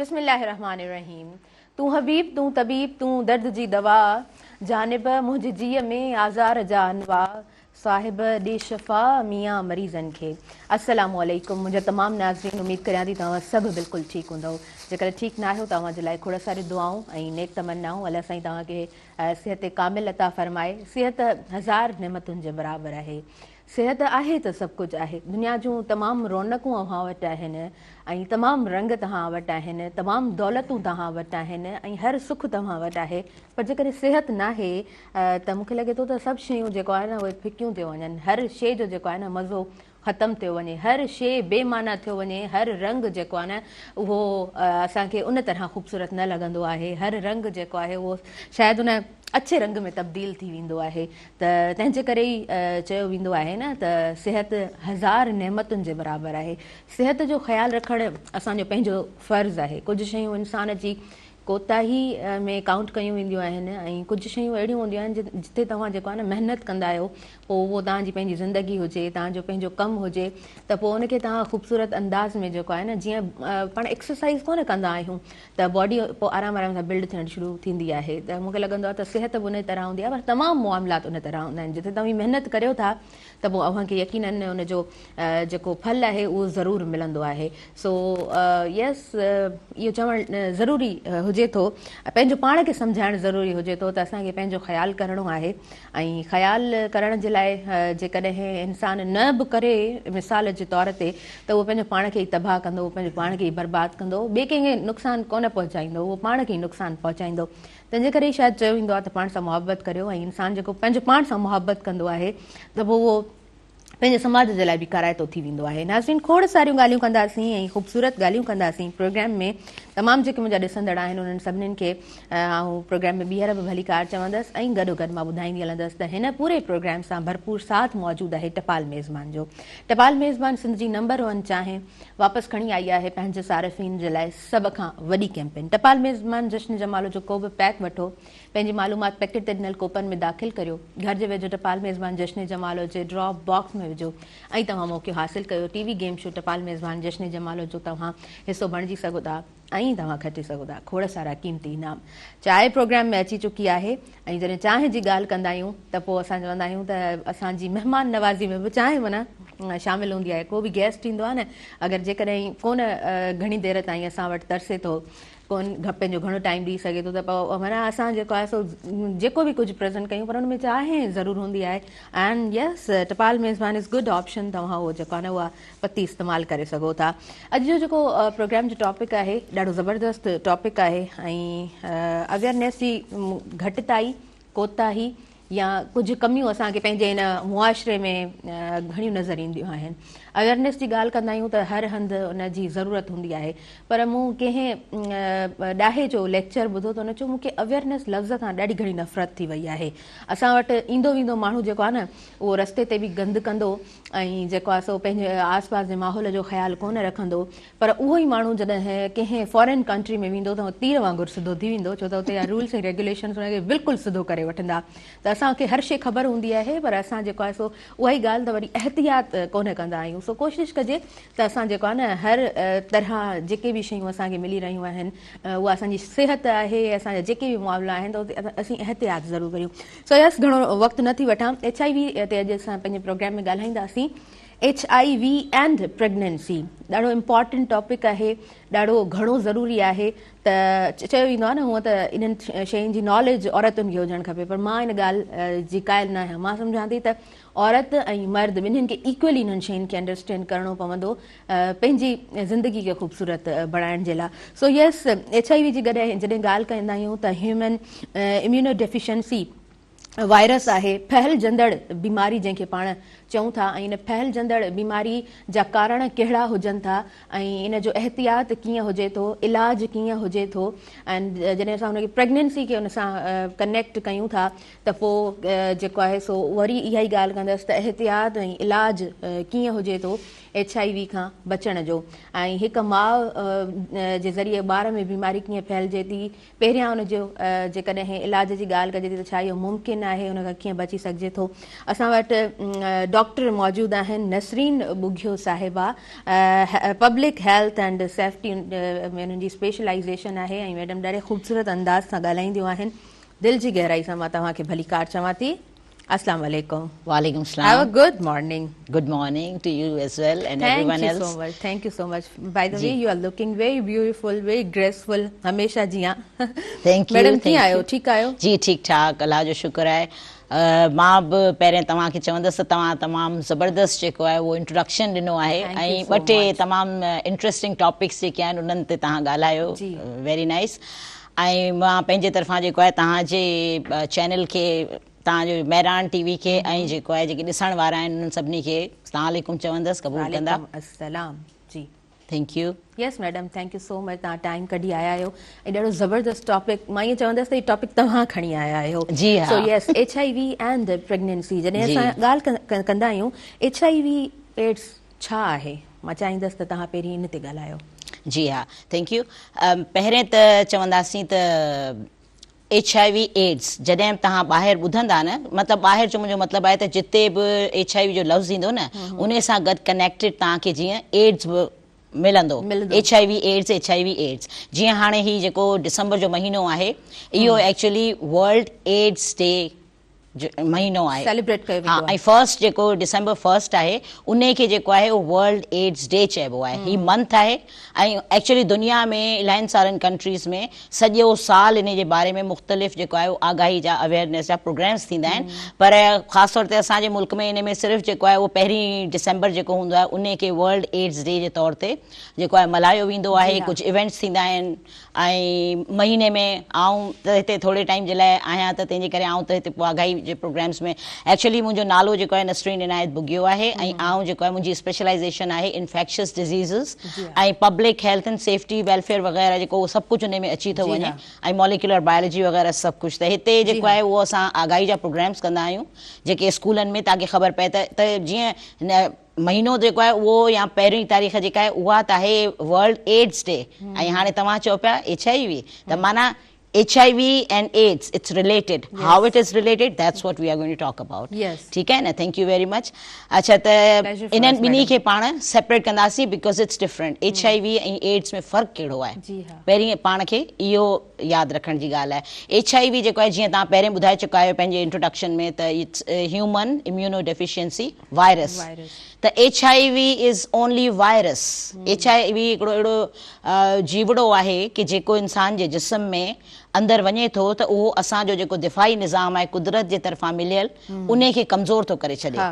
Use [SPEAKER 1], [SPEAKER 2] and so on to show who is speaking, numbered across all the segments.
[SPEAKER 1] بسم الله الرحمٰن الرحيم تون حبيب تون طبيب تون درد جي دوا جانب منهنجي جيء ۾ آزار جا انواع صاحب ڏي شفا ميان مريضن کي. السلام عليڪم منهنجا تمام ناظرين اميد ڪريان ٿي توهان سڀ بلڪل ٺيڪ هوندؤ جيڪڏهن ٺيڪ ناهيو ته اوهان جي لاء کوڙ ساريون دعائون ۽ نيڪ تمنائون الله سائين توهان کي صحت ڪامل عطا فرمائي صحت هزار نعمتن جي برابر آهي صحت آهي ته سڀ ڪجهه آهي دنيا جون تمام رونقون اوهان وٽ آهن ۽ تمام رنگ توهان وٽ آهن تمام دولتون توهان وٽ آهن ۽ هر سک توهان وٽ آهي پر جيڪڏهن صحت ناهي ته مون کي لڳي ٿو ته سڀ شيون جيڪو آهي نه اهي ڦڪيون ٿيو وڃن هر شيء جو جيڪو آهي نه مزو ختم ٿيو وڃي هر شيء بي معنيٰ ٿيو وڃي هر رنگ جيڪو آهي نه اهو اسان کي ان طرح خوبصورت نه لڳندو آهي هر رنگ جيڪو آهي اهو شايد ان اڇي رنگ ۾ تبديل ٿي ويندو آهي ته تنهن جي ڪري ئي چيو ويندو آهي نه ته صحت هزار نعمتن جي برابر آهي صحت جو خيال رکڻ اسان جو پنهنجو فرض آهي ڪجهه شيون انسان جي ڪوتاهي ۾ ڪائونٽ ڪيون وينديون آهن ۽ ڪجهه شيون اهڙيون هونديون آهن جتي توهان جيڪو آهي نه محنت ڪندا آهيو پوء اهو توهان جي پنهنجي زندگي هجي توهان جو پنهنجو ڪم هجي ته پوء ان کي توهان خوبصورت انداز ۾ جيڪو آهي نه جيئن پاڻ ايڪسرسائز ڪونه ڪندا آهيون ته باڊي پوء آرام آرام سان بلڊ ٿيڻ شروع ٿيندي آهي ته مون کي لڳندو آهي ته صحت به ان طرح هوندي آهي پر تمام معاملات ان طرح هوندا آهن جتي توهين محنت ڪريو ٿا ته پوء اوهان کي يقينن ان جو جيڪو ڦل آهي اهو ضرور ملندو آهي سو يس اهو چوڻ ضروري هجي ٿو پنهنجو پاڻ کي سمجهائڻ ضروري هجي ٿو ته اسان کي پنهنجو خيال ڪرڻو آهي ۽ خيال ڪرڻ جي لاء جيڪڏهن انسان نه به ڪري مثال جي طور تي ته اهو پنهنجو پاڻ کي ئي تباهه ڪندو اهو پنهنجو پاڻ کي ئي برباد ڪندو ٻئي ڪنهن کي نقصان ڪونه پهچائيندو اهو پاڻ کي ئي نقصان پهچائيندو تنهن جي ڪري ئي شايد چيو ويندو آهي ته پاڻ سان محبت ڪريو ۽ انسان جيڪو پنهنجو پاڻ سان محبت ڪندو آهي ته پوء اهو پنهنجي سماج جي لاء به ڪارائتو ٿي ويندو آهي. ناظرين کوڙ ساريون ڳالهيون ڪنداسين ۽ خوبصورت ڳالهيون ڪنداسين پروگرام ۾ تمام جيڪي منهنجا ڏسندڙ آهن انهن سڀنين کي آئون پروگرام ۾ ٻيهر به ڀليڪار چوندس ۽ گڏو گڏ مان ٻڌائيندي هلندس ته هن پوري پروگرام سان ڀرپور ساٿ موجود آهي ٽپال ميزبان جو. ٽپال ميزبان سنڌ جي نمبر ون چانهه واپس کڻي آئي آهي پنهنجي صارفين جي لاء سڀ کان وڏي ڪيمپين ٽپال ميزبان جشن جمالو جو ڪو به پيڪ وٺو پنهنجي معلومات پيڪيٽ تي ڏنل ڪوپن ۾ داخل ڪريو. گهر جي ويجهو ٽپال ميزبان جشن جمالو جي ڊراپ باڪس ۾ وجهو ۽ توهان موقعو حاصل ڪيو. ٽي وي گيم شو ٽپال ميزبان جشن جمالو جو توهان حصو بڻجي سگهو ٿا ۽ توهان کٽي سگهو ٿا کوڙ سارا قيمتي انعام. چانهه پروگرام ۾ اچي چڪي آهي ۽ جڏهن چانهه جي ڳالهه ڪندا آهيون ته پوء اسان چوندا آهيون ته اسان جي مهمان نوازي ۾ به چانهه معنيٰ شامل هوندي آهي. ڪو به گيسٽ ايندو آهي نه اگر جيڪڏهن ڪونه گهڻي دير تائين اسان وٽ ترسي ٿو ڪون پنهنجو گهڻو ٽائيم ڏئي سگهي ٿو ته پوء معنيٰ اسان جيڪو آهي سو جيڪو به ڪجهه پريزنٽ ڪيون پر ان ۾ چانهه ضرور هوندي آهي اينڊ يس ٽپال ميزبان از گڊ آپشن توهان اهو جيڪو آهي نه اها پتي استعمال ڪري سگهو ٿا اڄ جو جيڪو پروگرام جو ٽاپڪ آهي ڏاڍو زبردست ٽاپڪ آهي ۽ اويئرنيس جي گهٽتائي ڪوتاهي يا ڪجهه ڪميون اسان کي پنهنجي هن معاشري ۾ گهڻيون نظر اينديون آهن. اويئرنيس جي ڳالهه ڪندا آهيون ته هر هنڌ ان جي ضرورت هوندي آهي پر مون ڪنهن ڏاهي جو ليڪچر ٻڌو ته ان چيو مون کي اويئرنيس لفظ کان ڏاڍي گهڻي نفرت ٿي وئي آهي. اسان وٽ ايندو ويندو ماڻهو جيڪو آهي نه اهو رستي تي به گند ڪندو ۽ جيڪو آهي سو پنهنجي آس پاس جي ماحول جو خيال ڪونه رکندو پر اهو ئي ماڻهو جڏهن ڪنهن فارين ڪنٽري ۾ ويندو ته تير وانگر سڌو ٿي ويندو ڇو ته اتي جا رولس ۽ ريگيوليشنس ان کي بلڪل سڌو ڪري وٺندا ته اسان کي هر شيء خبر هوندي آهي پر اسان جيڪو آهي سو اها ئي ڳالهه ته وري احتياط ڪونه ڪندا آهيون سو ڪوشش ڪجي ته اسان جيڪو آهي نه هر طرح جيڪي به شيون اسان کي ملي رهيون آهن اها اسان جي صحت آهي اسان جا جيڪي به معاملا آهن ته اتي اسين احتياط ضرور ڪريون سو يس گهڻو وقت نه ٿي وٺان ايڇ I V تي اڄ اسان پنهنجي پروگرام ۾ ڳالهائينداسين H I V and pregnancy ڏاڍو امپارٽنٽ ٽاپڪ آهي ڏاڍو گهڻو ضروري آهي ته چيو ويندو آهي نه هونء ته انهن شين جي ناليج عورتن کي هجڻ کپي پر مان ان ڳالهه جي قائل نه آهيان مان سمجهان ٿي ته عورت ۽ مرد ٻنهين کي ايڪولي انهن شين کي انڊرسٽينڊ ڪرڻو پوندو پنهنجي زندگي کي خوبصورت بڻائڻ جي لاء so yes H I V جي جڏهن ڳالهه ڪندا آهيون ته هيومن اميونو ڊيفيشنسي وائرس آهي، ڦهلجندڙ بيماري جنهن کي پاڻ چئون ٿا ۽ ان ڦهلجندڙ بيماري جا ڪارڻ ڪهڙا هجن ٿا ۽ ان جو احتياط ڪيئن هجي ٿو، علاج ڪيئن هجي ٿو ۽ جڏهن اسان ان کي پريگننسي کي ان سان ڪنيڪٽ ڪيون ٿا ته پوء جيڪو آهي سو وري اها ئي ڳالهه ڪندس ته احتياط ۽ علاج ڪيئن هجي ٿو. ايڇ I V کان بچڻ جو ۽ هڪ ماء جي ذريعي ٻار ۾ بيماري ڪيئن ڦهلجي ٿي، پهريان ان جو جيڪڏهن علاج جي ڳالهه ڪجي ٿي ته ڇا اهو ممڪن آهي، ان کان ڪيئن بچي سگهجي ٿو. اسان وٽ ڊاڪٽر موجود آهن نسرين ٻگهيو صاحبه پبلڪ هيلٿ اينڊ سيفٽي ۾ انهن جي اسپيشلائيزيشن آهي ۽ ميڊم ڏاڍي خوبصورت انداز سان ڳالهائينديون آهن. دل جي گهرائي سان مان توهان کي ڀليڪار چوان ٿي. السلام عليڪم.
[SPEAKER 2] وعليڪم السلام.
[SPEAKER 1] Have a good morning.
[SPEAKER 2] Good morning to you as well and everyone else.
[SPEAKER 1] Thank you so much. Thank you so much. By the way you are looking very beautiful, very graceful هميشه جيان.
[SPEAKER 2] Thank you.
[SPEAKER 1] Madam ڪيئن آهيو؟ ٺيڪ آهيو؟
[SPEAKER 2] جي ٺيڪ ٺاڪ الله جو شڪر آهي. مان به پهرين توهان کي چوندس ته توهان تمام زبردست جيڪو آهي اهو انٽروڊڪشن ڏنو آهي ۽ ٻه ٽي تمام انٽريسٽنگ ٽاپڪس جيڪي آهن انهن تي توهان ڳالهايو ويري نائيس ۽ مان پنهنجي طرفان جيڪو آهي توهان جي چينل کي توهان جو مهراڻ ٽي وي کي ۽ جيڪو آهي جيڪي ڏسڻ وارا آهن انهن سڀني کي السلام عليڪم چوندس قبول ڪندا.
[SPEAKER 1] وعليڪم السلام جي.
[SPEAKER 2] Thank you.
[SPEAKER 1] Yes madam thank you so much توهان ٽائيم ڪڍي آيا آهيو ۽ ڏاڍو زبردست ٽاپڪ مان ائين چوندس ته هي ٽاپڪ توهان کڻي آيا آهيو
[SPEAKER 2] جي ها
[SPEAKER 1] سو yes H I V and pregnancy جڏهن اسان ڳالهه ڪندا آهيون ايڇ I V AIDS ڇا آهي مان چاهيندس ته توهان پهرين ان تي ڳالهايو.
[SPEAKER 2] جي ها thank you پهرين ته چونداسين ته ايڇ I V AIDS جڏهن به توهان ٻاهر ٻڌندا نه مطلب ٻاهر جو منهنجو مطلب آهي ته جتي به ايڇ I V جو لفظ ايندو نه انهي سان گڏ ڪنيڪٽيڊ توهان کي جيئن ايڊز به ملندو H I V AIDS H I V AIDS جيئن هاڻي هي جيڪو ڊسمبر جو مهينو آهي اهو ايڪچولي ورلڊ ايڊز ڊي مهينو آهي
[SPEAKER 1] سيليبريٽ ڪيو ويندو آهي
[SPEAKER 2] ۽ فرسٽ جيڪو ڊسمبر فرسٽ آهي انهي کي جيڪو آهي اهو ورلڊ ايڊز ڊي چئبو آهي هي منٿ آهي ۽ ايڪچولي دنيا ۾ الاهين سارن ڪنٽريز ۾ سڄو سال انهي جي باري ۾ مختلف جيڪو آهي اهو آگاهي جا اويئرنيس جا پروگرامس ٿيندا آهن پر خاص طور تي اسان جي ملڪ ۾ انهي ۾ صرف جيڪو آهي اهو پهرين ڊسمبر جيڪو هوندو آهي انهي کي ورلڊ ايڊز ڊي جي طور تي جيڪو آهي ملهايو ويندو آهي ڪجهه ايونٽس ٿيندا آهن ۽ مهيني ۾ آئون ته هتي ٿوري ٽائيم جي لاء آهيان ته تنهن جي ڪري آئون ته هتي پوء آگاهي جي پروگرامس ۾ ايڪچولي منهنجو نالو جيڪو آهي نسرين عنايت ٻگهيو آهي ۽ آئون جيڪو آهي منهنجي اسپيشلائيزيشن آهي infectious diseases ۽ public health and safety welfare وغيره جيڪو اهو سڀ ڪجهه انهي ۾ اچي ٿو وڃي ۽ موليڪيولر بائيولوجي وغيره سڀ ڪجهه ته هتي جيڪو آهي اهو اسان آگاهي جا پروگرامس ڪندا آهيون جيڪي اسڪولن ۾ تاڪه خبر پئي ته ته جيئن مهينو جيڪو آهي اهو يا پهرين تاريخ جيڪا آهي اها ته آهي ورلڊ ايڊز ڊي ۽ هاڻي توهان چئو پيا ايڇ I V ته معنيٰ H I V and AIDS it's related how it is related that's what we are going to talk about ٺيڪ آهي نه thank you very much اڇا ته انهن ٻنهي کي پاڻ سيپريٽ ڪنداسين because it's different H I V ۽ AIDS ۾ فرق ڪهڙو آهي پهرين پاڻ کي اهو ياد رکڻ جي ڳالهه آهي ايڇ I V جيڪو آهي جيئن توهان پهرين ٻڌائي چڪا آهيو پنهنجي انٽروڊڪشن ۾ ته it's human immuno deficiency virus ته H I V is only virus H I V هڪڙو اهڙو جيوڙو آهي ڪي جيڪو انسان جي جسم ۾ اندر وڃي ٿو ته اهو اسان جو جيڪو دفاعي نظام آهي قدرت جي طرفان مليل انهي کي ڪمزور ٿو ڪري ڇڏي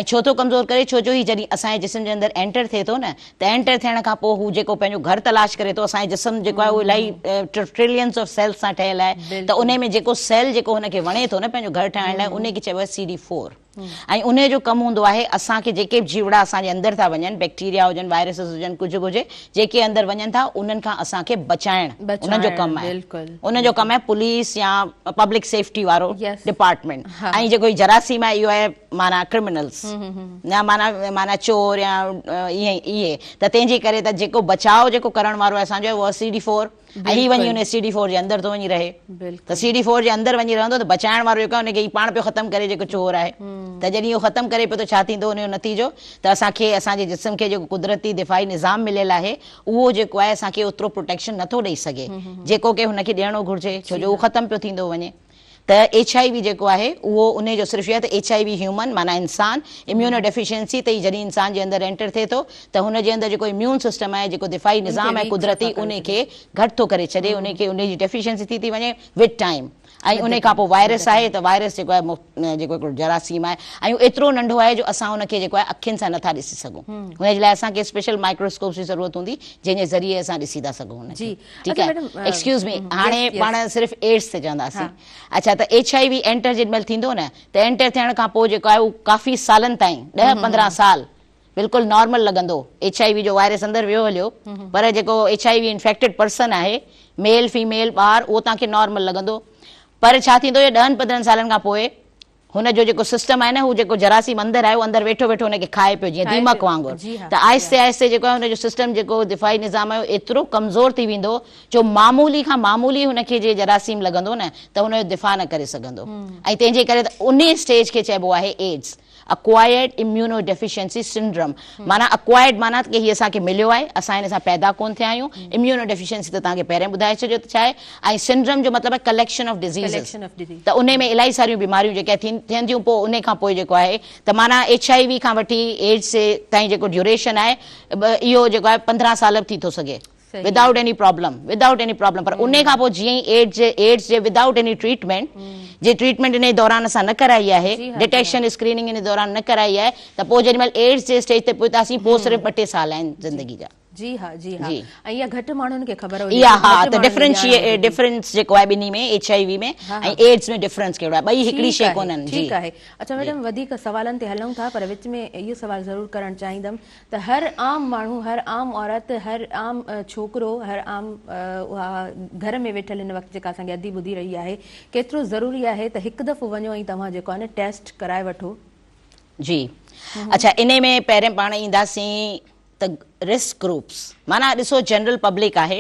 [SPEAKER 2] ۽ ڇو ٿو ڪمزور ڪري ڇو جو هي جڏهن اسان جي جسم جي اندر اينٽر ٿئي ٿو نه ته اينٽر ٿيڻ کان پوء هو جيڪو پنهنجو گهر تلاش ڪري ٿو اسان جو جسم جيڪو آهي اهو الاهي ٽريلينز آف سيلز سان ٺهيل آهي ته انهي ۾ جيڪو سيل جيڪو هن کي وڻي ٿو نه پنهنجو گهر ٺاهڻ لاء انهي کي چئبو آهي سي ڊي فور ۽ انهيء جو ڪم هوندو آهي اسان کي جيڪي به جيوڙا اسان جي اندر ٿا وڃن، بيڪٽيريا هجن، وائرسز هجن، ڪجهه به هجي، جيڪي اندر وڃن ٿا انهن کان اسان کي بچائڻ انهن جو ڪم آهي. انهن جو ڪم آهي پوليس يا پبلڪ سيفٽي وارو ڊپارٽمينٽ ۽ جيڪو هي جراثيم آهي اهو آهي معنيٰ ڪرمنلز يا معنيٰ معنيٰ چور يا ائين اهي ته تنهن جي ڪري ته جيڪو بچاء جيڪو ڪرڻ وارو آهي اسان جو اهو آهي سي ڊي فور. ۽ هي وڃي ان سي ڊي فور جي اندر ٿو وڃي رهي ته سي ڊي فور جي اندر وڃي رهندو ته بچائڻ وارو جيڪو آهي ان کي هي پاڻ پيو ختم ڪري جيڪو چور آهي ته جڏهن اهو ختم ڪري پيو ته ڇا ٿيندو ان جو نتيجو ته اسان کي اسان جي جسم کي جيڪو قدرتي دفاعي نظام مليل آهي اهو جيڪو آهي اسان کي اوترو پروٽيڪشن نٿو ڏئي سگهي جيڪو ڪي هن کي ڏيڻو گهرجي ڇو جو اهو ختم پيو ٿيندو وڃي ته ايڇ I V جيڪو آهي اهو انهي جو صرف اهو آهي ته ايڇ I V human معنيٰ انسان اميونو ڊيفيشنسي ته هي جڏهن انسان جي اندر اينٽر ٿئي ٿو ته هن جي اندر جيڪو اميون سسٽم آهي جيڪو دفاعي نظام آهي قدرتي انهي کي گهٽ ٿو ڪري ڇڏي انهي کي انهي جي ڊيفيشنسي ٿي ٿي وڃي وٿ ٽائيم ۽ انهي کان پوء وائرس آهي ته وائرس جيڪو آهي جيڪو هڪڙو جراثيم آهي ۽ اهو ايترو ننڍو آهي جو اسان ان کي جيڪو آهي اکين سان نٿا ڏسي سگهون ان جي لاء اسان کي اسپيشل مائڪروسڪوپس جي ضرورت هوندي جنهن جي ذريعي اسان ڏسي ٿا سگهون ان کي. ٺيڪ آهي ايڪسڪيوز مي هاڻي پاڻ صرف ايڊز تي چونداسين اڇا ته ايڇ I V enter جيڏي مهل ٿيندو نه ته اينٽر ٿيڻ کان پوء جيڪو آهي اهو ڪافي سالن تائين 10 15 سال بلڪل نارمل لڳندو ايڇ I V جو وائرس اندر ويو هليو پر جيڪو H I V infected person آهي ميل فيميل ٻار اهو توهان کي نارمل لڳندو پر ڇا ٿيندو جو 10 15 سالن کان پوء هن جو جيڪو سسٽم آهي نه هو جيڪو جراثيم اندر آهي اهو اندر ويٺو ويٺو هن کي کائي پيو جيئن ديمڪ وانگر ته آهستي آهستي جيڪو آهي هن جو سسٽم جيڪو دفاعي نظام آهي اهو ايترو ڪمزور ٿي ويندو جو معمولي کان معمولي هن کي جي جراثيم لڳندو نه ته هن جو دفاع نه ڪري سگهندو ۽ تنهن جي ڪري ته انهي اسٽيج کي چئبو آهي ايڊز. اڪوائرڊ اميونو ڊيفيشنسي سنڊرم معنيٰ اڪوائرڊ معنيٰ ته هي اسان کي مليو آهي اسان هن سان پيدا ڪون ٿيا آهيون اميونو ڊيفيشنسي ته توهان کي پهرين ٻڌائي ڇڏيو ته ڇا آهي ۽ سنڊرم جو مطلب آهي ڪليڪشن آف ڊزيزز ته انهي ۾ الاهي ساريون بيماريون جيڪي ٿين ٿيون پوء انهي کان پوء جيڪو آهي ته معنيٰ ايڇ I V کان وٺي ايڊز تائين جيڪو ڊيوريشن آهي اهو جيڪو آهي 15 سال به ٿي ٿو سگهي without any problem without any problem پر انهي کان پوء جيئن ئي ايڊز ايڊز جي ودائوٽ ايني ٽريٽمينٽ جي ٽريٽمينٽ انهي دوران اسان نه ڪرائي آهي ڊيٽيڪشن اسڪريننگ انهي دوران نه ڪرائي آهي ته پوء جيڏي مهل ايڊز جي اسٽيج تي پهتاسين پوء صرف ٻه ٽي سال آهن زندگي جا.
[SPEAKER 1] جي ها جي ها ۽ اها گهٽ ماڻهن کي خبر هجي
[SPEAKER 2] اها ها ته ڊفرنشي ڊفرنس جيڪو آهي ٻنهي ۾ H I V ۾ ۽ AIDS ۾ difference ڪهڙو آهي ٻئي هڪڙي شي ڪونهن
[SPEAKER 1] جي ٺيڪ آهي اڇا ميڊم وڌيڪ سوالن تي هلون ٿا پر وچ ۾ اهو سوال ضرور ڪرڻ چاهيندم ته هر عام ماڻهو هر عام عورت هر عام ڇوڪرو هر عام اها گهر ۾ ويٺل هن وقت جيڪا اسان کي ادي ٻڌي رهي آهي ڪيترو ضروري آهي ته هڪ دفعو وڃو ۽ توهان جيڪو آهي نه ٽيسٽ ڪرائي وٺو.
[SPEAKER 2] جي اڇا انهي ۾ پهرين پاڻ اينداسين ته رسڪ گروپس معنيٰ ڏسو جنرل پبلڪ آهي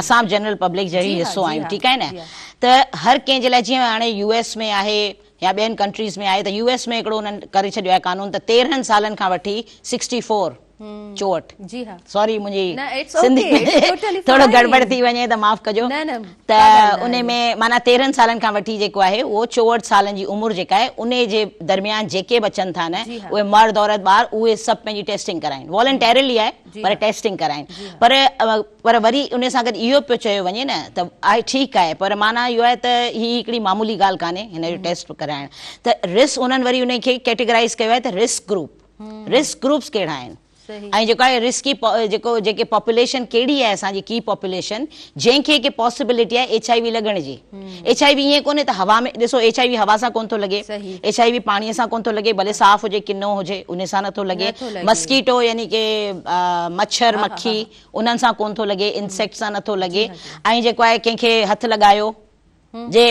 [SPEAKER 2] اسان به جنرل پبلڪ جو ئي حصو آهيون ٺيڪ آهي نه ته هر ڪنهن جي لاء جيئن هاڻي يو ايس ۾ آهي يا ٻين ڪنٽريز ۾ آهي ته يو ايس ۾ هڪڙو انهن ڪري ڇڏيو آهي قانون ته 13 سالن کان وٺي 64 64 سوري منهنجي سنڌي ۾ ٿورو گڙٻڙ ٿي وڃي ته معاف ڪجو ته ان ۾ معنيٰ 13 سالن کان وٺي جيڪو آهي اهو 64 سالن جي عمر جيڪا آهي ان جي درميان جيڪي به اچن ٿا نه اهي مرد عورت ٻار اهي سڀ پنهنجي ٽيسٽنگ ڪرائين والنٽيرلي آهي پر ٽيسٽنگ ڪرائين پر پر وري ان سان گڏ اهو پيو چيو وڃي نه ته آهي ٺيڪ آهي پر معنيٰ اهو آهي ته هي هڪڙي معمولي ڳالهه ڪانهي هن جو ٽيسٽ ڪرائڻ ته رسڪ انهن وري ان کي ڪيٽيگرائز ڪيو آهي ته رسڪ گروپ رسڪ گروپس ڪهڙا آهن ۽ جيڪو آهي رسڪي جيڪو جيڪي پاپوليشن ڪهڙي آهي اسان جي ڪي پاپوليشن جنهن کي ڪي پاسيبلٽي آهي ايڇ I V لڳڻ جي ايڇ I V ائين ڪونهي ته هوا ۾ ڏسو ايڇ I V هوا سان ڪونه ٿو لڳي ايڇ I V پاڻي سان ڪونه ٿو لڳي ڀلي صاف هجي ڪنو هجي ان سان نٿو لڳي مسڪيٽو يعني ڪي مڇر مکي انهن سان ڪونه ٿو لڳي انسيڪٽ سان نٿو لڳي ۽ جيڪو آهي ڪنهن کي هٿ لڳايو جي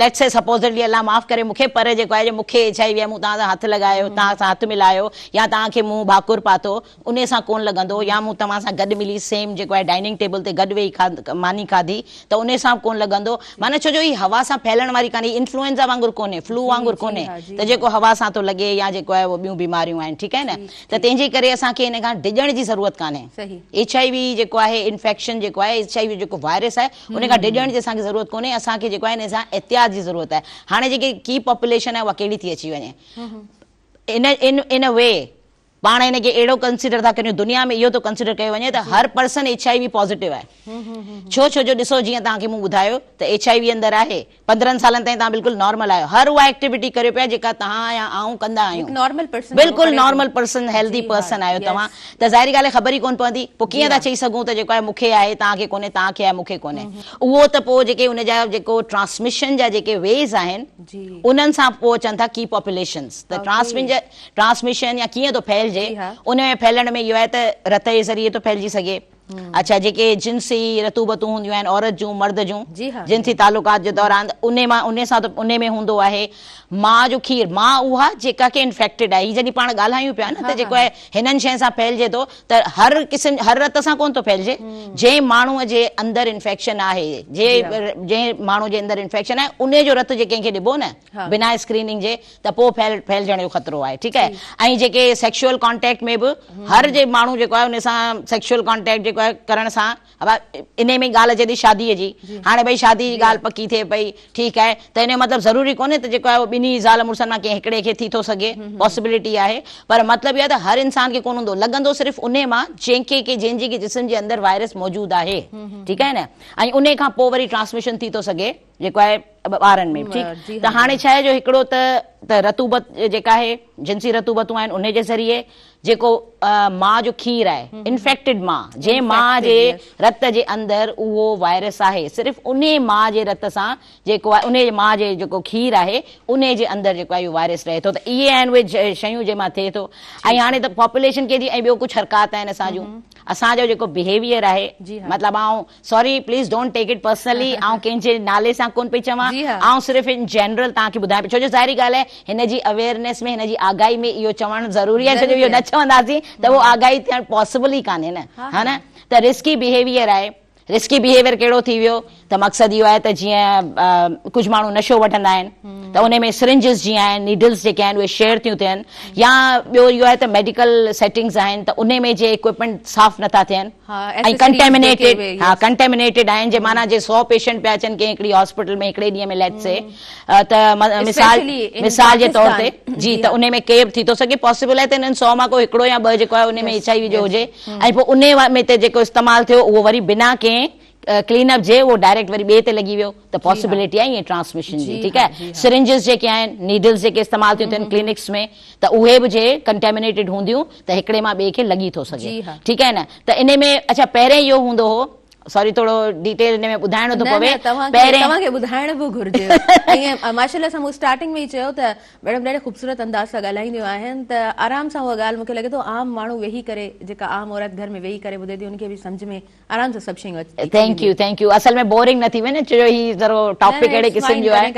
[SPEAKER 2] ليٽس سي سپوزڊلي الله معاف ڪري مون کي پر جيڪو آهي مون کي ايڇ I V آهي مون توهان سان هٿ لڳايو توهان سان هٿ ملايو يا توهان کي مون ڀاڪر پاتو انهي سان ڪونه لڳندو يا مون توهان سان گڏ ملي سيم جيڪو آهي ڊائننگ ٽيبل تي گڏ ويهي ماني کاڌي ته انهي سان به ڪونه لڳندو معنيٰ ڇو جو هي هوا سان ڦهلڻ واري ڪانهي هي انفلوئنزا وانگر ڪونهي فلو وانگر ڪونهي ته جيڪو هوا سان ٿو لڳي يا جيڪو آهي اهو ٻيون بيماريون آهن ٺيڪ آهي نه ته تنهن جي ڪري اسان کي ان کان ڊڄڻ جي ضرورت ڪانهي. ايڇ I V جيڪو آهي انفيڪشن جيڪو آهي ايڇ I V جيڪو وائرس آهي ان کان ڊڄڻ جي اسان کي ضرورت ڪونهي اسان کي جيڪو آهي ان سان احتياط جي ضرورت آهي. هاڻي جيڪي ڪي پاپوليشن آهي اها ڪهڙي ٿي اچي وڃي ان ان ان وي پاڻ ان کي اهڙو ڪنسيڊر ٿا ڪريون دنيا ۾ اهو ٿو ڪنسيڊر ڪيو وڃي ته هر person H I V positive آهي ڇو ڇو جو ڏسو جيئن توهان کي مون ٻڌايو ته ايڇ I V اندر آهي 15 سالن تائين توهان بلڪل نارمل آهيو هر اها ايڪٽيوٽي ڪريو پيا جيڪا توهان يا آئون ڪندا آهيون بلڪل نارمل پرسن هيلدي پرسن آهيو توهان ته ظاهري ڳالهه آهي خبر ئي ڪونه پوندي پوء ڪيئن ٿا چئي سگهون ته جيڪو آهي مون کي آهي توهان کي ڪونهي توهان کي آهي مون کي ڪونهي اهو ته پوء جيڪي ان جا جيڪو ٽرانسميشن جا جيڪي ويز آهن انهن سان پوء اچن ٿا ڪي پاپوليشنز ته ٽرانسميشن يا ڪيئن ٿو ڦهلجي ان ۾ ڦهلڻ ۾ اهو آهي ته رت جي ذريعي ٿو ڦهلجي سگهي اڇا جيڪي جنسي رطوبتون هونديون آهن عورت جون مرد جون جنسي تعلقات جي دوران انهي مان انهي سان ته انهي ۾ هوندو آهي ماء جو کير ماء اها جيڪا ڪي انفيڪٽيڊ آهي هي جڏهن پاڻ ڳالهايون پيا نه ته جيڪو آهي هنن شين سان ڦهلجي ٿو ته هر قسم هر رت سان ڪونه ٿو ڦهلجي جنهن ماڻهو جي اندر انفيڪشن آهي جي جنهن ماڻهو جي اندر انفيڪشن آهي انهي جو رت جي ڪنهن کي ڏبو نه بنا اسڪريننگ جي ته پوء ڦهلجڻ جو خطرو آهي ٺيڪ آهي ۽ جيڪي سيڪشوئل ڪانٽيڪٽ ۾ به هر جي ماڻهو جيڪو آهي ان سان سيڪشوئل ڪانٽيڪٽ جيڪو آهي ڪرڻ سان انهي ۾ ڳالهه اچي ٿي شادي جي هاڻي ڀئي شادي جي ڳالهه پڪي ٿئي پئي ٺيڪ آهي ته ان جو مطلب ضروري ڪونهي ته جيڪو آهي ٻنهي زال مڙسن مان ڪنهن هڪڙي کي ٿي ٿو سگهي پاسيبلٽي آهي پر مطلب اهو آهي ته هر انسان کي ڪونه هوندو لڳندو صرف انهي مان جنهن کي ڪي جنهن جي جسم جي اندر وائرس موجود آهي ٺيڪ آهي نه ۽ انهي کان پوء وري ٽرانسميشن ٿي ٿو سگهي جيڪو آهي ٻارن ۾ ٺيڪ ته هاڻي ڇا آهي جو هڪڙو ته ته رطوبت جيڪا آهي جنسي رطوبتون آهن انهي جي ذريعي جيڪو ماء جو کير آهي انفيڪٽيڊ ماء جنهن ماء جي رت جي اندر اهو وائرس آهي صرف انهي ماء جي رت سان جيڪو آهي انهي ماء جي جيڪو کير آهي انهي جي اندر جيڪو آهي اهو وائرس رهي ٿو ته اهي آهن اهي شيون جنهن مان ٿئي ٿو ۽ هاڻي ته پاپوليشن ڪي ٿي ۽ ٻيو ڪجهه حرڪات آهن اسان جون اسان جو جيڪو بهيويئر آهي مطلب آئون sorry please don't take it personally آئون ڪنهن جي نالي سان ڪون پئي چوان آئون صرف ان جنرل توهان کي ٻڌايان پئي ڇو جو ظاهري ڳالهه آهي هن جي اويئرنيس ۾ هن جي آگاهي ۾ اهو چوڻ ضروري آهي ڇو جو اهو نه چونداسين ته اهو آگاهي ٿيڻ پاسيبل ئي ڪانهي نه ها نه ته رسڪي بهيويئر آهي رسڪي بهيويئر ڪهڙو ٿي ويو ته مقصد اهو آهي ته جيئن ڪجهه ماڻهو نشو وٺندا آهن ته ان ۾ سرنجز جيئن آهن نيڊلز جيڪي آهن اهي شيئر ٿيون ٿين يا ٻيو اهو آهي ته ميڊيڪل سيٽنگز آهن ته ان ۾ جي اڪوپمينٽ صاف نٿا ٿين ۽ ڪنٽيمنيٽيڊ ها ڪنٽيمنيٽيڊ آهن جي معنيٰ جي 100 پيشنٽ پيا اچن ڪنهن هڪڙي هاسپيٽل ۾ هڪڙي ڏينهن ۾ ليٽس سي ته مثال مثال جي طور تي جي ته انهي ۾ ڪير ٿي ٿو سگهي پاسيبل آهي ته انهن 100 مان ڪو هڪڙو يا ٻه جيڪو آهي انهي ۾ ايڇ I وي جو هجي ۽ پوء انهي ۾ ته جيڪو استعمال ٿيو اهو وري بنا ڪنهن ڪلين اپ جي اهو ڊائريڪٽ وري ٻئي تي لڳي ويو ته پاسيبلٽي آهي ائين ٽرانسميشن جي ٺيڪ آهي سرنجز جيڪي آهن نيڊلز جيڪي استعمال ٿيون ٿين ڪلينڪس ۾ ته اهي به جي ڪنٽيمنيٽيڊ هونديون ته هڪڙي مان ٻئي کي لڳي ٿو سگهي ٺيڪ آهي نه ته انهي ۾ اڇا پهرين اهو هوندو هو سوري ٿورو ڊيٽيل انهي ۾ ٻڌائڻو ٿو پوي
[SPEAKER 1] پهرين توهان کي ٻڌائڻ به گهرجي ۽ ماشاءالله سان مون اسٽارٽنگ ۾ ئي چيو ته ميڊم ڏاڍي خوبصورت انداز سان ڳالهائينديون آهن ته آرام سان اها ڳالهه مون کي لڳي ٿو عام ماڻهو ويهي ڪري جيڪا عام عورت گهر ۾ ويهي ڪري ٻڌي ٿي ان کي به سمجهه ۾ آرام سان سڀ شيون اچي
[SPEAKER 2] thank you thank you اصل ۾ بورنگ نه ٿي وڃي ڇو جو هي ذرو ٽاپڪ اهڙي قسم جو آهي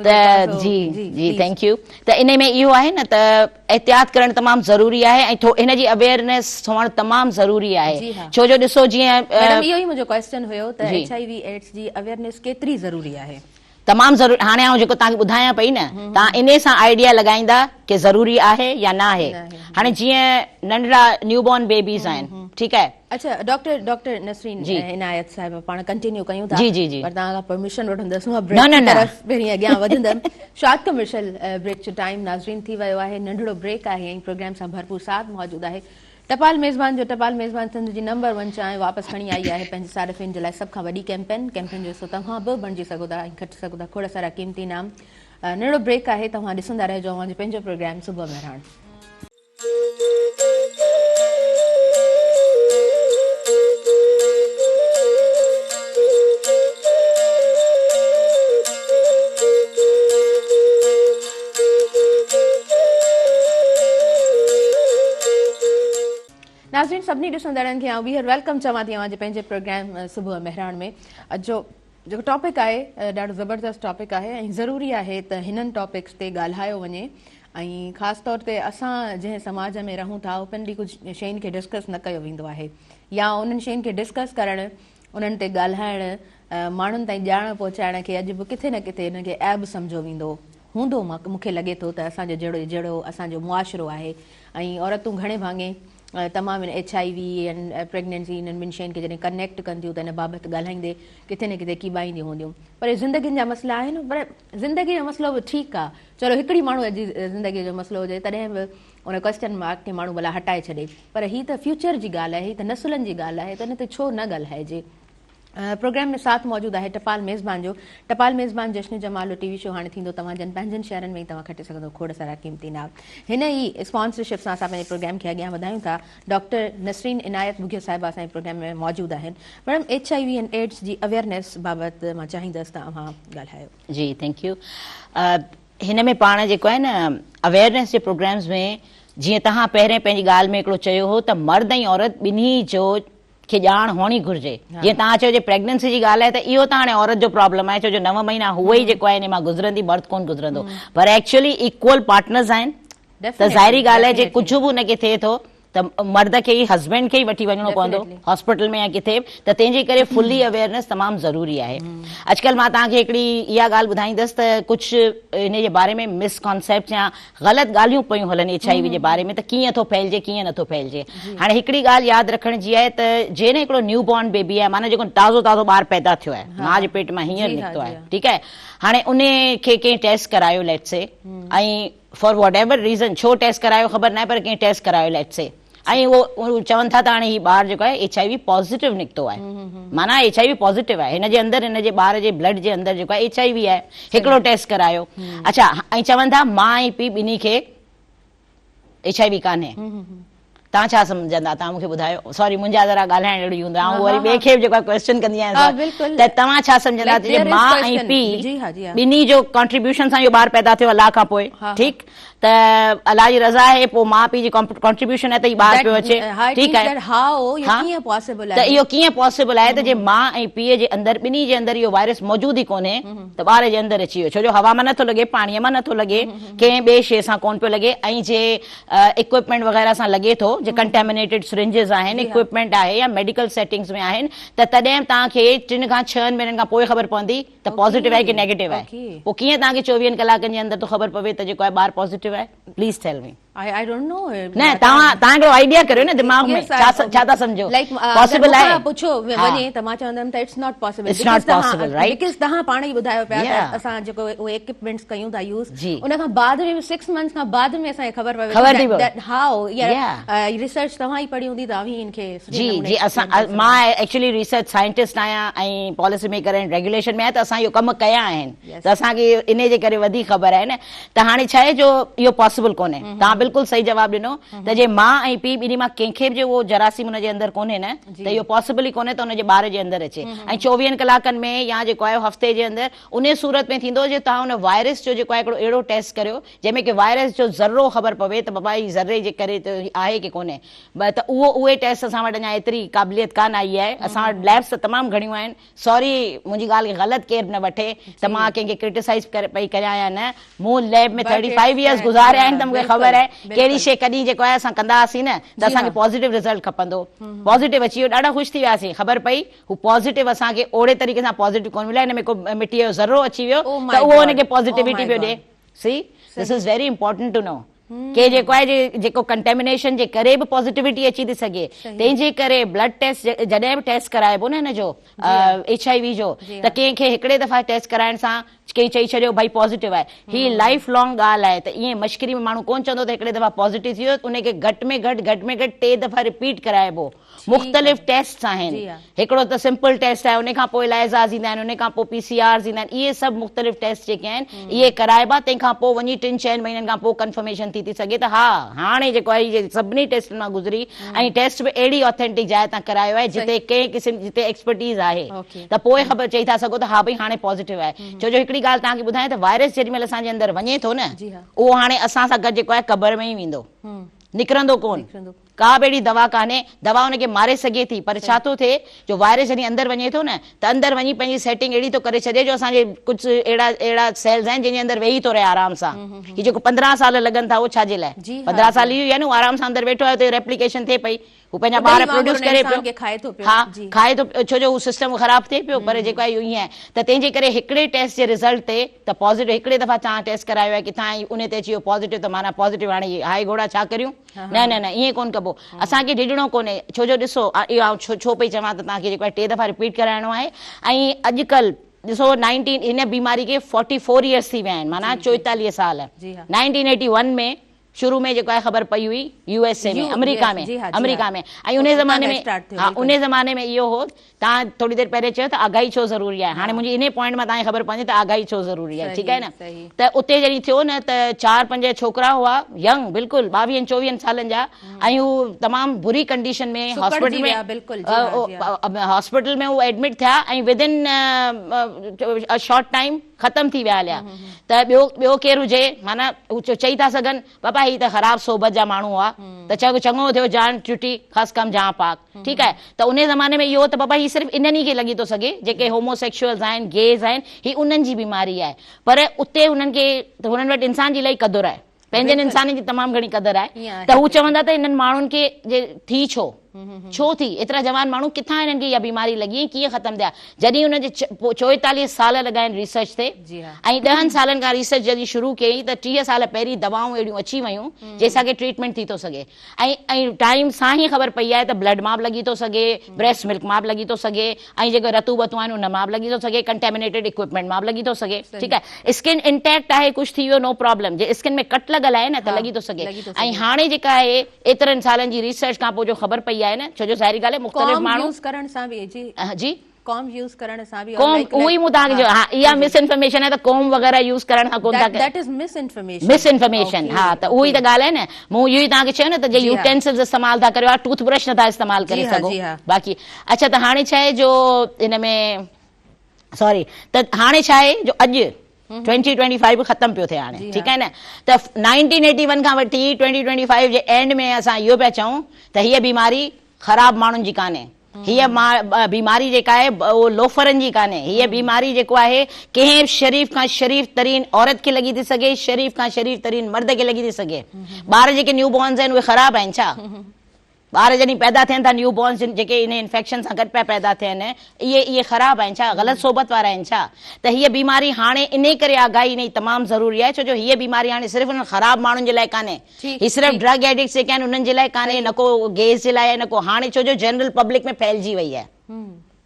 [SPEAKER 2] ته جي جي thank you ته انهي ۾ اهو آهي نه ته احتياط ڪرڻ تمام ضروري آهي ۽ هن جي اويئرنيس هئڻ تمام ضروري آهي ڇو جو ڏسو جيئن
[SPEAKER 1] ميڊم اهو ئي منهنجو ڪويسچن هيو ته ايڇ I V AIDS جي اويئرنيس ڪيتري ضروري آهي.
[SPEAKER 2] تمام ضروري هاڻي آئون جيڪو توهان کي ٻڌايان پئي نه توهان انهي سان آئيڊيا لڳائيندا ڪي ضروري آهي يا نه آهي هاڻي جيئن ننڍڙا نيو بورن بيبيز آهن ٺيڪ آهي.
[SPEAKER 1] اڇا ڊاڪٽر ڊاڪٽر نسرين عنايت صاحبه پاڻ ڪنٽينيو ڪيون ٿا
[SPEAKER 2] جي جي جي
[SPEAKER 1] پر توهان کان پرميشن وٺندس مان بريڪ جي طرف پهرين اڳيان وڌندم شارٽ ڪمرشل بريڪ جو ٽائيم ناظرين ٿي ويو آهي ننڍڙو بريڪ آهي ۽ پروگرام سان ڀرپور ساٿ موجود آهي ٽپال ميزبان جو ٽپال ميزبان سنڌ جي نمبر ون چانهه واپس کڻي آئي آهي پنهنجي صارفين جي لاء سڀ کان وڏي ڪيمپين ڪيمپين جو حصو توهان به بڻجي سگهو ٿا ۽ کٽي سگهو ٿا کوڙ سارا قيمتي انعام ننڍڙو بريڪ آهي توهان ڏسندا رهجو اوهان جو پنهنجو پروگرام صبح مهراڻ. ناظرين سڀني ڏسندڙن کي آئون ٻيهر welcome چوان ٿي اوهان جي پنهنجي پروگرام صبح مهراڻ ۾ اڄ جو جيڪو ٽاپڪ آهي ڏاڍو زبردست ٽاپڪ آهي ۽ ضروري آهي ته هنن ٽاپڪس تي ڳالهايو وڃي ۽ خاص طور تي اسان جنهن سماج ۾ رهون ٿا اوپنلي ڪجهه شين کي ڊسڪس نه ڪيو ويندو آهي يا انهن شين کي ڊسڪس ڪرڻ انهن تي ڳالهائڻ ماڻهن تائين ڄاڻ پهچائڻ کي اڄ به ڪٿي نه ڪٿي انهن کي عيب سمجهيو ويندو هوندو مون کي لڳي ٿو ته اسان جو جهڙو جهڙو اسان جو معاشرو آهي ۽ عورتون گهڻي ڀاڱي تمام ان ايڇ I V ۽ pregnancy انهن ٻن شين کي جڏهن ڪنيڪٽ ڪن ٿيون ته ان بابت ڳالهائيندي ڪٿي نه ڪٿي ڪيٻائينديون هونديون پر زندگين جا مسئلا آهن پر زندگي جو مسئلو به ٺيڪ آهي چلو هڪڙي ماڻهو جي زندگي جو مسئلو هجي تڏهن به ان ڪويسچن مارڪ کي ماڻهو ڀلا هٽائي ڇڏي پر هي ته فيوچر جي ڳالهه آهي هي ته نسلن جي ڳالهه آهي ته ان تي ڇو نه ڳالهائجي. پروگرام ۾ ساٿ موجود آهي ٽپال ميزبان جو ٽپال ميزبان جشن جمال جو ٽي وي شو هاڻي ٿيندو توهان جن پنهنجن شهرن ۾ ئي توهان کٽي سگهندو کوڙ سارا قيمتي انعام هن ئي اسپانسرشپ سان اسان پنهنجي پروگرام کي اڳيان وڌايون ٿا ڊاڪٽر نسرين عنايت ٻگهيو صاحبه اسان جي پروگرام ۾ موجود آهن madam H I V and AIDS جي اويئرنيس بابت مان چاهيندس ته اوهان ڳالهايو.
[SPEAKER 2] جي thank you هن ۾ پاڻ جيڪو آهي نه اويئرنيس جي پروگرامز ۾ جيئن توهان پهرين پنهنجي ڳالهه ۾ هڪڙو چيو هو ته مرد ۽ عورت ٻنهي جو کي ڄاڻ هئڻي گهرجي جيئن توهان چيو جي پريگننسي جي ڳالهه آهي ته اهو ته هاڻي عورت جو پرابلم آهي ڇو جو نو مهينا هوء ئي جيڪو آهي ان مان گذرندي مرد ڪونه گذرندو پر ايڪچوئلي ايڪول پارٽنرز آهن ته ظاهري ڳالهه آهي جي ڪجهه به ان کي ٿئي ٿو ته مرد کي ئي هسبينڊ کي ئي وٺي وڃڻو پوندو هاسپيٽل ۾ يا ڪٿي به ته تنهن جي ڪري فلي اويئرنيس تمام ضروري آهي اڄڪلهه مان توهان کي هڪڙي اها ڳالهه ٻڌائيندس ته ڪجهه ان جي باري ۾ مس ڪانسيپٽ يا غلط ڳالهيون پيون هلن ايڇ I وي جي باري ۾ ته ڪيئن ٿو ڦهلجي ڪيئن نٿو ڦهلجي هاڻي هڪڙي ڳالهه ياد رکڻ جي آهي ته جنهن هڪڙو نيو بورن بيبي آهي معنيٰ جيڪو تازو تازو ٻار پيدا ٿيو آهي ماء جي پيٽ مان هينئر نڪتو آهي ٺيڪ آهي هاڻي ان کي ڪنهن ٽيسٽ ڪرايو let's see ۽ for what ever reason ڇو ٽيسٽ ڪرايو خبر ناهي پر ڪنهن ٽيسٽ ڪرايو let's سي ۽ اهو چون ٿا ته هاڻي هي ٻار جيڪو آهي ايڇ I V positive نڪتو آهي معنيٰ ايڇ I V positive آهي هن جي اندر هن جي ٻار جي بلڊ جي اندر جيڪو آهي ايڇ I وي آهي هڪڙو ٽيسٽ ڪرايو اڇا ۽ چون ٿا ماء ۽ پيء ٻنهي کي ايڇ I وي ڪانهي. توهان ڇا سمجهندا توهان مون کي ٻڌايو سوري منهنجا ذرا ڳالهائڻ اهڙو ئي هوندو آهي آئون وري ٻئي کي به جيڪو آهي ڪويسچن ڪندي آهيان ته توهان ڇا سمجهندا ته جي ماء ۽ پيء ٻنهي جو ڪانٽريبيوشن سان اهو ٻار پيدا ٿيو الله کان پوء ٺيڪ ته الله جي رضا آهي پوء ماء پيء جي ڪانٽريبيوشن آهي ته هي ٻار پيو اچي ٺيڪ آهي ته اهو ڪيئن پاسيبل آهي ته جي ماء ۽ پيء جي اندر ٻنهي جي اندر اهو وائرس موجود ئي ڪونهي ته ٻار جي اندر اچي ويو ڇو جو هوا مان نٿو لڳي پاڻيء مان نٿو لڳي ڪنهن ٻئي شيء سان ڪونه پيو لڳي ۽ جي اڪوپمينٽ وغيره سان لڳي ٿو جي ڪنٽيمنيٽيڊ سرنجز آهن اڪوپمينٽ آهي يا ميڊيڪل سيٽنگز ۾ آهن ته تڏهن به توهان کي ٽن کان ڇهن مهينن کان پوء خبر پوندي ته پازيٽو آهي ڪي نيگيٽو آهي پوء ڪيئن توهان کي چوويهن ڪلاڪن جي اندر ٿو خبر پوي ته جيڪو آهي ٻار پازيٽو آهي please tell me.
[SPEAKER 1] I don't know.
[SPEAKER 2] نه توهان توهان هڪڙو آئيڊيا ڪريو نه دماغ ۾ ڇا ڇا ٿا سمجهو
[SPEAKER 1] پاسيبل آهي مون کان پڇيو وڃي ته مان چوندم ته it's not possible
[SPEAKER 2] it's not possible right
[SPEAKER 1] because توهان پاڻ ئي ٻڌايو پيا ته اسان جيڪو اهي اڪوپمينٽس ڪيون ٿا يوز ان کان بعد ۾ به 6 منٿس کان بعد ۾ اسان کي خبر پوي ٿي that how يا ريسرچ توهان ئي پڙهي هوندي ته اوهين ان کي
[SPEAKER 2] جي جي اسان مان ايڪچولي ريسرچ سائنٽسٽ آهيان ۽ پاليسي ميڪر اينڊ ريگيوليشن ۾ آهيان ته اسان اهو ڪم ڪيا آهن ته اسان کي انهي جي ڪري وڌيڪ خبر آهي نه ته هاڻي ڇا آهي جو اهو پاسيبل ڪونهي توهان بلڪل صحيح جواب ڏنو ته جي ماء ۽ پيء ٻنهي مان ڪنهن کي به جي اهو جراثيم ان جي اندر ڪونهي نه ته اهو پاسيبل ئي ڪونهي ته ان جي ٻار جي اندر اچي ۽ چوويهن ڪلاڪن ۾ يا جيڪو آهي هفتي جي اندر انهي صورت ۾ ٿيندو جي توهان ان وائرس جو جيڪو آهي هڪڙو اهڙو ٽيسٽ ڪريو جنهن ۾ ڪي وائرس جو ذرو خبر پوي ته بابا هي ذري جي ڪري ته آهي ڪي ڪونهي ته اهو اهي ٽيسٽ اسان وٽ اڃا ايتري قابليت ڪانه آئي آهي اسان وٽ ليبس ته تمام گهڻيون آهن سوري منهنجي ڳالهه کي غلط ڪير به نه وٺي ته مان ڪنهن کي ڪرٽيسائز پئي ڪريان يا نه مون ليب ۾ ٿرٽي فائيو ايئرس گذاريا آهن ته مون کي خبر آهي ڪهڙي شيء ڪڏهن جيڪو آهي اسان ڪندا هئاسين نه ته اسان کي پازيٽو رزلٽ کپندو پازيٽو اچي ويو ڏاڍا خوش ٿي وياسين خبر پئي هو پازيٽو اسان کي اوڙي طريقي سان پازيٽو ڪونه مليو هن ۾ ڪو مٽيء جو ذرو اچي ويو ته اهو هن کي پازيٽيوٽي پيو ڏي see this is very important to know ڪي جيڪو آهي جيڪو ڪنٽيمنيشن جي ڪري به پازيٽيوٽي اچي ٿي سگهي تنهن جي ڪري بلڊ ٽيسٽ جڏهن به ٽيسٽ ڪرائبو نه هن جو ايڇ I وي جو ته ڪنهن کي هڪڙي دفعا ٽيسٽ ڪرائڻ سان ڪنهن چئي ڇڏيو ڀائي پازيٽو آهي هي لائف لانگ ڳالهه آهي ته ائين مشڪري ۾ ماڻهو ڪونه چوندو ته هڪڙي دفعا پازيٽو ٿي ويو ان کي گهٽ ۾ گهٽ گهٽ ۾ گهٽ ٽي دفعا رپيٽ ڪرائبو مختلف ٽيسٽس آهن هڪڙو ته سمپل ٽيسٽ آهي ان کان پوء الائزاز ايندا آهن ان کان پوء پي سي آرز ايندا آهن اهي سڀ مختلف ٽيسٽ جيڪي آهن اهي ڪرائبا تنهن کان پوء وڃي ٽن چئن مهينن کان پوء ڪنفرميشن ٿي ٿي سگهي ته ها هاڻي جيڪو آهي اهي سڀني ٽيسٽن مان گذري ۽ ٽيسٽ به اهڙي آٿينٽڪ جاء تان ڪرايو آهي جتي ڪنهن قسم جتي ايڪسپرٽيز آهي ته پوء خبر چئي ٿا سگهو ته ها ڀئي هاڻي پازيٽو آهي ڇو جو هڪڙي ڳالهه توهان کي ٻڌايان ته وائرس جيڏي مهل اسان جي اندر وڃي ٿو نه اهو هاڻي اسان سان گڏ جيڪو آهي قبر ۾ ئي ويندو نڪرندو ڪون ڪا به اهڙي دوا ڪانهي، دوا ان کي ماري سگهي ٿي پر ڇا ٿو ٿئي جو وائرس جڏهن اندر وڃي ٿو نه ته اندر وڃي پنهنجي سيٽنگ اهڙي ٿو ڪري ڇڏي جو اسان جي ڪجهه اهڙا اهڙا سيلز آهن جنهن جي اندر ويهي ٿو رهي آرام سان هي جيڪو 15 سال لڳن ٿا اهو ڇا جي لاء 15 سال اهو ئي آهي نه هو آرام سان اندر ويٺو آهي اتي ريپليڪيشن ٿئي پئي هو پنهنجا ٻار پروڊيوس ڪري پيو ها کائي ٿو ڇو جو هو سسٽم خراب ٿئي پيو پر جيڪو آهي اهو ائين آهي ته تنهن جي ڪري هڪڙي ٽيسٽ جي رزلٽ تي ته پازيٽو هڪڙي دفعا توهان ٽيسٽ ڪرايو آهي ڪٿان ۽ ان تي اچي ويو پازيٽو ته معنيٰ پازيٽو هاڻي هاء گهوڙا ڇا ڪريون نه نه نه ائين ڪونه ڪبو اسان کي ڊڄڻو ڪونهي ڇو جو ڏسو اهو آئون ڇو ڇو پئي چوان ته توهان کي جيڪو آهي ٽي دفعا رپيٽ ڪرائڻو آهي ۽ اڄڪلهه ڏسو نائنٽين هن بيماري کي فورٽي فور ايئرس ٿي ويا آهن معنيٰ 44 سال 1981 ۾ شروع ۾ جيڪو آهي خبر پئي هئي يو ايس اي ۾ آمريڪا ۾ آمريڪا ۾ ۽ انهي زماني ۾ ها انهي زماني ۾ اهو هو توهان ٿوري دير پهرين چيو ته آگاهي ڇو ضروري آهي هاڻي منهنجي انهي پوائنٽ مان توهان کي خبر پوندي ته آگاهي ڇو ضروري آهي ٺيڪ آهي نه ته اتي جڏهن ٿيو نه ته چار پنج ڇوڪرا هئا ينگ بلڪل ٻاويهن چوويهن سالن جا ۽ هو تمام بري ڪنڊيشن ۾ هاسپيٽل ۾ هاسپيٽل ۾ هو ايڊمٽ ٿيا ۽ with in a short time ختم ٿي ويا هليا ته ٻيو ٻيو ڪير هجي معنيٰ هو چئي ٿا سگهن بابا هي ته خراب صحبت جا ماڻهو هئا ته چئو چڱو ٿيو جان ڇٽي خس ڪم جهان پاڪ ٺيڪ آهي ته انهي زماني ۾ اهو هو ته بابا هي صرف انهن ئي کي لڳي ٿو سگهي جيڪي هومو سيڪشوئلز آهن گيز آهن هي انهن جي بيماري آهي پر اتي هنن کي هنن وٽ انسان جي الاهي قدر آهي پنهنجن انسانن جي تمام گهڻي قدر آهي ته هو چوندا ته انهن ماڻهن کي جي ٿي ڇو ڇو ٿي ايترا جوان ماڻهو ڪٿان هنن کي اها بيماري لڳي ۽ ڪيئن ختم ٿيا جڏهن انهن جي 44 سال لڳا آهن ريسرچ تي ۽ ڏهن سالن کان ريسرچ جڏهن شروع ڪئي ته 30 سال پهرين دوائون اهڙيون اچي ويون جنهن سان ڪي ٽريٽمينٽ ٿي ٿو سگهي ۽ ۽ ٽائيم سان ئي خبر پئي آهي ته بلڊ مان به لڳي ٿو سگهي، بريسٽ ملڪ مان به لڳي ٿو سگهي ۽ جيڪي رطوبتون آهن ان مان به لڳي ٿو سگهي، ڪنٽيمنيٽيڊ اڪوپمينٽ مان به لڳي ٿو سگهي ٺيڪ آهي اسڪن انٽيڪٽ آهي ڪجهه ٿي ويو نو پرابلم جي اسڪن ۾ ڪٽ لڳل آهي نه ته لڳي ٿو سگهي ۽ هاڻي جيڪا آهي ايترن سالن جي ريسرچ کان پوء جو خبر پئي آهي نه ڇو جو ظاهري ڳالهه آهي مختلف ماڻهو
[SPEAKER 1] ڪوم يوز ڪرڻ سان به جي
[SPEAKER 2] جي.
[SPEAKER 1] ڪوم يوز ڪرڻ سان به
[SPEAKER 2] ڪوم اهو ئي مون توهان کي چيو ها اها مس انفارميشن آهي ته ڪوم وغيره يوز ڪرڻ سان ڪون ٿا
[SPEAKER 1] that is miss information
[SPEAKER 2] miss information ها ته اهو ئي ته ڳالهه آهي نه مون اهو ئي توهان کي چيو نه ته جي يوٽينسلز استعمال ٿا ڪريو ها ٽوٿ برش نٿا استعمال ڪري سگهو باقي اڇا ته هاڻي ڇا آهي جو ان ۾ سوري ته هاڻي ڇا آهي جو اڄ 2025 به ختم پيو ٿئي هاڻي ٺيڪ آهي نه ته 1981 کان وٺي 2025 جي اينڊ ۾ اسان اهو پيا چئون ته هيء بيماري خراب ماڻهن جي ڪانهي هيء بيماري جيڪا آهي اهو لوفرن جي ڪانهي هيء بيماري جيڪو آهي ڪنهن به شريف کان شريف ترين عورت کي لڳي ٿي سگهي شريف کان شريف ترين مرد کي لڳي ٿي سگهي ٻار جيڪي نيو بورنز آهن اهي خراب آهن ڇا؟ ٻار جڏهن پيدا ٿين ٿا نيو بورنز جيڪي انهي انفيڪشن سان گڏ پيا پيدا ٿين اهي اهي خراب آهن ڇا غلط صحبت وارا آهن ڇا ته هيء بيماري هاڻي انهي ڪري آگاهي انهي تمام ضروري آهي ڇو جو هيء بيماري هاڻي صرف انهن خراب ماڻهن جي لاء ڪانهي هي صرف ڊرگ ايڊڪٽس جيڪي آهن انهن جي لاء ڪانهي نه ڪو گيز جي لاء آهي نه ڪو هاڻي ڇو جو جنرل پبلڪ ۾ ڦهلجي وئي آهي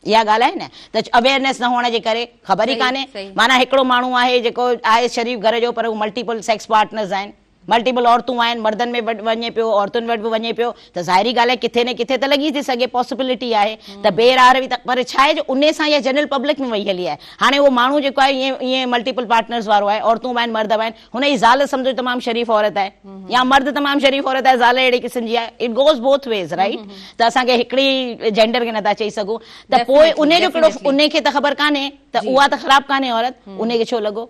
[SPEAKER 2] اها ڳالهه آهي نه ته اويئرنيس نه هئڻ جي ڪري خبر ئي ڪانهي معنيٰ هڪڙو ماڻهو آهي جيڪو آهي شريف گهر جو پر هو ملٽيپل سيڪس پارٽنرز آهن ملٽيپل عورتون آهن مردن ۾ وٽ وڃي پيو عورتن وٽ به وڃي پيو ته ظاهري ڳالهه آهي ڪٿي نه ڪٿي ته لڳي ٿي سگهي پاسيبلٽي آهي ته بي راهه روي ته پر ڇا آهي جو انهي سان اها جنرل پبلڪ ۾ وئي هلي آهي هاڻي اهو ماڻهو جيڪو آهي ائين ائين ملٽيپل پارٽنرز وارو آهي عورتون به آهن مرد به آهن هن جي زال سمجهو تمام شريف عورت آهي يا مرد تمام شريف عورت آهي زال اهڙي قسم جي آهي it goes both ways right ته اسان کي هڪڙي جينڊر کي نٿا چئي سگهون ته پوء انهي جو ڪهڙو انهي کي ته خبر ڪانهي ته اها ته خراب ڪانهي عورت انهي کي ڇو لڳو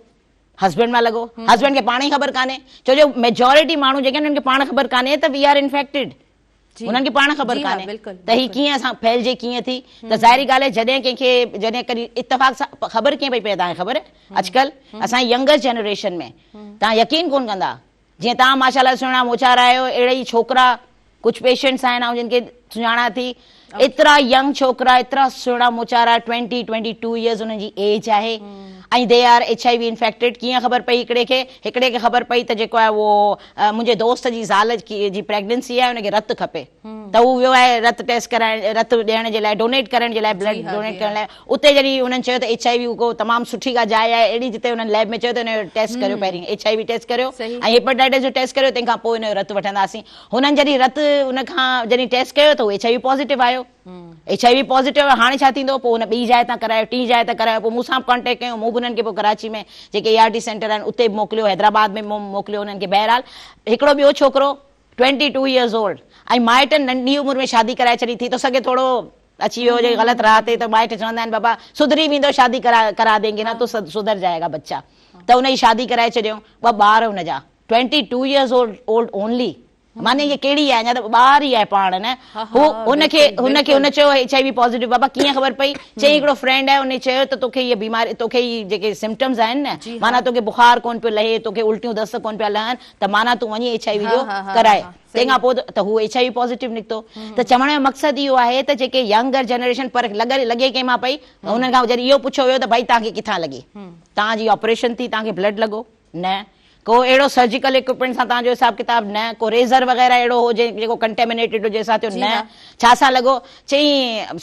[SPEAKER 2] هسبينڊ مان لڳو هسبينڊ کي پاڻ ئي خبر ڪانهي ڇو جو ميجورٽي ماڻهو جيڪي آهن انهن کي پاڻ خبر ڪانهي ته وي آر انفيڪٽيڊ انهن کي پاڻ خبر ڪانهي ته هي ڪيئن اسان ڦهلجي ڪيئن ٿي ته ظاهري ڳالهه آهي جڏهن ڪنهن کي جڏهن ڪڏهن اتفاق سان خبر ڪيئن پئي پئي توهان کي خبر اڄڪلهه اسان جي ينگر جنريشن ۾ توهان يقين ڪون ڪندا جيئن توهان ماشاء الله سهڻا موچار آهيو اهڙا ئي ڇوڪرا ڪجهه پيشنٽس آهن آئون جن کي سڃاڻان ٿي ايترا ينگ ڇوڪرا ايترا سهڻا موچارا ٽوينٽي ٽوينٽي ٽو يئرز انهن جي ايج آهي ۽ they are H I V infected ڪيئن خبر پئي هڪڙي کي هڪڙي کي خبر پئي ته جيڪو آهي اهو منهنجي دوست جي زال جي پريگننسي آهي ان کي رت کپي ته هو ويو آهي رت ٽيسٽ ڪرائڻ رت ڏيڻ جي لاء ڊونيٽ ڪرڻ جي لاء بلڊ ڊونيٽ ڪرڻ لاء اتي جڏهن انهن چيو ته ايڇ I وي ڪو تمام سٺي ڪا جاء آهي اهڙي جتي انهن ليب ۾ چيو ته ان جو ٽيسٽ ڪريو پهرين ايڇ I V test ڪريو ۽ هيپاٽائٽس جو ٽيسٽ ڪريو تنهن کان پوء ان جو رت وٺنداسين هنن جڏهن رت ان کان جڏهن ٽيسٽ ڪيو ته ايڇ I V positive آيو ايڇ I V positive آيو هاڻي ڇا ٿيندو پوء هن ٻي جاء تان ڪرايو ٽين جاء تان ڪرايو پوء مون سان به ڪانٽيڪٽ ڪيو مون به انهن کي پوء ڪراچي ۾ جيڪي اي آر ٽي سينٽر آهن اتي به موڪليو حيدرآباد ۾ موڪليو انهن کي بهرحال هڪڙو ٻيو ڇوڪرو 22 يئرز اولڊ ۽ مائٽن ننڍي عمر ۾ شادي ڪرائي ڇڏي ٿي ٿو سگهي ٿورو اچي ويو هجي غلط راهه تي ته مائٽ چوندا آهن بابا سڌري ويندو شادي ڪرا ڪرا دينگي نا تو سڌر جائيگا بچا ته ان جي شادي ڪرائي ڇڏيائون ٻه ٻار ان جا 22 يئرز اولڊ اونلي معني هي ڪهڙي آهي اڃا ته ٻار ئي آهي پاڻ نه هو هن کي هن کي هن چيو ايڇ I V positive بابا ڪيئن خبر پئي چئي هڪڙو فرينڊ آهي ان چيو ته توکي هي بيماري توکي هي جيڪي سمپٽمز آهن نه معنيٰ توکي بخار ڪون پيو لهي توکي الٽيون دست ڪون پيا لهن ته معنيٰ تون وڃي ايڇ I وي جو ڪرائي تنهن کان پوء ته هو ايڇ I V positive نڪتو ته چوڻ جو مقصد اهو آهي ته جيڪي ينگر جنريشن پر لڳ لڳي ڪنهن مان پئي انهن کان جڏهن اهو پڇيو ويو ته ڀائي توهان کي ڪٿان لڳي توهان جي آپريشن ٿي توهان کي بلڊ لڳو نه ڪو اهڙو سرجيڪل اڪوپمينٽ سان توهان جو حساب ڪتاب نه ڪو ريزر وغيره اهڙو هو جيڪو ڪنٽيمنيٽيڊ هجي سا ٿيو نه ڇا سان لڳو چئي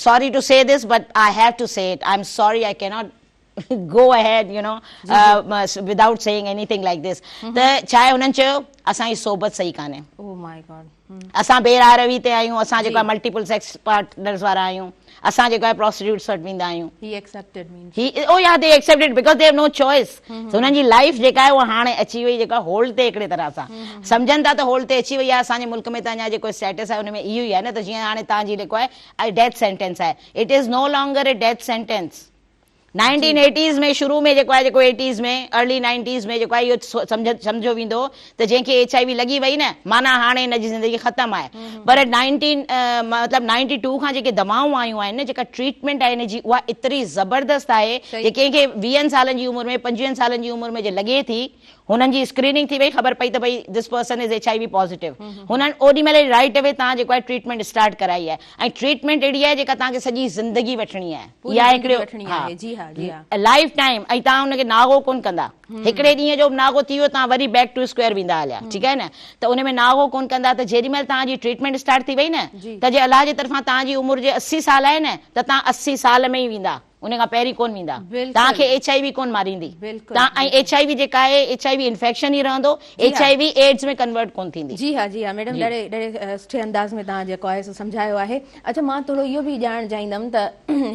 [SPEAKER 2] sorry to say this but I have to say it I am sorry I cannot go ahead you know without saying anything like this ته ڇا آهي هنن چيو اسان جي صحبت صحيح ڪانهي
[SPEAKER 1] او ماء گاڊ
[SPEAKER 2] اسان بي راهه روي تي آهيون اسان جيڪو آهي ملٽيپل سيڪس پارٽنرز وارا آهيون اسان جيڪو آهي پراسٽيٽيوٽس وٽ ويندا آهيون
[SPEAKER 1] هي ايڪسيپٽيڊ مينز
[SPEAKER 2] هي او يا the accepted because they have no choice هنن جي لائيف جيڪا آهي اها هاڻي اچي وئي جيڪا هولڊ تي هڪڙي طرح سان سمجهن ٿا ته هولڊ تي اچي وئي آهي اسان جي ملڪ ۾ ته اڃا جيڪو اسٽيٽس آهي ان ۾ اهو ئي آهي نه ته جيئن هاڻي توهان جي جيڪو آهي ڊيٿ سينٽينس آهي it is no longer a death sentence nineteen eighties ۾ شروع ۾ جيڪو آهي جيڪو ايٽيز ۾ ارلي نائنٽيز ۾ جيڪو آهي اهو سمجهه سمجهيو ويندو هو ته جنهن کي ايڇ I وي لڳي وئي نه معنيٰ هاڻي هن جي زندگي ختم آهي پر نائنٽين مطلب نائنٽي ٽو کان جيڪي دوائون آيون آهن نه جيڪا ٽريٽمينٽ آهي هن جي اها ايتري زبردست آهي جي ڪنهن کي ويهن سالن جي عمر ۾ پنجويهن سالن جي عمر ۾ جي لڳي ٿي هنن جي اسڪريننگ ٿي وئي خبر پئي ته ڀئي this person is H I V positive هنن اوڏي مهل ئي رائيٽ اوي تان جيڪو آهي ٽريٽمينٽ اسٽارٽ ڪرائي آهي ۽ ٽريٽمينٽ اهڙي آهي جيڪا تان کي سڄي زندگي وٺڻي آهي اها هڪڙي ها لائف ٽائيم ۽ تان ان کي ناغو ڪون ڪندا هڪڙي ڏينهن جو به ناغو ٿي ويو تان وري بيڪ ٽو اسڪويئر ويندا هليا ٺيڪ آهي نه ته ان ۾ ناغو ڪون ڪندا ته جيڏي مهل تان جي ٽريٽمينٽ اسٽارٽ ٿي وئي نه ته جي الله جي طرفان تان جي عمر جي 80 سال آهي نه ته تان 80 سال ۾ ئي ويندا. ان کان پهرين ڪون ويندا. توهان کي ايڇ I V ڪون ماريندي. توهان ۽ ايڇ I V جيڪا آهي ايڇ I V infection ئي رهندو، H I V AIDS ۾ convert ڪون ٿيندي.
[SPEAKER 1] جي ها جي ها ميڊم ڏاڍي ڏاڍي سٺي انداز ۾ توهان جيڪو آهي سو سمجهايو آهي. اڇا مان ٿورو اهو به ڄاڻڻ چاهيندم ته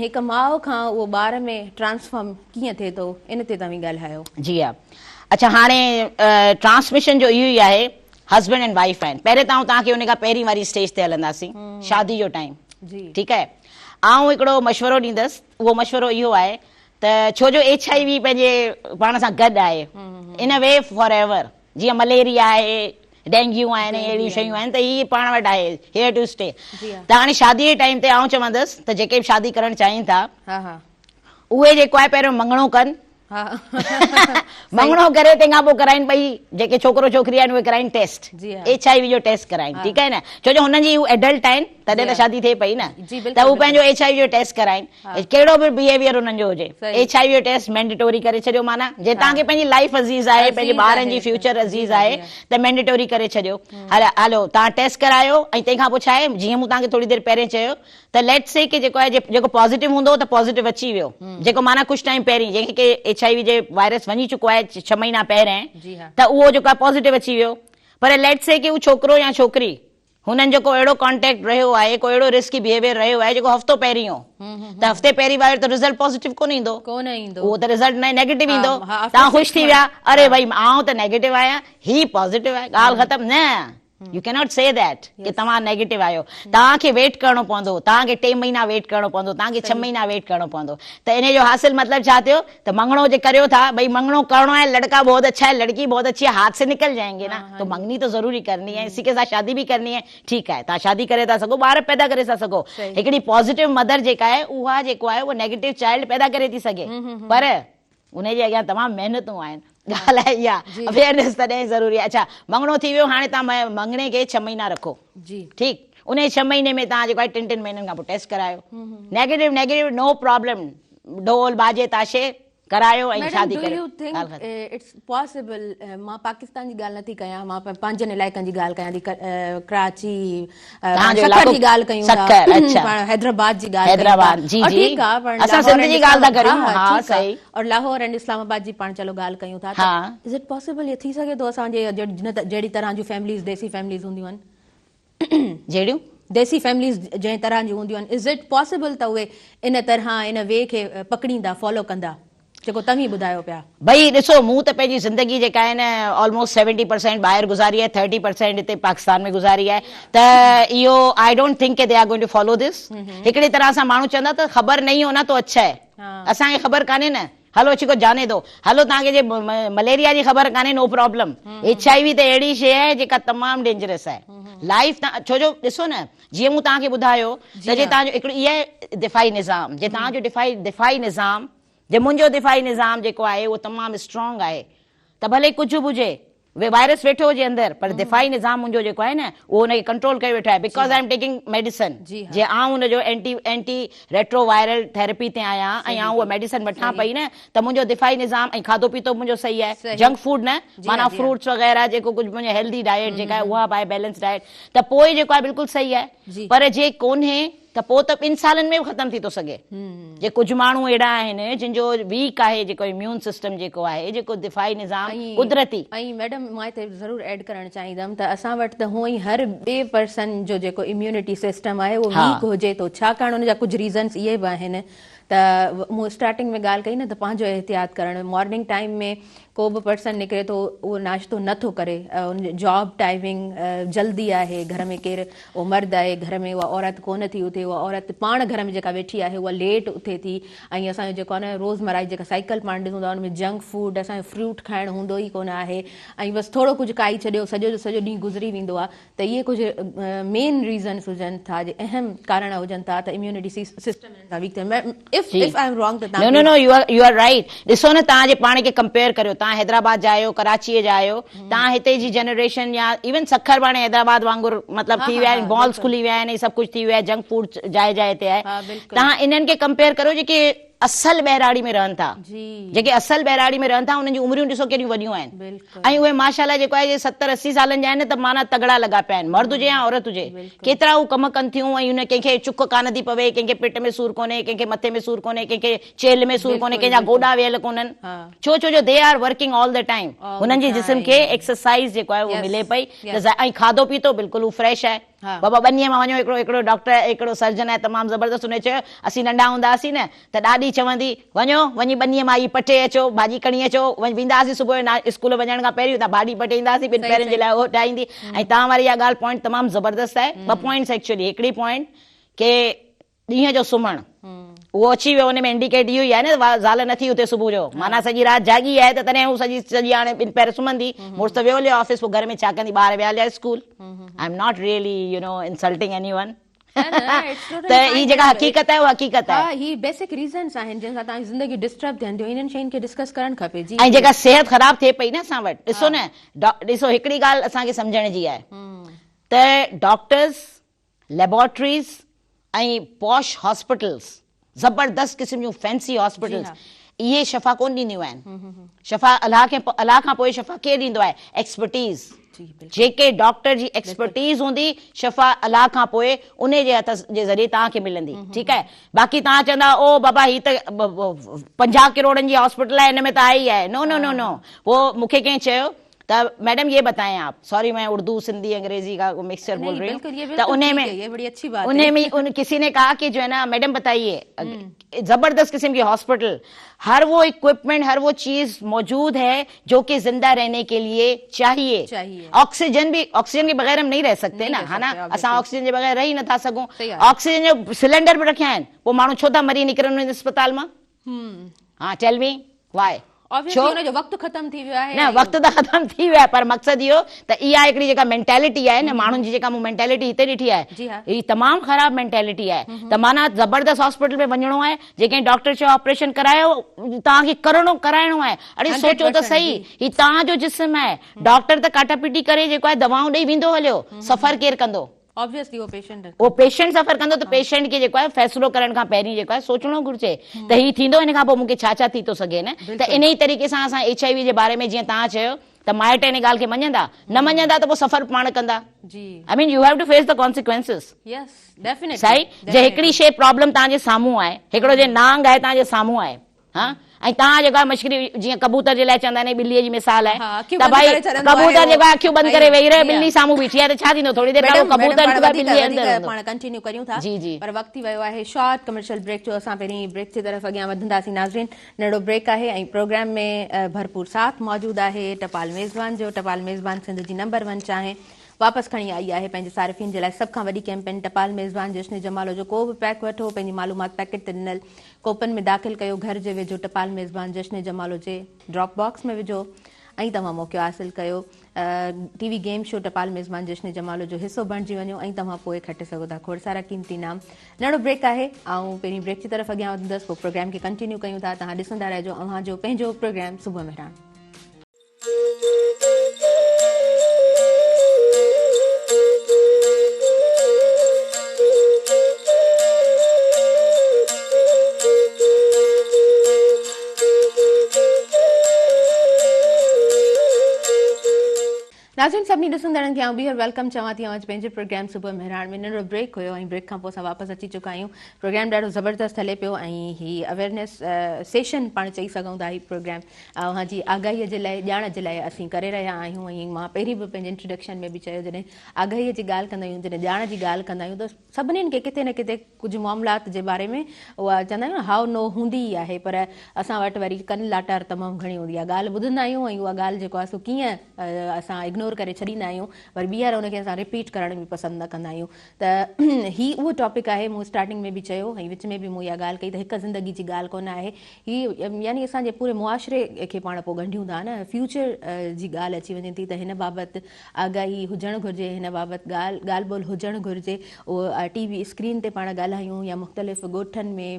[SPEAKER 1] هڪ ماء کان اهو ٻار ۾ ٽرانسفارم ڪيئن ٿئي ٿو ان تي توهين ڳالهايو.
[SPEAKER 2] جي ها اڇا هاڻي ٽرانسميشن جو اهو ئي آهي هسبينڊ اينڊ وائيف آهن پهرين ته آئون توهان کي ان کان پهرين واري اسٽيج تي هلنداسين شادي جو ٽائيم ٺيڪ آهي آئون هڪڙو مشورو ڏيندس اهو مشورو اهو آهي ته ڇو جو ايڇ I V پنهنجي پاڻ سان گڏ آهي ان وي فار ايور جيئن مليريا آهي ڊينگيون آهن ۽ اهڙيون شيون آهن ته هي پاڻ وٽ آهي هيئر ٽو اسٽي ته هاڻي شادي جي ٽائيم تي آئون چوندس ته جيڪي به شادي ڪرڻ چاهين ٿا اهي جيڪو آهي پهريون مڱڻو ڪن مڱڻو ڪري تنهن کان پوء ڪرائين ٻئي جيڪي ڇوڪرو ڇوڪري آهن اهي ڪرائين ٽيسٽ ايڇ I V جو ٽيسٽ ڪرائين ٺيڪ آهي نه ڇو جو هنن جي هو ايڊلٽ آهن تڏهن ته شادي ٿئي پئي نه ته هو پنهنجو ايڇ I V جو ٽيسٽ ڪرائين ڪهڙو به بيهيويئر انهن جو هجي ايڇ I V جو ٽيسٽ مينڊيٽوري ڪري ڇڏيو معنيٰ جي توهان کي پنهنجي لائيف عزيز آهي پنهنجي ٻارن جي فيوچر عزيز آهي ته مينڊيٽوري ڪري ڇڏيو هلو توهان ٽيسٽ ڪرايو ۽ تنهن کان پوء ڇا آهي جيئن مون توهان کي ٿوري دير پهرين چيو ته ليٽس سي ڪي جيڪو آهي جيڪو پازيٽو هوندو ته پازيٽو اچي ويو جيڪو معنيٰ ڪجهه ٽائيم پهرين جنهن کي ايڇ I V جي وائرس وڃي چڪو آهي ڇهه مهينا پهرين ته اهو جيڪو آهي پازيٽو اچي ويو پر ليٽس سي ڪي هو ڇوڪرو يا ڇوڪري هنن جو ڪو اهڙو ڪانٽيڪٽ رهيو آهي ڪو اهڙو رسڪي بيهيويئر رهيو آهي جيڪو هفتو پهرين هو ته هفتي پهرين وارو ته رزلٽ پازيٽو ڪونه ايندو اهو ته رزلٽ نيگيٽو ايندو توهان خوش ٿي ويا اري ڀئي آئون ته نيگيٽو آهيان هي پازيٽو آهي ڳالهه ختم نه يو ڪيناٽ سي that ڪي توهان نيگيٽو آهيو توهان کي ويٽ ڪرڻو پوندو توهان کي ٽي مهينا ويٽ ڪرڻو پوندو توهان کي ڇهه مهينا ويٽ ڪرڻو پوندو ته انهي جو حاصل مطلب ڇا ٿيو ته مڱڻو جي ڪريو ٿا ڀئي مڱڻو ڪرڻو آهي لڙڪا بهت اڇا هي لڙڪي بهت اڇي هي هاٿ سي نڪل جائينگي نا تو مڱني تو ضروري ڪرني هي اسي ڪي ساٿ شادي به ڪرني هي ٺيڪ آهي توهان شادي ڪري ٿا سگهو ٻار پيدا ڪري ٿا سگهو هڪڙي پازيٽو مدر جيڪا آهي اها جيڪو آهي اهو نيگيٽو چائلڊ پيدا ڪري ٿي سگهي پر انهي جي اڳيان تمام محنتون آهن. ڳالهه آهي اها اويئرنيس تڏهن ضروري آهي. اڇا مڱڻو ٿي ويو هاڻي توهان مڱڻي کي ڇهه مهينا رکو ٺيڪ انهي ڇهه مهيني ۾ توهان جيڪو آهي ٽن ٽن مهينن کان پوء ٽيسٽ ڪرايو نيگيٽو نيگيٽو نو پرابلم ڍول باجي تاشي ڪرايو ۽ شادي ڪريو.
[SPEAKER 1] Madam do you think it's possible مان پاڪستان جي ڳالهه نٿي ڪيان مان پنهنجن علائقن جي ڳالهه ڪيان ٿي ڪراچي سکر جي ڳالهه ڪيون ٿا پاڻ حيدرآباد جي ڳالهه ڪيون ٿا ٺيڪ آ پاڻ
[SPEAKER 2] اسان سنڌ جي ڳالهه ٿا ڪريون ها صحيح
[SPEAKER 1] اور لاهور اينڊ اسلام آباد جي پاڻ چلو ڳالهه ڪيون ٿا ته از it possible اهو ٿي سگهي ٿو اسان جي جهڙي طرح جون فيمليز ديسي فيمليز هونديون آهن
[SPEAKER 2] جهڙيون
[SPEAKER 1] ديسي فيمليز جنهن طرح جون هونديون آهن از it possible ته اهي ان طرح ان وي کي پڪڙيندا فالو ڪندا جيڪو توهين ٻڌايو پيا.
[SPEAKER 2] ڀئي ڏسو مون ته پنهنجي زندگي جيڪا آهي نه آلموسٽ سيونٽي پرسينٽ ٻاهر گذاري آهي ٿرٽي پرسينٽ هتي پاڪستان ۾ گذاري آهي ته اهو I don't think K they are going to follow this هڪڙي طرح سان ماڻهو چوندا ته خبر نهين هونا تو اڇا هي اسان کي خبر ڪانهي نه هلو اڇي ڪو جاني دو هلو توهان کي جي مليريا جي خبر ڪانهي no problem H I V ته اهڙي شي آهي جيڪا تمام ڊينجرس آهي لائف ڇو جو ڏسو نه جيئن مون توهان کي ٻڌايو ته جي توهان جو هڪڙو اهي دفاعي نظام جي توهان جو دفاعي دفاعي نظام جي منهنجو دفاعي نظام جيڪو آهي اهو تمام اسٽرانگ آهي ته ڀلي ڪجهه به هجي وائرس ويٺو هجي اندر پر دفاعي نظام منهنجو جيڪو آهي نه اهو ان کي ڪنٽرول ڪيو ويٺو آهي because I am taking medicine جي آئون ان جو anti anti retro viral therapy تي آهيان ۽ آئون اها ميڊيسن وٺان پئي نه ته منهنجو دفاعي نظام ۽ کاڌو پيتو به منهنجو صحيح آهي جنڪ فوڊ نه معنيٰ فروٽس وغيره جيڪو ڪجهه منهنجو هيلدي ڊائيٽ جيڪا آهي اها به آهي بيلنس ڊائيٽ ته پوء جيڪو آهي بلڪل صحيح آهي پر جي ڪونهي ته پوء ته ٻن سالن ۾ به ختم ٿي ٿو سگهي جي ڪجهه ماڻهو اهڙا آهن جن جو ويڪ آهي جيڪو اميون سسٽم جيڪو آهي جيڪو دفاعي نظام قدرتي.
[SPEAKER 1] ۽ ميڊم مان هتي ضرور ايڊ ڪرڻ چاهيندم ته اسان وٽ ته هونئن ئي هر ٻئي پرسن جو جيڪو اميونٽي سسٽم آهي اهو ويڪ هجي ٿو ڇاڪاڻ ان جا ڪجهه ريزنس اهي به آهن ته مون اسٽارٽنگ ۾ ڳالهه ڪئي نه ته پنهنجو احتياط ڪرڻ مارننگ ٽائيم ۾ ڪو به پرسن نڪري ٿو اهو ناشتو نه ٿو ڪري ان جي جاب ٽائمنگ جلدي آهي گهر ۾ ڪير اهو مرد آهي گهر ۾ اها عورت ڪونه ٿي اٿي اها عورت پاڻ گهر ۾ جيڪا ويٺي آهي اها ليٽ اٿي ٿي ۽ اسان جو جيڪو آهي نه روزمره جي جيڪا سائيڪل پاڻ ڏسون ٿا ان ۾ جنڪ فوڊ اسان جو فروٽ کائڻ هوندو ئي ڪونه آهي ۽ بس ٿورو ڪجهه کائي ڇڏيو سڄو جو سڄو ڏينهن گذري ويندو آهي ته اهي ڪجهه مين ريزنس هجن ٿا جي اهم ڪارڻ هجن ٿا ته اميونٽي سسٽم انهن سان ويڪ ٿئي if if I am wrong ته
[SPEAKER 2] توهان no no no you are you are right ڏسو نه توهان جي پاڻ کي ڪمپيئر ڪريو توهان حيدرآباد جا آهيو ڪراچيء جا آهيو توهان هتي جي جنريشن يا ايون سکر به هاڻي حيدرآباد وانگر مطلب ٿي ويا آهن مالز کلي ويا آهن ۽ سڀ ڪجهه ٿي ويو آهي جنڪ فوڊ جاء جاء تي آهي توهان انهن کي ڪمپيئر ڪريو جيڪي اصل ٻهراڙي ۾ رهن ٿا جيڪي اصل ٻهراڙي ۾ رهن ٿا انهن جون عمريون ڏسو ڪيڏيون وڏيون آهن ۽ اهي ماشاء الله جيڪو آهي 70 80 سالن جا آهن ته معنيٰ تگڙا لڳا پيا آهن مرد هجي يا عورت هجي ڪيترا هو ڪم ڪن ٿيون ۽ ان ڪنهن کي چڪ ڪانه ٿي پوي ڪنهن کي پيٽ ۾ سور ڪونهي ڪنهن کي مٿي ۾ سور ڪونهي ڪنهن کي چيلهه ۾ سور ڪونهي ڪنهن جا گوڏا ويل ڪونهن ڇو ڇو جو they are working all the time هنن جي جسم کي ايڪسرسائز جيڪو آهي اهو ملي پئي ته ۽ کاڌو پيتو بلڪل هو فريش آهي بابا ٻنيء مان وڃو هڪڙو هڪڙو ڊاڪٽر هڪڙو سرجن آهي تمام زبردست ان چيو اسين ننڍا هوندا هئاسين نه ته ڏاڏي چوندي وڃو وڃي ٻنيء مان هي پٽي اچو ڀاڄي کڻي اچو ويندا هئاسين صبح جو اسڪول وڃڻ کان پهرين اتان ڀاڄي پٽي ايندا هئاسين ٻن پهرن جي لاء اهو ٺاهيندي ۽ توهان واري اها ڳالهه پوائنٽ تمام زبردست آهي ٻه پوائنٽس ايڪچوئلي هڪڙي پوائنٽ ڪي ڏينهن جو سمهڻ اهو اچي ويو ان ۾ انڊيڪيٽ اهو ئي آهي نه زال نٿي اٿي صبح جو معنيٰ سڄي رات جاڳي آهي ته تڏهن هو سڄي سڄي هاڻي ٻن پهر سمهندي مڙس ته ويو هليو آفيس پوء گهر ۾ ڇا ڪندي ٻار ويا هليا school I am not really you know insulting anyone ته هي جيڪا حقيقت آهي اها حقيقت آهي.
[SPEAKER 1] ها هي بيسڪ ريزنس آهن جن سان توهان جي زندگي ڊسٽرب ٿين ٿيون انهن شين کي ڊسڪس ڪرڻ کپي جي.
[SPEAKER 2] ۽ جيڪا صحت خراب ٿئي پئي نه اسان وٽ ڏسو نه ڏسو هڪڙي ڳالهه اسان کي سمجهڻ جي آهي ته ڊاڪٽرز ليبارٽريز ۽ پوش هاسپيٽلز، زبردست قسم جون فينسي هاسپيٽلز، اهي شفا ڪونه ڏينديون آهن. شفا الله کي الله کان پوء شفا ڪير ڏيندو آهي؟ ايڪسپرٽيز. جيڪي ڊاڪٽر جي ايڪسپرٽيز هوندي شفا الله کان پوء انهي جي هٿ جي ذريعي توهان کي ملندي. ٺيڪ آهي. باقي توهان چوندا او بابا هي ته 50 ڪروڙن جي هاسپيٽل آهي ان ۾ ته آهي ئي آهي. نو نو نو نو. پوء مون کي ڪنهن چيو ته ميڊم يه بتائين آپ سوري مين اردو سنڌي انگريزي ڪا مڪسچر بول رهي هون ته انهي ۾ انهي ۾ ان ڪسي ني ڪها ڪي جو هي نا ميڊم بتائيي زبردست قسم ڪي هاسپيٽل هر وو اڪوپمينٽ هر وو چيز موجود هي جو ڪي زنده رهني ڪي ليي چاهيي آڪسيجن به آڪسيجن ڪي بغير هم نهين رهه سڪتي نا ها نا اسان آڪسيجن جي بغير رهي نٿا سگهون آڪسيجن جو سلينڊر به رکيا آهن پوء ماڻهو ڇو ٿا مري نڪرن اسپتال مان ها ٽيل مي وائي
[SPEAKER 1] ڇو ان جو وقت ختم ٿي ويو آهي
[SPEAKER 2] نه وقت ته ختم ٿي ويو آهي پر مقصد اهو ته اها هڪڙي جيڪا مينٽيلٽي آهي نه ماڻهن جي جيڪا مون مينٽيلٽي هتي ڏٺي آهي هي تمام خراب مينٽيلٽي آهي ته معنيٰ زبردست هاسپيٽل ۾ وڃڻو آهي جي ڪنهن ڊاڪٽر چيو آپريشن ڪرايو توهان کي ڪرڻو ڪرائڻو آهي اڙي سوچو ته سهي هي توهان جو جسم آهي ڊاڪٽر ته ڪاٽا پيٽي ڪري جيڪو آهي دوائون ڏئي ويندو هليو سفر ڪير ڪندو
[SPEAKER 1] آبويسلي اهو پيشنٽ
[SPEAKER 2] اهو پيشنٽ سفر ڪندو ته پيشنٽ کي جيڪو آهي فيصلو ڪرڻ کان پهرين جيڪو آهي سوچڻو گهرجي ته هي ٿيندو ان کان پوء مون کي ڇا ڇا ٿي ٿو سگهي نه ته انهي طريقي سان اسان ايڇ I V جي باري ۾ جيئن توهان چيو ته مائٽ ان ڳالهه کي مڃندا نه مڃندا ته پوء سفر پاڻ ڪندا
[SPEAKER 1] جي
[SPEAKER 2] I mean you have to face the consequences
[SPEAKER 1] yes definitely
[SPEAKER 2] سائين جي هڪڙي شي پرابلم توهان جي سامهون آهي هڪڙو جي نانگ آهي توهان جي سامهون آهي ها ۽ توهان جيڪو آهي مشڪري جيئن ڪبوتر جي لاء چوندا آهن ٻلي جي مثال آهي ته ڀائي ڪبوتر جيڪو آهي اکيون بند ڪري ويهي رهيو ٻلي سامهون بيٺي آهي ته ڇا ٿيندو ٿوري دير کان پوء ڪبوتر به ٻلي جي اندر هوندو.
[SPEAKER 1] پاڻ ڪنٽينيو ڪريون ٿا
[SPEAKER 2] جي جي
[SPEAKER 1] پر وقت ٿي ويو آهي شارٽ ڪمرشل بريڪ جو اسان پهرين بريڪ جي طرف اڳيان وڌنداسين ناظرين ننڍڙو بريڪ آهي ۽ پروگرام ۾ ڀرپور ساٿ موجود آهي ٽپال ميزبان جو ٽپال ميزبان سنڌ جي نمبر ون چانهه واپس کڻي آئي آهي پنهنجي صارفين جي لاء سڀ کان وڏي ڪيمپين ٽپال ميزبان جشن جمالو جو ڪو به پيڪ وٺو پنهنجي معلومات پيڪيٽ تي ڏنل ڪوپن ۾ داخل ڪيو گهر جي ويجهو ٽپال ميزبان جشن جمالو جي ڊراپ باڪس ۾ وجهو ۽ توهان موقعو حاصل ڪيو ٽي وي گيم شو ٽپال ميزبان جشن جمالو جو حصو بڻجي وڃو ۽ توهان پوء کٽي سگهو ٿا کوڙ سارا قيمتي انعام. ننڍڙو بريڪ آهي آئون پهرين بريڪ جي طرف اڳيان وڌندس پوء پروگرام کي ڪنٽينيو ڪيون ٿا توهان ڏسندا رهجو اوهان جو پنهنجو پروگرام صبح مهراڻ. ناظرين سڀني ڏسندڙن کي آئون ٻيهر welcome چوان ٿي اوهان جي پنهنجي پروگرام صبح مهراڻ ۾ ننڍڙو بريڪ هيو ۽ بريڪ کان پوء اسان واپس اچي چڪا آهيون پروگرام ڏاڍو زبردست هلي پيو ۽ هي اويرنيس سيشن پاڻ چئي سگهون ٿا هي پروگرام اوهان جي آگاهي جي لاء ڄاڻ جي لاء اسين ڪري رهيا آهيون ۽ مان پهرين به پنهنجي انٽروڊڪشن ۾ به چيو جڏهن آگاهي جي ڳالهه ڪندا آهيون جڏهن ڄاڻ جي ڳالهه ڪندا آهيون ته سڀنين کي ڪٿي نه ڪٿي ڪجهه معاملات جي باري ۾ اها چوندا آهيون نه هائو نو هوندي ئي آهي پر اسان وٽ وري ڪن لاٽار تمام گهڻي هوندي آهي ڳالهه ٻڌندا آهيون ۽ اها ڳالهه جيڪو آهي سو ڪيئن اسان اگنور ڪري ڇڏيندا آهيون وري ٻيهر ان کي اسان رپيٽ ڪرڻ به پسند نه ڪندا آهيون ته هي اهو ٽاپڪ آهي مون اسٽارٽنگ ۾ به چيو ۽ وچ ۾ به مون اها ڳالهه ڪئي ته هڪ زندگي جي ڳالهه ڪونه آهي هي يعني اسان جي پوري معاشري کي پاڻ پوء ڳنڍيون ٿا نه فيوچر جي ڳالهه اچي وڃي ٿي ته هن بابت آگاهي هجڻ گهرجي هن بابت ڳالهه ڳالهه ٻولهه هجڻ گهرجي اهو ٽي وي اسڪرين تي پاڻ ڳالهايون يا مختلف ڳوٺن ۾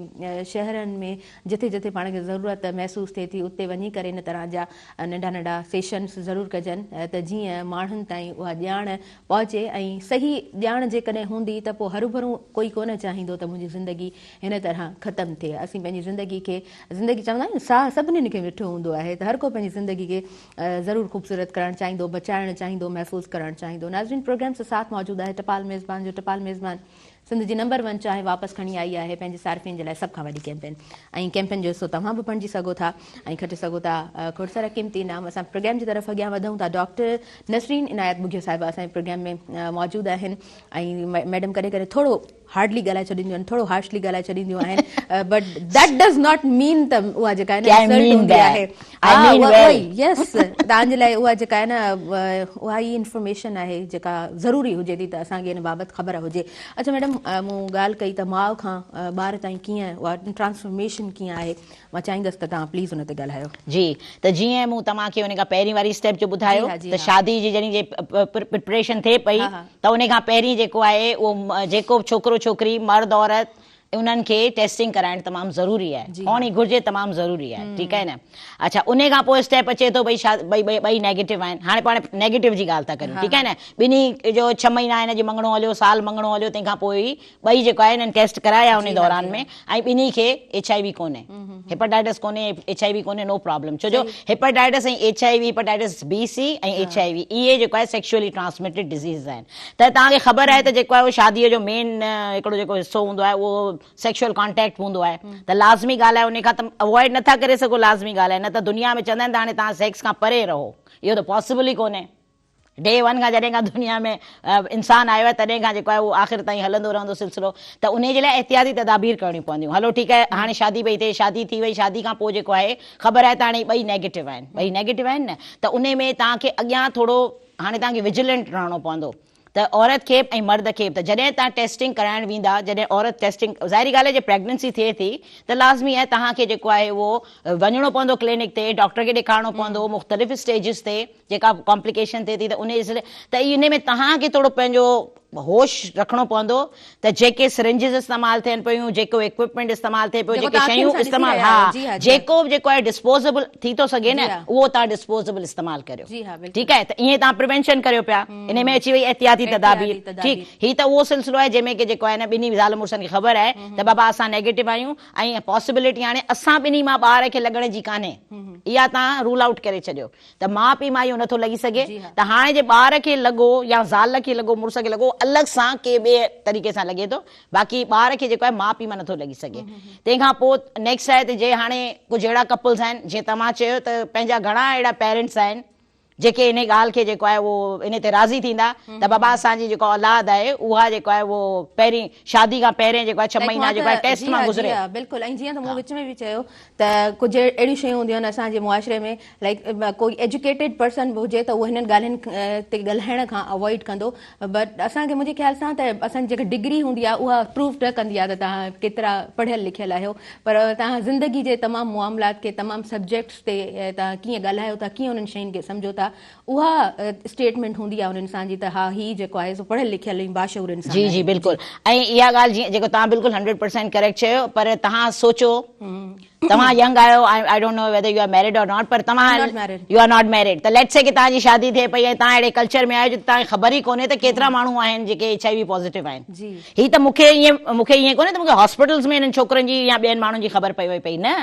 [SPEAKER 1] شهرن ۾ جٿي جٿي پاڻ کي ضرورت محسوس ٿئي ٿي اتي وڃي ڪري ان طرح جا ننڍا ننڍا سيشنس ضرور ڪجن ته جيئن جيئن ماڻهن تائين اها ڄاڻ پهچي ۽ صحيح ڄاڻ جيڪڏهن هوندي ته پوء هروڀرو ڪوئي ڪونه چاهيندو ته منهنجي زندگي هن طرح ختم ٿئي. اسين پنهنجي زندگي کي زندگي چوندا آهيون نه ساهه سڀني کي مٺو هوندو آهي ته هر ڪو پنهنجي زندگي کي ضرور خوبصورت ڪرڻ چاهيندو، بچائڻ چاهيندو، محفوظ ڪرڻ چاهيندو. ناظرين پروگرام سان ساٿ موجود آهي ٽپال ميزبان جو ٽپال ميزبان سنڌ جي نمبر ون چانهه واپس کڻي آئي آهي پنهنجي صارفين جي لاء سڀ کان وڏي ڪيمپين ۽ ڪيمپين جو حصو توهان به بڻجي سگهو ٿا ۽ کٽي سگهو ٿا کوڙ سارا قيمتي انعام اسان پروگرام جي طرف اڳيان وڌون ٿا ڊاڪٽر نسرين عنايت ٻگهيو صاحبه اسان جي پروگرام ۾ موجود آهن ۽ ميڊم ڪڏهن ڪڏهن ٿورو هارڊلي ڳالهائي ڇڏينديون آهن ٿورو هارشلي ڳالهائي ڇڏينديون آهن but that does not مين ته اها جيڪا آهي نه انسلٽ هوندي آهي ها يس توهان جي لاء اها جيڪا آهي نه اها ئي انفارميشن آهي جيڪا ضروري هجي ٿي ته اسان کي ان بابت خبر هجي اڇا ميڊم مون ڳالهه ڪئي ته ماء کان ٻار تائين ڪيئن اها ٽرانسفارميشن ڪيئن آهي مان چاهيندس ته توهان پليز ان تي ڳالهايو.
[SPEAKER 2] جي ته جيئن مون توهان کي ان کان پهرين واري اسٽيپ جو ٻڌايو ته شادي جي جڏهن جي پريپريشن ٿئي پئي ته ان کان پهرين جيڪو آهي اهو جيڪو به ڇوڪرو ڇوڪري مرد عورت انهن کي ٽيسٽنگ ڪرائڻ تمام ضروري آهي هئڻ ئي گهرجي تمام ضروري آهي ٺيڪ آهي نه اڇا ان کان پوء اسٽيپ اچي ٿو ڀئي ٻئي ٻئي نيگيٽو آهن هاڻي پاڻ نيگيٽو جي ڳالهه ٿا ڪريون ٺيڪ آهي نه ٻنهي جو ڇهه مهينا هن جي مڱڻو هليو سال مڱڻو هليو تنهن کان پوء ئي ٻئي جيڪو آهي انهن ٽيسٽ ڪرايا انهي دوران ۾ ۽ ٻنهي کي ايڇ I V ڪونهي هيپاٽائٽس ڪونهي ايڇ I V ڪونهي نو پرابلم ڇو جو hepatitis ۽ H I V hepatitis B C ۽ H I V اهي جيڪو آهي سيڪشولي ٽرانسميٽيڊ ڊزيز آهن ته توهان کي خبر آهي ته جيڪو آهي اهو شادي جو مين هڪڙو جيڪو حصو هوندو آهي اهو سيڪشول ڪانٽيڪٽ هوندو آهي ته لازمي ڳالهه آهي انهي کان ته اوائڊ نٿا ڪري سگهو لازمي ڳالهه آهي نه ته دنيا ۾ چوندا آهن ته هاڻي توهان سيڪس کان پري رهو اهو ته پاسيبل ئي ڪونهي ڊي ون کان جڏهن کان دنيا ۾ انسان آيو آهي تڏهن کان جيڪو آهي اهو آخر تائين هلندو رهندو سلسلو ته انهي جي لاء احتياطي تدابير ڪرڻيون پونديون هلو ٺيڪ آهي هاڻي شادي پئي ٿئي شادي ٿي وئي شادي کان پوء جيڪو آهي خبر آهي ته هاڻي ٻئي نيگيٽو آهن ٻئي نيگيٽو آهن نه ته انهي ۾ توهان کي اڳيان ٿورو هاڻي توهان کي وجيلنٽ رهڻو پوندو ته عورت کي به ۽ مرد کي به ته جڏهن توهان ٽيسٽنگ ڪرائڻ ويندا جڏهن عورت ٽيسٽنگ ظاهري ڳالهه آهي جي پريگننسي ٿئي ٿي ته لازمي آهي توهان کي جيڪو آهي اهو وڃڻو پوندو ڪلينڪ تي ڊاڪٽر کي ڏيکارڻو پوندو مختلف اسٽيجز تي جيڪا ڪامپليڪيشن ٿئي ٿي ته انهي سلسلي ته انهي ۾ توهان کي ٿورو پنهنجو هوش رکڻو پوندو ته جيڪي سرنجز استعمال ٿين پيون جيڪو ايڪوپمينٽ استعمال ٿئي پيو جيڪي شيون استعمال ها جيڪو به جيڪو آهي ڊسپوزيبل ٿي ٿو سگهي نه اهو توهان ڊسپوزيبل استعمال ڪريو ٺيڪ آهي ته ائين توهان پريونشن ڪريو پيا انهي ۾ اچي وئي احتياطي تدابير ٺيڪ هي ته اهو سلسلو آهي جنهن ۾ ڪي جيڪو آهي نه ٻنهي زال مڙسن کي خبر آهي ته بابا اسان نيگيٽو آهيون ۽ پاسيبلٽي هاڻي اسان ٻنهي مان ٻار کي لڳڻ جي ڪانهي اها توهان رول آئوٽ ڪري ڇڏيو ته ماء پيء مان اهو نٿو لڳي سگهي ته هاڻي جي ٻار کي لڳو يا زال کي لڳو مڙس کي لڳو الڳ سان ڪنهن ٻئي طريقي سان لڳي ٿو باقي ٻار کي جيڪو آهي ماء پيء مان نٿو لڳي سگهي تنهن کان پوء نيڪسٽ آهي ته جي هاڻي ڪجهه اهڙا ڪپلز آهن جيئن توهان چيو ته پنهنجا گهڻا اهڙا پيرنٽس آهن جيڪي انهي ڳالهه کي جيڪو آهي اهو انهي تي راضي ٿيندا ته بابا اسان جي جيڪا اولاد آهي اها جيڪو آهي اهو پهرين شادي کان پهرين جيڪو آهي ڇهه مهينا جيڪو آهي ٽيسٽ مان گذري.
[SPEAKER 1] بلڪل ۽ جيئن ته مون وچ ۾ به چيو ته ڪجهه اهڙيون شيون هونديون آهن اسان جي معاشري ۾ لائيڪ ڪوئي ايجوڪيٽيڊ پرسن به هجي ته اهو هنن ڳالهين تي ڳالهائڻ کان اوائڊ ڪندو بٽ اسان کي منهنجي خيال سان ته اسان جي جيڪا ڊگري هوندي آهي اها پروف نه ڪندي آهي ته توهان ڪيترا پڙهيل لکيل آهيو پر توهان زندگي جي تمام معاملات کي تمام سبجيڪٽس تي توهان ڪيئن ڳالهايو ٿا ڪيئن انهن شين کي سمجهو ٿا اها اسٽيٽمينٽ هوندي آهي ان انسان جي ته ها هي جيڪو آهي سو پڙهيل لکيل ۽ باشعور انسان
[SPEAKER 2] جي جي بلڪل ۽ اها ڳالهه جيئن جيڪو توهان بلڪل 100% ڪريڪٽ چيو پر توهان سوچو توهان ينگ آهيو I don't know whether you are married or not پر توهان يو آر not married ته let's سي ڪي توهان جي شادي ٿئي پئي ۽ توهان اهڙي ڪلچر ۾ آهيو جتي توهان کي خبر ئي ڪونهي ته ڪيترا ماڻهو آهن جيڪي ايڇ I V positive آهن هي ته مون کي ائين مون کي ائين ڪونهي ته مون کي هاسپيٽلز ۾ انهن ڇوڪرن جي يا ٻين ماڻهن جي خبر پئي پئي نه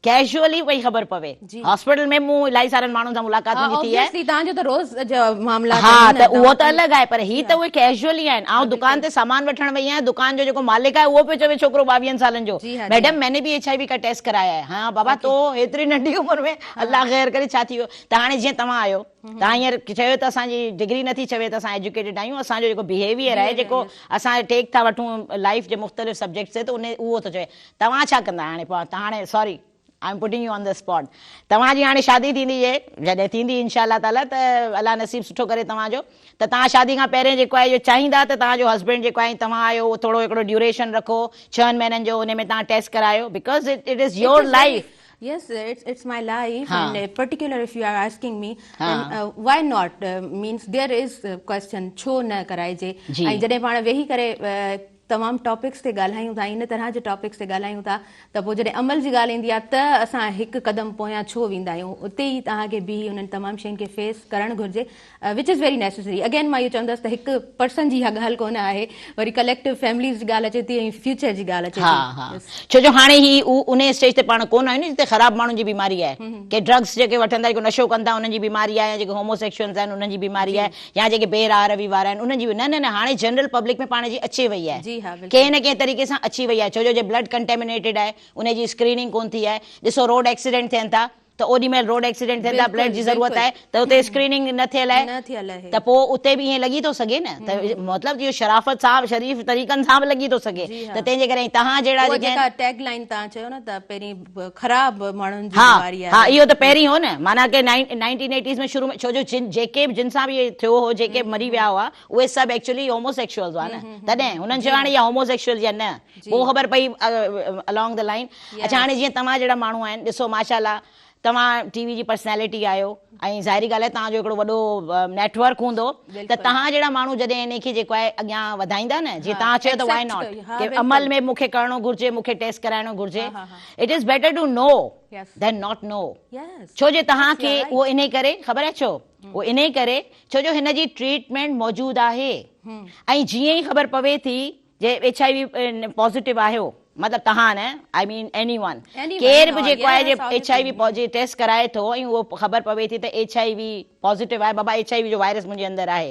[SPEAKER 2] ڪيجوئلي پئي خبر پوي. هاسپيٽل ۾ مون الاهي سارن ماڻهن سان ملاقات منهنجي ٿي آهي.
[SPEAKER 1] ها توهان جو ته روز جا معاملا
[SPEAKER 2] ها ته اهو ته الڳ آهي پر هي ته اهي ڪيجوئلي آهن. آئون دڪان تي سامان وٺڻ وئي آهيان دڪان جو جيڪو مالڪ آهي اهو پيو چوي ڇوڪرو ٻاويهن سالن جو ميڊم مين ني به ايڇ I V ڪا ٽيسٽ ڪرايا هي ها بابا تو هيتري ننڍي عمر ۾ الله خير ڪري ڇا ٿي ويو ته هاڻي جيئن توهان آهيو توهان هينئر چيو ته اسان جي ڊگري نٿي چوي ته اسان ايجوڪيٽيڊ آهيون اسان جو جيڪو بيهيويئر آهي جيڪو اسان ٽيڪ ٿا وٺون لائيف جي مختلف سبجيڪٽس تي ته ان اهو ٿو چوي توهان ڇا ڪندا هاڻي پوء هاڻي sorry I am putting you on the spot توهان جي هاڻي شادي ٿيندي جي جڏهن ٿيندي انشاء الله تعالي ته الله نصيب سٺو ڪري توهان جو ته توهان شادي کان پهرين جيڪو آهي اهو چاهيندا ته توهان جو هسبينڊ جيڪو آهي توهان آهيو اهو ٿورو هڪڙو ڊيوريشن رکو ڇهن مهينن جو ان ۾ توهان ٽيسٽ ڪرايو because it is your life
[SPEAKER 1] Yes, it's my life and particular if you are asking me then why not means there is question ڇو نه ڪرائجي ۽ جڏهن پاڻ ويهي ڪري تمام ٽاپڪس تي ڳالهايون ٿا ۽ ان طرح جي ٽاپڪس تي ڳالهايون ٿا ته پوء جڏهن عمل جي ڳالهه ايندي آهي ته اسان هڪ قدم پويان ڇو ويندا آهيون اتي ئي توهان کي بيهي انهن تمام شين کي فيس ڪرڻ گهرجي which is very necessary again مان اهو چوندس ته هڪ پرسن جي اها ڳالهه ڪونه آهي وري ڪليڪٽو فيمليز جي ڳالهه اچي ٿي ۽ فيوچر جي ڳالهه اچي
[SPEAKER 2] ها
[SPEAKER 1] ٿي
[SPEAKER 2] ها ڇو جو هاڻي هي انهي اسٽيج تي پاڻ ڪونه آهيون نه جتي خراب ماڻهن جي بيماري آهي ڪي ڊرگس جيڪي وٺن ٿا جيڪو نشو ڪن ٿا انهن جي بيماري آهي يا جيڪي هوموسيڪشولز آهن انهن جي بيماري آهي يا جيڪي بي راهه روي وارا آهن انهن جي به نه نه نه هاڻي جنرل پبلڪ ۾ پاڻ جي اچي وئي آهي
[SPEAKER 1] جي ها بلڪل
[SPEAKER 2] ڪنهن نه ڪنهن طريقي سان اچي وئي آهي ڇو جو جي بلڊ ڪنٽيمنيٽيڊ آهي انهي جي اسڪريننگ ڪون ٿي آهي ڏسو روڊ ايڪسيڊنٽ ٿين ٿا ته اوڏي مهل روڊ ايڪسيڊنٽ ٿين ٿا بلڊ
[SPEAKER 1] بلڪل
[SPEAKER 2] جي ضرورت
[SPEAKER 1] بلڪل
[SPEAKER 2] آهي ته اتي اسڪريننگ نه ٿيل آهي
[SPEAKER 1] نه ٿيل آهي
[SPEAKER 2] ته پوء اتي به ائين لڳي ٿو سگهي نه ته مطلب اهو شرافت سان شريف طريقن سان به لڳي ٿو سگهي
[SPEAKER 1] جي
[SPEAKER 2] ته
[SPEAKER 1] ها
[SPEAKER 2] تنهن جي ڪري ۽ توهان جهڙا
[SPEAKER 1] اها
[SPEAKER 2] جيڪي
[SPEAKER 1] جيڪا
[SPEAKER 2] آهن
[SPEAKER 1] ٽيگ لائين توهان چيو نه ته پهرين خراب ماڻهن جي
[SPEAKER 2] ها
[SPEAKER 1] بيماري
[SPEAKER 2] ها
[SPEAKER 1] آهي
[SPEAKER 2] اهو ته پهرين هو نه معنيٰ ڪي نائنٽين ايٽيز ۾ شروع ۾ ڇو جو جن جيڪي به جن سان به اهي ٿيو هو جيڪي به مري ويا هئا اهي سڀ ايڪچولي هوموسيڪشولز هئا نه تڏهن هنن
[SPEAKER 1] جي
[SPEAKER 2] چيو
[SPEAKER 1] ها
[SPEAKER 2] هاڻي يا هوموسيڪشولز يا نه
[SPEAKER 1] جي
[SPEAKER 2] پوء خبر پئي الانگ the line اڇا هاڻي
[SPEAKER 1] يس
[SPEAKER 2] جيئن توهان جهڙا ماڻهو آهن ڏسو ماشاء الله توهان ٽي وي جي پرسنالٽي آهيو ۽ ظاهري ڳالهه آهي توهان جو هڪڙو وڏو نيٽ ورڪ هوندو ته
[SPEAKER 1] بلڪل
[SPEAKER 2] توهان جهڙا ماڻهو جڏهن انهي کي جيڪو آهي اڳيان وڌائيندا نه جيئن
[SPEAKER 1] ها
[SPEAKER 2] توهان چيو ته وائي
[SPEAKER 1] ايڪسيپٽ
[SPEAKER 2] not
[SPEAKER 1] ڪيو ها
[SPEAKER 2] ڪي عمل
[SPEAKER 1] بلڪل
[SPEAKER 2] ۾ مون کي ڪرڻو گهرجي مون کي ٽيسٽ ڪرائڻو
[SPEAKER 1] ها
[SPEAKER 2] گهرجي
[SPEAKER 1] ها ها
[SPEAKER 2] it is better to know
[SPEAKER 1] yes
[SPEAKER 2] than not know
[SPEAKER 1] yes
[SPEAKER 2] ڇو جو توهان
[SPEAKER 1] يس
[SPEAKER 2] کي
[SPEAKER 1] يو
[SPEAKER 2] اهو
[SPEAKER 1] رائيٽ
[SPEAKER 2] انهي ڪري خبر آهي ڇو اهو انهي ڪري ڇو جو هن جي ٽريٽمينٽ موجود آهي ۽ جيئن ئي خبر پوي ٿي جي ايڇ I V positive آهيو مطلب توهان نه آئي مين ايني ون ڪير به جيڪو آهي جي ايڇ I V جي ٽيسٽ ڪرائي ٿو ۽ اهو خبر پوي ٿي ته ايڇ I V positive آهي بابا ايڇ I V جو وائرس منهنجي اندر آهي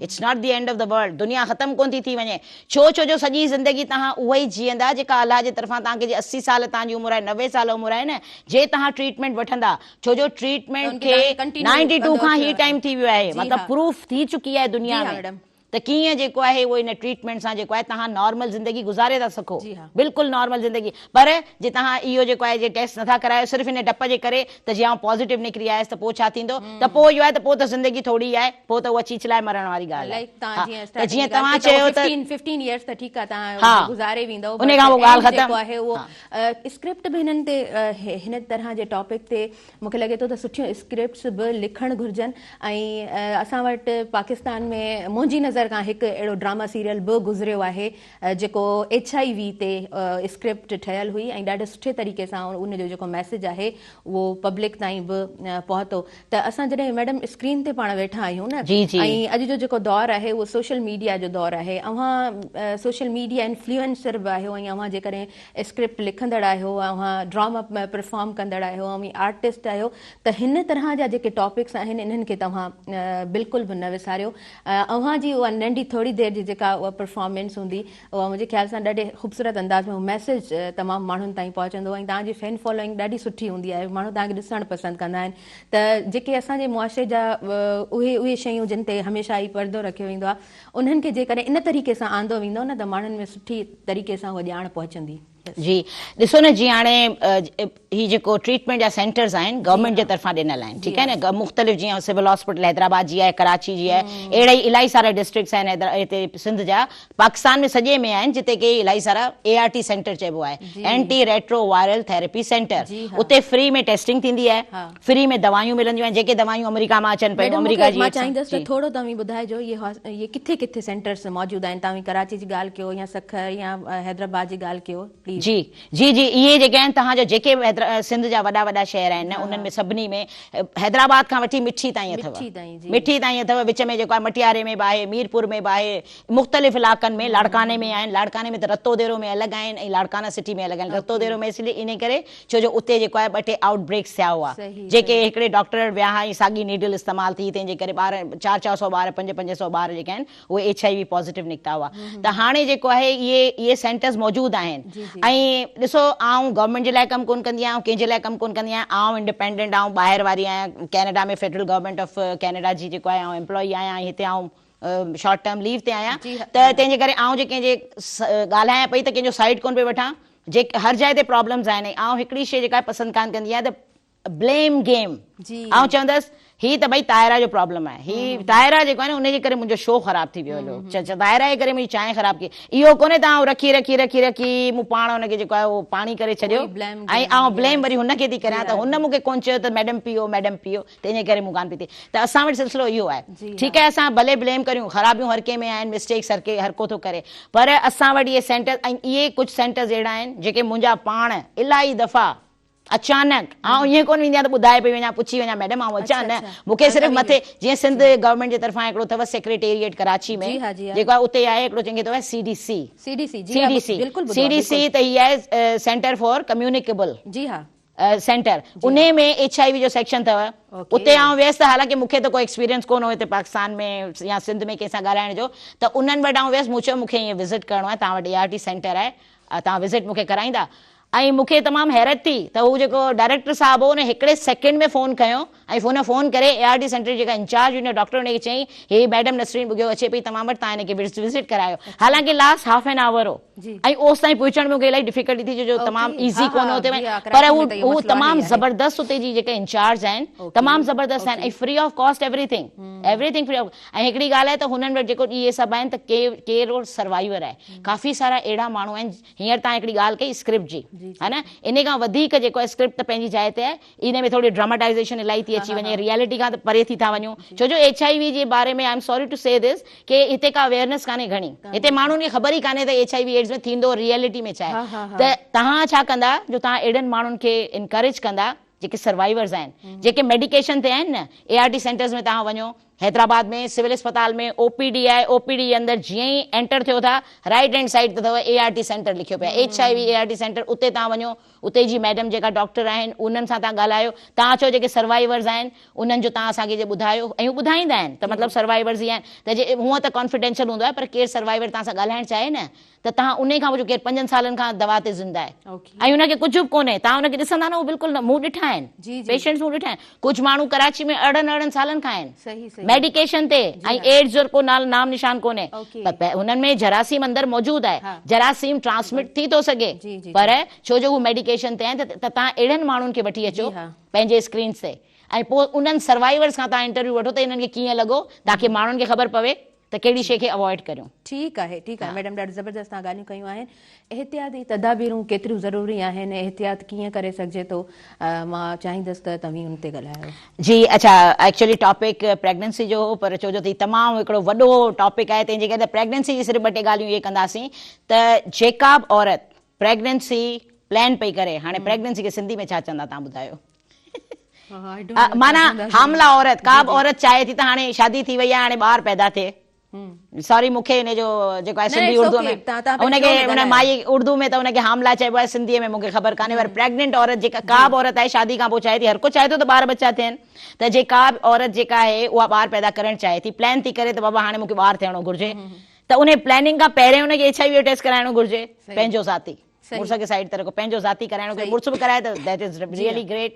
[SPEAKER 2] it's not the end of the world دنيا ختم ڪون ٿي ٿي وڃي ڇو ڇو جو سڄي زندگي توهان اها ئي جيئندا جيڪا الله جي طرفان توهان کي جي 80 سال توهان جي عمر آهي 90 سال عمر آهي نه جي توهان ٽريٽمينٽ وٺندا ڇو جو ٽريٽمينٽ کي 92 کان هي ٽائيم ٿي ويو آهي مطلب پروف ٿي چڪي آهي دنيا ۾ ته ڪيئن جيڪو آهي اهو ان ٽريٽمينٽ سان جيڪو آهي توهان نارمل زندگي گذاري ٿا سگهو بلڪل نارمل زندگي پر جي توهان اهو جيڪو آهي جي ٽيسٽ نٿا ڪرايو صرف ان ڊپ جي ڪري ته جي آئون پازيٽو نڪري آيس ته پوء ڇا ٿيندو ته پوء اهو آهي ته پوء ته زندگي ٿوري آهي پوء ته اها چيچلائي مرڻ واري ڳالهه آهي ها ته جيئن توهان چيو ته ها ان کان پوء ڳالهه ختم ها.
[SPEAKER 1] اسڪرپٽ به هنن تي هن طرح جي ٽاپڪ تي مون کي لڳي ٿو ته سٺيون اسڪرپٽس به لکڻ گهرجن ۽ اسان وٽ پاڪستان ۾ منهنجي نظر کان هڪ اهڙو ڊراما سيريل به گذريو آهي جيڪو ايڇ I V تي اسڪرپٽ ٺهيل هئي ۽ ڏاڍي سٺي طريقي سان ان جو جيڪو ميسيج آهي اهو پبلڪ تائين به پهتو ته اسان جڏهن ميڊم اسڪرين تي پاڻ ويٺا آهيون نه
[SPEAKER 2] جي جي
[SPEAKER 1] ۽ اڄ جو جيڪو دور آهي اهو سوشل ميڊيا جو دور آهي اوهان سوشل ميڊيا انفلوئنسر به آهيو ۽ اوهان جيڪڏهن اسڪرپٽ لکندڙ آهيو، اوهان ڊراما پرفارم ڪندڙ آهيو، اوهين آرٽسٽ آهيو ته هن طرح جا جيڪي ٽاپڪس آهن انهن کي توهان بلڪل به نه وساريو. اوهان جي اها ننڍي ٿوري دير جي جيڪا اها پرفارمنس هوندي اها منهنجي خيال سان ڏاڍي خوبصورت انداز ۾ اهو ميسيج تمام ماڻهن تائين پهچندو ۽ توهان جي فين فالوئنگ ڏاڍي سٺي هوندي آهي ماڻهو توهان کي ڏسڻ پسند ڪندا آهن ته جيڪي اسان جي معاشري جا اهي اهي شيون جن تي هميشه ئي پردو رکيو ويندو آهي انهن کي جيڪڏهن ان طريقي سان آندو ويندو نه ته ماڻهن ۾ سٺي طريقي سان اها ڄاڻ پهچندي.
[SPEAKER 2] جي ڏسو نه جيئن هاڻي هي جيڪو ٽريٽمينٽ جا سينٽرز آهن گورنمينٽ جي طرفان ڏنل آهن ٺيڪ آهي نه مختلف جيئن سول هاسپيٽل حيدرآباد جي آهي ڪراچي جي آهي اهڙا ئي الاهي سارا ڊسٽرڪٽس آهن هتي سنڌ جا پاڪستان ۾ سڄي ۾ آهن جتي ڪي الاهي سارا اي آر ٽي سينٽر چئبو آهي anti retro viral therapy centre اتي فري ۾ ٽيسٽنگ ٿيندي آهي فري ۾ دوايون ملنديون آهن جيڪي دوايون آمريڪا مان اچن پيون
[SPEAKER 1] ميڊم مون
[SPEAKER 2] آمريڪا
[SPEAKER 1] کي
[SPEAKER 2] جي
[SPEAKER 1] مان چاهيندس ته ٿورو توهين ٻڌائجو اهي ڪٿي ڪٿي سينٽرس موجود آهن توهين ڪراچي جي ڳالهه ڪيو يا سکر يا حيدرآباد جي ڳالهه ڪيو پليز.
[SPEAKER 2] جي جي جي اهي جيڪي آهن توهان جا جيڪي به سنڌ جا وڏا وڏا شهر آهن نه انهن ۾ سڀني ۾ حيدرآباد کان وٺي مٺي تائين اٿو مٺي تائين اٿو وچ ۾ جيڪو آهي مٽياري ۾ به آهي ميرپور ۾ به آهي مختلف علائقن ۾ لاڙڪاڻي ۾ آهن لاڙڪاڻي ۾ ته رتو ديرو ۾ الڳ آهن ۽ لاڙڪاڻا سٽي ۾ الڳ آهن رتو ديرو ۾ اس لئي انهي ڪري ڇو جو اتي جيڪو آهي ٻه ٽي آئوٽ بريڪس ٿيا هئا جيڪي هڪڙي ڊاڪٽر وٽ ويا ۽ ساڳي نيڊل استعمال ٿي تنهن جي ڪري ٻار چار چار سئو ٻار پنج پنج سئو ٻار جيڪي آهن اهي ايڇ I V positive نڪتا هئا ته هاڻي جيڪو آهي اهي اهي سينٽرز موجود آهن ۽ ڏسو آئون گورنمينٽ جي لاء ڪم ڪون ڪندي آهيان ڪنهن جي لاء ڪم ڪون ڪندي آهيان آئون انڊيپينڊنٽ آئون ٻاهر واري آهيان Canada ۾ federal government of Canada جي جيڪو آهي آئون ايمپلائي آهيان ۽ هتي آئون شارٽ ٽرم ليو تي آهيان ته تنهن جي ڪري آئون جي ڪنهن جي ڳالهايان پئي ته ڪنهن جو سائيڊ ڪون پئي وٺان جي هر جاء تي پرابلمز آهن ۽ آئون هڪڙي شي جيڪا پسند ڪانه ڪندي آهيان ته بليم گيم. آئون چوندس هي ته ڀئي طاهره جو پرابلم آهي هي طاهره جيڪو آهي نه ان جي ڪري منهنجو شو خراب ٿي ويو هليو طاهره جي ڪري منهنجي چانهه خراب ٿي اهو ڪونهي ته آئون رکي رکي رکي رکي مون پاڻ ان کي جيڪو آهي اهو پاڻي ڪري ڇڏيو ۽ آئون بليم وري هن کي ٿي ڪريان ته هن مون کي ڪونه چيو ته ميڊم پيئو ميڊم پيئو تنهن جي ڪري مون ڪانه پيتي ته اسان وٽ سلسلو اهو آهي ٺيڪ آهي اسان ڀلي بليم ڪريون خرابيون هر ڪنهن ۾ آهن مسٽيڪس هر ڪي هر ڪو ٿو ڪري پر اسان وٽ اهي سينٽر ۽ اهي ڪجهه سينٽرز اهڙا آهن جيڪي منهنجا پاڻ الاهي دفعا اچانڪ آئون ائين ڪونه ويندي آهيان ته ٻڌائي پئي وڃان پڇي وڃان ميڊم آئون اچان نه مون کي صرف مٿي جيئن سنڌ گورنمينٽ جي طرفان هڪڙو اٿو سيڪريٽيريٽ ڪراچي ۾ جيڪو آهي اتي آهي هڪڙو جنهن کي اٿو C D C
[SPEAKER 1] C D C جي ها بلڪل
[SPEAKER 2] سي ڊي سي ته هي آهي سينٽر فار ڪميونيڪيبل سينٽر انهي ۾ ايڇ I V جو سيڪشن اٿو اتي آئون ويس ته حالانڪه مون کي ته ڪو ايڪسپيرينس ڪونه هو هتي پاڪستان ۾ يا سنڌ ۾ ڪنهن سان ڳالهائڻ جو ته انهن وٽ آئون ويس مون چيو مون کي ائين وزٽ ڪرڻو آهي توهان وٽ اي آر ٽي سينٽر آهي توهان وزٽ مون کي ڪرائيندا ۽ مون کي تمام حيرت ٿي ته هو جيڪو ڊائريڪٽر صاحب هو ان هڪڙي سيڪنڊ ۾ فون کنيو ۽ فون فون ڪري اي آر ٽي سينٽر جي جيڪا انچارج هئي ڊاڪٽر ان کي چيائين هي ميڊم نسرين ٻگهيو اچي پئي توهان وٽ توهان هن کي وزٽ ڪرايو حالانڪه لاسٽ هاف اين آور هو ۽ اوستائين پهچڻ ۾ مون کي الاهي ڊفيڪلٽي ٿي جو تمام ايزي ڪونه هو اتي پر هو هو تمام زبردست اتي جي جيڪا انچارج آهن تمام زبردست آهن ۽ free of cost everything everything free of ۽ هڪڙي ڳالهه آهي ته هنن وٽ جيڪو اهي سڀ آهن ته ڪير سروائيور آهي ڪافي سارا اهڙا ماڻهو آهن هينئر توهان هڪڙي ڳالهه ڪئي اسڪرپٽ جي ها نه انهي کان وڌيڪ جيڪو آهي اسڪرپٽ ته پنهنجي جاء تي آهي انهي ۾ ٿوري ڊراماٽائيزيشن الاهي ٿي اچي وڃي ريئلٽي کان ته پري ٿي ٿا وڃون ڇو جو ايڇ I وي جي باري ۾ I am sorry to say this ڪي هتي ڪا اويئرنيس ڪانهي گهڻي هتي ماڻهن کي خبر ئي ڪانهي ته ايڇ I V AIDS ۾ ٿيندو ريئلٽي ۾ ڇا آهي ته توهان ڇا ڪندا جو توهان اهڙن ماڻهن کي انڪريج ڪندا جيڪي سروائيورز آهن جيڪي ميڊيڪيشن تي آهن نه اي آر ٽي سينٽرز ۾ توهان وڃو حيدرآباد ۾ سول اسپتال ۾ او پي ڊي آهي او پي ڊي جي اندر جيئن ئي اينٽر ٿيو ٿا رائيٽ هينڊ سائيڊ تي اٿو اي آر ٽي سينٽر لکيو پيو آهي H I V A R T centre اتي توهان وڃو اتي جي ميڊم جيڪا ڊاڪٽر آهن انهن سان توهان ڳالهايو توهان چئو جيڪي سروائيورز آهن انهن جو توهان اسان کي جي ٻڌايو ۽ هو ٻڌائيندا آهن ته مطلب سروائيورز ئي آهن ته جي هونئن ته ڪانفيڊينشل هوندو آهي پر ڪير سروائيور توهان سان ڳالهائڻ چاهي نه ته توهان انهي کان پڇو ڪير پنجن سالن کان دوا تي زنده آهي ۽ ان کي ڪجهه به ڪونهي توهان ان کي ڏسندا نه هو بلڪل نه مون ڏٺا آهن پيشنٽس مون ڏٺا آهن ڪجهه ماڻهو ڪراچي ۾ ارڙهن ارڙهن سالن کان آهن ميڊيڪيشن تي ۽ ايڊز جو ڪو نام نشان ڪونهي پر هنن ۾ جراثيم اندر موجود آهي جراثيم ٽرانسمٽ ٿي ٿو سگهي پر ڇو جو هو ميڊيڪيشن تي آهن ته توهان اهڙن ماڻهن کي وٺي اچو پنهنجي اسڪرينس تي ۽ پوء انهن سروائيورز کان توهان انٽرويو وٺو ته انهن کي ڪيئن لڳو تاڪي ماڻهن کي خبر پوي ته ڪهڙي شيء کي اوائڊ ڪريون.
[SPEAKER 1] ٺيڪ آهي ٺيڪ آهي ميڊم ڏاڍو زبردست توهان ڳالهيون ڪيون آهن احتياطي تدابيرون ڪيتريون ضروري آهن احتياط ڪيئن ڪري سگهجي ٿو مان چاهيندس ته توهين ان تي ڳالهايو.
[SPEAKER 2] جي اڇا ايڪچولي ٽاپڪ پريگننسي جو هو پر ڇو جو هي تمام هڪڙو وڏو ٽاپڪ آهي تنهن جي ڪري ته پريگننسي جي صرف ٻه ٽي ڳالهيون اهي ڪنداسين ته جيڪا به عورت پريگننسي پلان پئي ڪري هاڻي پريگننسي کي سنڌي ۾ ڇا چوندا توهان ٻڌايو. معنيٰ حامله عورت ڪا به عورت چاهي ٿي ته هاڻي شادي ٿي وئي آهي هاڻي ٻار پيدا ٿئي سوري مون کي ان جو جيڪو آهي سنڌي اردو ۾ ان کي ان مائي اردو ۾ ته ان کي حامله چئبو آهي سنڌي ۾ مون کي خبر ڪانهي پر پريگننٽ عورت جيڪا ڪا به عورت آهي شادي کان پوء چاهي ٿي هر ڪو چاهي ٿو ته ٻار ٻچا ٿين ته جي ڪا به عورت جيڪا آهي اها ٻار پيدا ڪرڻ چاهي ٿي پلان ٿي ڪري ته بابا هاڻي مون کي ٻار ٿيڻو گهرجي ته ان پلاننگ کان پهرين ان کي ايڇ I V جو ٽيسٽ ڪرائڻو گهرجي پنهنجو ذاتي مڙس کي سائيڊ تي رکو پنهنجو ذاتي ڪرائڻو ڪري مڙس به ڪرائي ته that is really great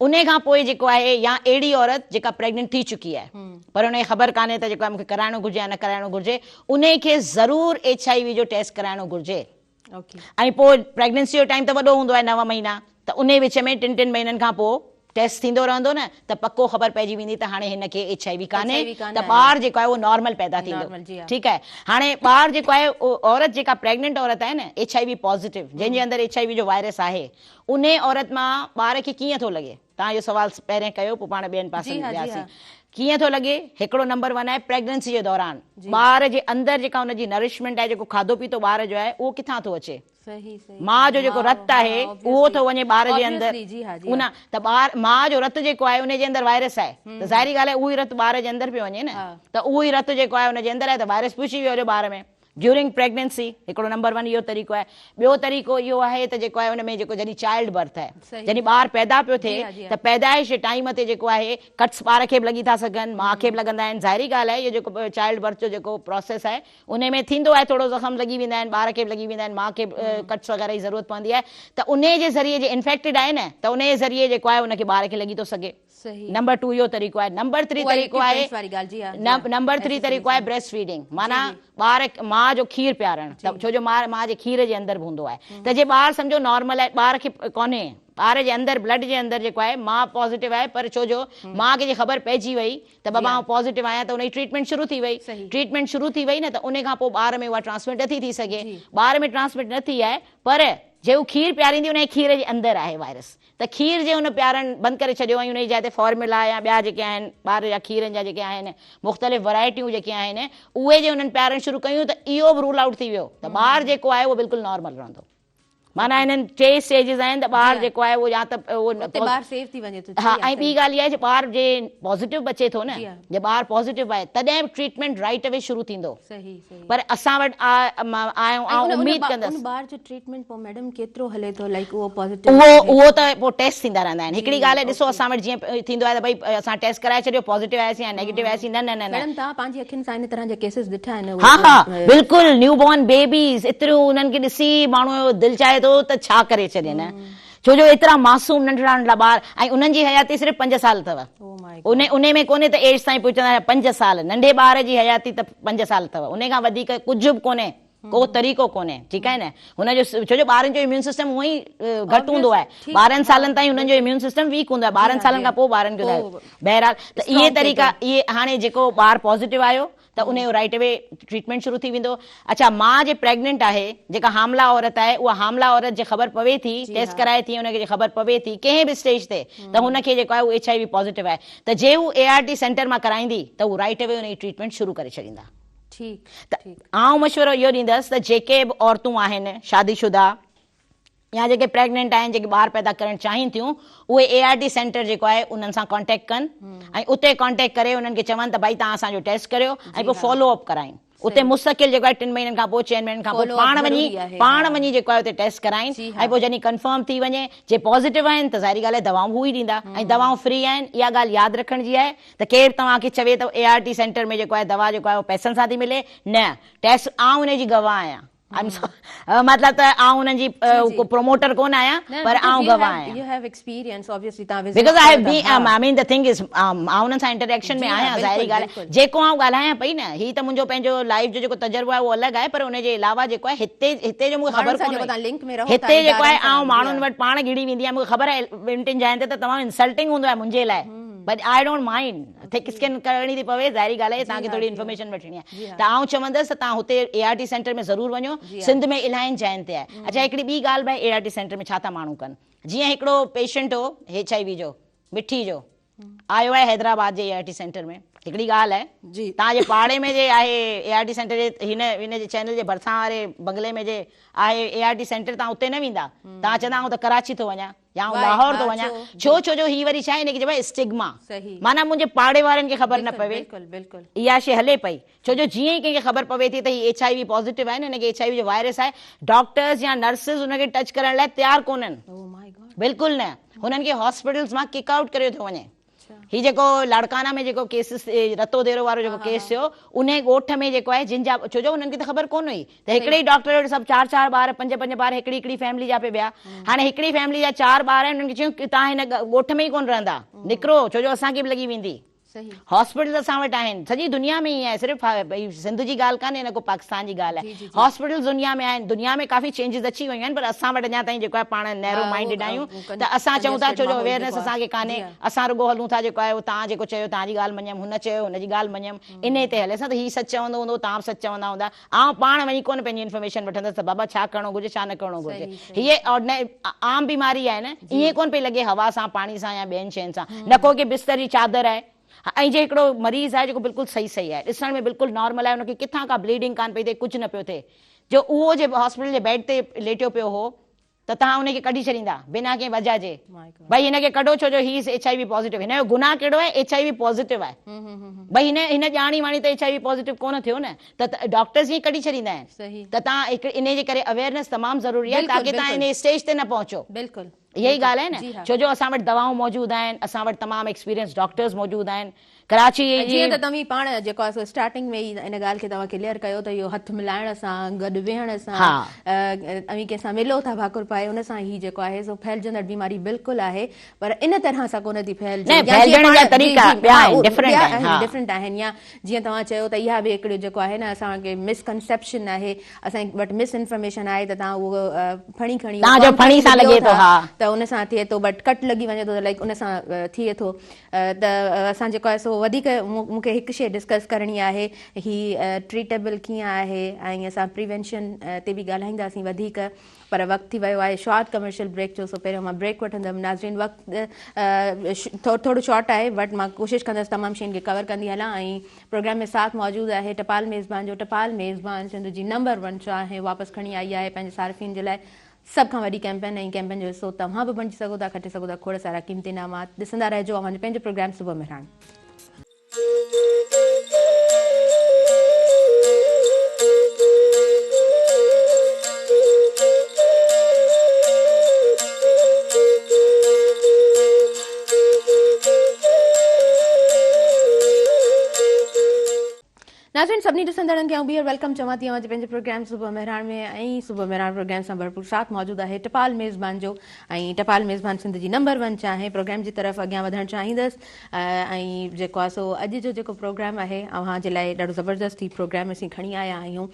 [SPEAKER 2] انهي کان پوء جيڪو آهي يا اهڙي عورت جيڪا پريگننٽ ٿي چڪي آهي پر ان کي خبر ڪانهي ته جيڪو آهي مونکي ڪرائڻو گهرجي يا نه ڪرائڻو گهرجي انهي کي ضرور ايڇ I وي جو ٽيسٽ ڪرائڻو گهرجي ۽ پوء پريگننسي جو ٽائيم ته وڏو هوندو آهي نو مهينا ته انهي وچ ۾ ٽن ٽن مهينن کان پوء ٽيسٽ ٿيندو رهندو نه ته پڪو خبر پئجي ويندي ته هاڻي هن کي ايڇ I وي ڪانهي ته ٻار جيڪو آهي اهو نارمل پيدا ٿيندو ٺيڪ آهي هاڻي ٻار جيڪو آهي عورت جيڪا پريگننٽ عورت آهي نه ايڇ I V positive جنهن جي اندر ايڇ I وي جو وائرس آهي انهي عورت مان ٻار کي ڪيئن ٿو لڳي توهان اهو سوال پهرين ڪيو پوء پاڻ ٻين پاسن وياسين ڪيئن ٿو لڳي هڪڙو نمبر ون آهي پريگننسي جي دوران ٻار جي اندر جيڪا ان جي نرشمينٽ آهي جيڪو کاڌو پيتو ٻار جو آهي اهو ڪٿان ٿو اچي ماء جو جيڪو رت آهي اهو ٿو وڃي ٻار جي اندر ان ته ٻار ماء جو رت جيڪو آهي ان جي اندر وائرس آهي ته ظاهري ڳالهه آهي اهو ئي رت ٻار جي اندر پيو وڃي نه ته اهو ئي رت جيڪو آهي ان جي اندر آهي ته وائرس پهچي ويو هليو ٻار ۾ ڊيورنگ پريگننسي هڪڙو نمبر ون اهو طريقو آهي ٻيو طريقو اهو آهي ته جيڪو آهي ان ۾ جيڪو جڏهن چائلڊ برٿ آهي جڏهن ٻار پيدا پيو ٿئي ته پيدائش جي ٽائيم تي جيڪو آهي ڪٽس ٻار کي به لڳي ٿا سگهن ماء کي به لڳندا آهن ظاهري ڳالهه آهي اهو جيڪو چائلڊ برٿ جو جيڪو پراسيس آهي انهي ۾ ٿيندو آهي ٿورو زخم لڳي ويندا آهن ٻار کي به لڳي ويندا آهن ماء کي به ڪٽس وغيره جي ضرورت پوندي آهي ته انهي جي ذريعي جي انفيڪٽيڊ آهي نه ته انهي جي ذريعي جيڪو آهي ان کي ٻار کي لڳي ٿو سگهي نمبر ٽو اهو طريقو آهي نمبر ٿري طريقو آهي نمبر ٿري طريقو آهي بريسٽ فيڊنگ معنيٰ ٻار ماء ماء جو کير پيارڻ ته ڇو جو ماء ماء جي کير جي اندر به هوندو آهي ته جي ٻار سمجهو نارمل آهي ٻار کي ڪونهي ٻار جي اندر بلڊ جي اندر جيڪو آهي ماء پازيٽو آهي پر ڇو جو ماء کي جي خبر پئجي وئي ته بابا آئون پازيٽو آهيان ته ان جي ٽريٽمينٽ شروع ٿي وئي ٽريٽمينٽ شروع ٿي وئي نه ته ان کان پوء ٻار ۾ اها ٽرانسمٽ نٿي ٿي سگهي ٻار ۾ ٽرانسمٽ نه ٿي آهي پر جي هو کير پياريندي ان جي کير جي اندر آهي وائرس ته کير جي ان پيارڻ بند ڪري ڇڏيو ۽ ان جي جاء تي فارمولا يا ٻيا جيڪي آهن ٻار جا کيرن جا جيڪي آهن مختلف ورائٽيون جيڪي آهن اهي جي انهن پيارڻ شروع ڪيون ته اهو به رول آئوٽ ٿي ويو ته ٻار جيڪو آهي اهو بلڪل نارمل رهندو. معنيٰ هنن ٽي اسٽيجز آهن ته ٻار جيڪو آهي اهو يا ته اهو
[SPEAKER 1] اتي ٻار سيف ٿي وڃي ٿو
[SPEAKER 2] ها ۽ ٻي ڳالهه اها آهي جي ٻار جي پازيٽو به اچي ٿو نه جي ٻار پازيٽو آهي تڏهن به ٽريٽمينٽ رائٽ اوي شروع ٿيندو پر اسان وٽ آئون اميد ڪندس
[SPEAKER 1] ان ٻار جو ٽريٽمينٽ پوء ميڊم ڪيترو هلي ٿو لائيڪ اهو پازيٽو
[SPEAKER 2] اهو اهو ته پوء ٽيسٽ ٿيندا رهندا آهن هڪڙي ڳالهه ڏسو اسان وٽ جيئن ٿيندو آهي ته ڀئي اسان ٽيسٽ ڪرائي ڇڏيو پازيٽو آياسين يا نيگيٽو آياسين نه نه نه
[SPEAKER 1] ميڊم توهان پنهنجي اکين سان ان طرح جا ڪيسز ڏٺا آهن
[SPEAKER 2] ها ها بلڪل نيو بورن بيبيز ايتريون انهن کي ڏسي ماڻهو جو دل چاهي ٿو ته ڇا ڪري ڇڏي نه ڇو جو ايترا معصوم ننڍڙا ننڍڙا ٻار ۽ انهن جي حياتي صرف پنج سال اٿو ان انهي ۾ ڪونهي ته ايڊز تائين پهچندا پنج سال ننڍي ٻار جي حياتي ته پنج سال اٿو انهي کان وڌيڪ ڪجهه به ڪونهي ڪو طريقو ڪونهي ٺيڪ آهي نه هن جو ڇو جو ٻارن جو اميون سسٽم هونئن ئي گهٽ هوندو آهي 12 سالن تائين هنن جو اميون سسٽم ويڪ هوندو آهي 12 سالن کان پوء ٻارن کي بهرحال ته اهي طريقا اهي هاڻي جيڪو ٻار پازيٽو آيو ته ان جو رائيٽ اوي ٽريٽمينٽ شروع ٿي ويندو. اڇا ماء جي پريگننٽ آهي جيڪا حامله عورت آهي اها حامله عورت جي خبر پوي ٿي ٽيسٽ ڪرائي ٿي ان کي جي خبر پوي ٿي ڪنهن به اسٽيج تي ته هن کي جيڪو آهي اهو ايڇ I V positive آهي ته جي هو اي آر ٽي سينٽر مان ڪرائيندي ته هو رائيٽ اوي ان جي ٽريٽمينٽ شروع ڪري ڇڏيندا. ته آئون مشورو اهو ڏيندس ته جيڪي به عورتون آهن شادي شده يا جيڪي پريگننٽ آهن جيڪي ٻار پيدا ڪرڻ چاهين ٿيون اهي اي آر ٽي سينٽر جيڪو آهي انهن سان ڪانٽيڪٽ ڪن ۽ اتي ڪانٽيڪٽ ڪري انهن کي چون ته ڀائي توهان اسان جو ٽيسٽ ڪريو ۽ پوء فالو اپ ڪرائين اتي مستقل جيڪو آهي ٽن مهينن کان پوء چئن مهينن کان پوء پاڻ وڃي پاڻ وڃي جيڪو آهي اتي ٽيسٽ ڪرائين ۽ پوء جڏهن ڪنفرم ٿي وڃي جي پازيٽو آهن ته ظاهري ڳالهه آهي دوائون هو ئي ڏيندا ۽ دوائون فري آهن اها ڳالهه ياد رکڻ جي آهي ته ڪير توهان کي چوي ته اي آر ٽي سينٽر ۾ جيڪو آهي دوا جيڪو آهي اهو پئسن سان ٿي ملي نه ٽيسٽ آئون ان جي گواهه آهيان مطلب ته آئون انهن جي ڪو پروموٽر ڪونه آهيان پر آئون گواهه آهيان. Because I have been I mean the thing is آئون انهن سان انٽريڪشن ۾ آهيان ظاهري ڳالهه آهي جيڪو آئون ڳالهايان پئي نه هي ته منهنجو پنهنجو لائيف جو جيڪو تجربو آهي اهو الڳ آهي پر ان جي علاوه جيڪو آهي هتي هتي جو مون کي خبر ڪونه هئي هتي جيڪو آهي آئون ماڻهن وٽ پاڻ گهڙي ويندي آهيان مون کي خبر آهي ٻن ٽن جاين تي ته تمام انسلٽنگ هوندو آهي منهنجي لاء but I don't mind thick skin ڪرڻي ٿي پوي ظاهري ڳالهه آهي توهان کي ٿوري انفارميشن وٺڻي آهي ته آئون چوندس ته توهان هتي اي آر ٽي سينٽر ۾ ضرور وڃو سنڌ ۾ الاهين جاين تي آهي اڇا هڪڙي ٻي ڳالهه به آهي اي آر ٽي سينٽر ۾ ڇا ٿا ماڻهو ڪن جيئن هڪڙو پيشنٽ هو ايڇ I وي جو مٺي جو آيو آهي حيدرآباد جي اي آر ٽي سينٽر ۾ هڪڙي ڳالهه آهي توهان جي پاڙي ۾ جي آهي اي آر ٽي سينٽر جي هن هن جي چينل جي ڀرسان واري بنگلي ۾ جي آهي اي آر ٽي سينٽر توهان اتي نه ويندا توهان چوندا آئون ته ڪراچي ٿو وڃان يا آئون لاهور ٿو وڃان ڇو ڇو جو هي وري ڇا آهي هن کي چئبو آهي اسٽگما معنيٰ منهنجي پاڙي وارن کي خبر نه پوي اها شي هلي پئي ڇو جو جيئن ئي ڪنهن کي خبر پوي ٿي ته هي ايڇ I V positive آهي نه هن کي ايڇ I V جو وائرس آهي ڊاڪٽرز يا نرسز هن کي ٽچ ڪرڻ لاء تيار ڪونهن بلڪل نه هنن کي هاسپيٽلز مان ڪڪ آئوٽ ڪريو ٿو وڃي هي جيڪو لاڙڪانا ۾ جيڪو ڪيس رتو ديرو وارو جيڪو ڪيس ٿيو انهي ڳوٺ ۾ جيڪو آهي جن جا ڇو جو انهن کي ته خبر ڪونه هئي ته هڪڙي ئي ڊاڪٽر وٽ سڀ چار چار ٻار پنج پنج ٻار هڪڙي هڪڙي فيملي جا پئي ويا هاڻي هڪڙي فيملي جا چار ٻار آهن انهن کي چيون توهان هن ڳوٺ ۾ ئي ڪونه رهندا نڪرو ڇو جو اسان کي به لڳي ويندي هاسپيٽلز اسان وٽ آهن سڄي دنيا ۾ ائين آهي صرف سنڌ جي ڳالهه ڪانهي نه ڪو پاڪستان جي ڳالهه آهي هاسپيٽلز دنيا ۾ آهن دنيا ۾ ڪافي چينجز اچي ويون آهن پر اسان وٽ اڃا تائين جيڪو آهي پاڻ نيرو مائنڊيڊ آهيون ته اسان چئون ٿا ڇو جو اويئرنيس اسان کي ڪانهي اسان رڳو هلون ٿا جيڪو آهي اهو توهان جيڪو چيو توهان جي ڳالهه مڃيم هن چيو هن جي ڳالهه مڃيم انهي تي هليس ته هي سچ چوندو هوندو توهان به سچ چوندا هوندا آئون پاڻ وڃي ڪونه پنهنجي انفارميشن وٺندس ته بابا ڇا ڪرڻو گهرجي ڇا نه ڪرڻو گهرجي هيء عام بيماري آهي نه ائين ڪونه پئي لڳي هوا سان پاڻي سان يا ٻين شين سان نه ڪو ڪي بستر جي چادر آهي ۽ جي هڪڙو مريض آهي جيڪو بلڪل صحيح صحيح آهي ڏسڻ ۾ بلڪل نارمل آهي ان کي ڪٿان ڪا بليڊنگ ڪانه پئي ٿئي ڪجهه نه پيو ٿئي جو اهو جي هاسپيٽل جي بيڊ تي ليٽيو پيو هو ته توهان ان کي ڪڍي ڇڏيندا بنا ڪنهن وجهه جي ڀئي هن کي ڪڍو ڇو جو he is H I V positive هن جو گناهه ڪهڙو آهي ايڇ I V positive آهي ڀئي هن هن ڄاڻي واڻي ته ايڇ I V positive ڪونه ٿيو نه ته ڊاڪٽرز ائين ڪڍي ڇڏيندا آهن ته توهان هڪ انهي جي ڪري اويئرنيس تمام ضروري آهي تاڪي توهان انهي اسٽيج تي نه پهچو
[SPEAKER 1] بلڪل
[SPEAKER 2] اها ئي ڳالهه آهي نه ڇو جو اسان وٽ دوائون موجود آهن اسان وٽ تمام ايڪسپيرينس ڊاڪٽرز موجود آهن. ڪراچي جي
[SPEAKER 1] جيئن ته توهين پاڻ جيڪو آهي سو اسٽارٽنگ ۾ ئي ان ڳالهه کي توهان ڪليئر ڪيو ته اهو هٿ ملائڻ سان گڏ ويهڻ سان اوهين ڪنهن سان ملو ٿا ڀاڪر پائي ان سان هي جيڪو آهي سو ڦهلجندڙ بيماري بلڪل آهي پر ان طرح سان ڪونه ٿي ڦهلجي
[SPEAKER 2] نه ڦهلجڻ جا طريقا ٻيا آهن ڊفرنٽ آهن ها
[SPEAKER 1] ڊفرنٽ آهن يا جيئن توهان چيو ته اها به هڪڙو جيڪو آهي نه اسان کي مس ڪنسيپشن آهي اسان وٽ مس انفارميشن آهي ته توهان اهو ڦڻي کڻي
[SPEAKER 2] توهان جو ڦڻي سان لڳي ٿو ها
[SPEAKER 1] ته ان سان ٿئي ٿو بٽ ڪٽ لڳي وڃي ٿو ته لائڪ ان سان ٿئي ٿو ته اسان جيڪو آهي سو وڌيڪ مون کي هڪ شيء ڊسڪس ڪرڻي آهي هي ٽريٽيبل ڪيئن آهي ۽ اسان پريوينشن تي به ڳالهائينداسين وڌيڪ پر وقت ٿي ويو آهي شارٽ ڪمرشل بريڪ جو سو پهريون مان بريڪ وٺندم ناظرين وقت ٿورو شارٽ آهي بٽ مان ڪوشش ڪندس تمام شين کي ڪور ڪندي هلان ۽ پروگرام ۾ ساٿ موجود آهي ٽپال ميزبان جو ٽپال ميزبان سنڌ جي نمبر ون چانهه واپس کڻي آئي آهي پنهنجي صارفين جي لاء سڀ کان وڏي ڪيمپين ۽ ڪيمپين جو حصو توهان به بڻجي سگهو ٿا کٽي سگهو ٿا کوڙ سارا قيمتي انعامات ڏسندا رهجو اوهان جو پنهنجو پروگرام صبح مهراڻ. ناظرين سڀني ڏسندڙن کي آئون ٻيهر welcome چوان ٿي اوهان جي پنهنجي پروگرام صبح مهراڻ ۾ ۽ صبح مهراڻ پروگرام سان ڀرپور ساٿ موجود آهي ٽپال ميزبان جو ۽ ٽپال ميزبان سنڌ جي نمبر ون چانهه پروگرام جي طرف اڳيان وڌڻ چاهيندس ۽ جيڪو آهي سو اڄ جو جيڪو پروگرام آهي اوهان جي لاء ڏاڍو زبردست هي پروگرام اسين کڻي آيا آهيون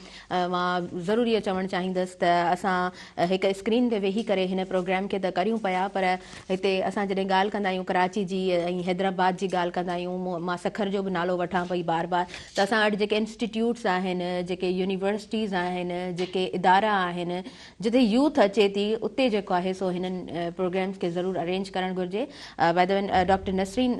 [SPEAKER 1] مان ضرور اهو چوڻ چاهيندس ته اسان هڪ اسڪرين تي ويهي ڪري هن پروگرام کي ته ڪريون پيا پر هتي اسان جڏهن ڳالهه ڪندا آهيون ڪراچي جي ۽ حيدرآباد جي ڳالهه ڪندا آهيون مان سکر جو به نالو وٺان پئي بار بار ته اسان وٽ جيڪي انسٽيٽيوٽس آهن جيڪي يونيورسٽيز آهن جيڪي ادارا آهن جتي يوٿ اچي ٿي اتي جيڪو آهي سو هنن پروگرامز کي ضرور ارينج ڪرڻ گهرجي by the way doctor Nasreen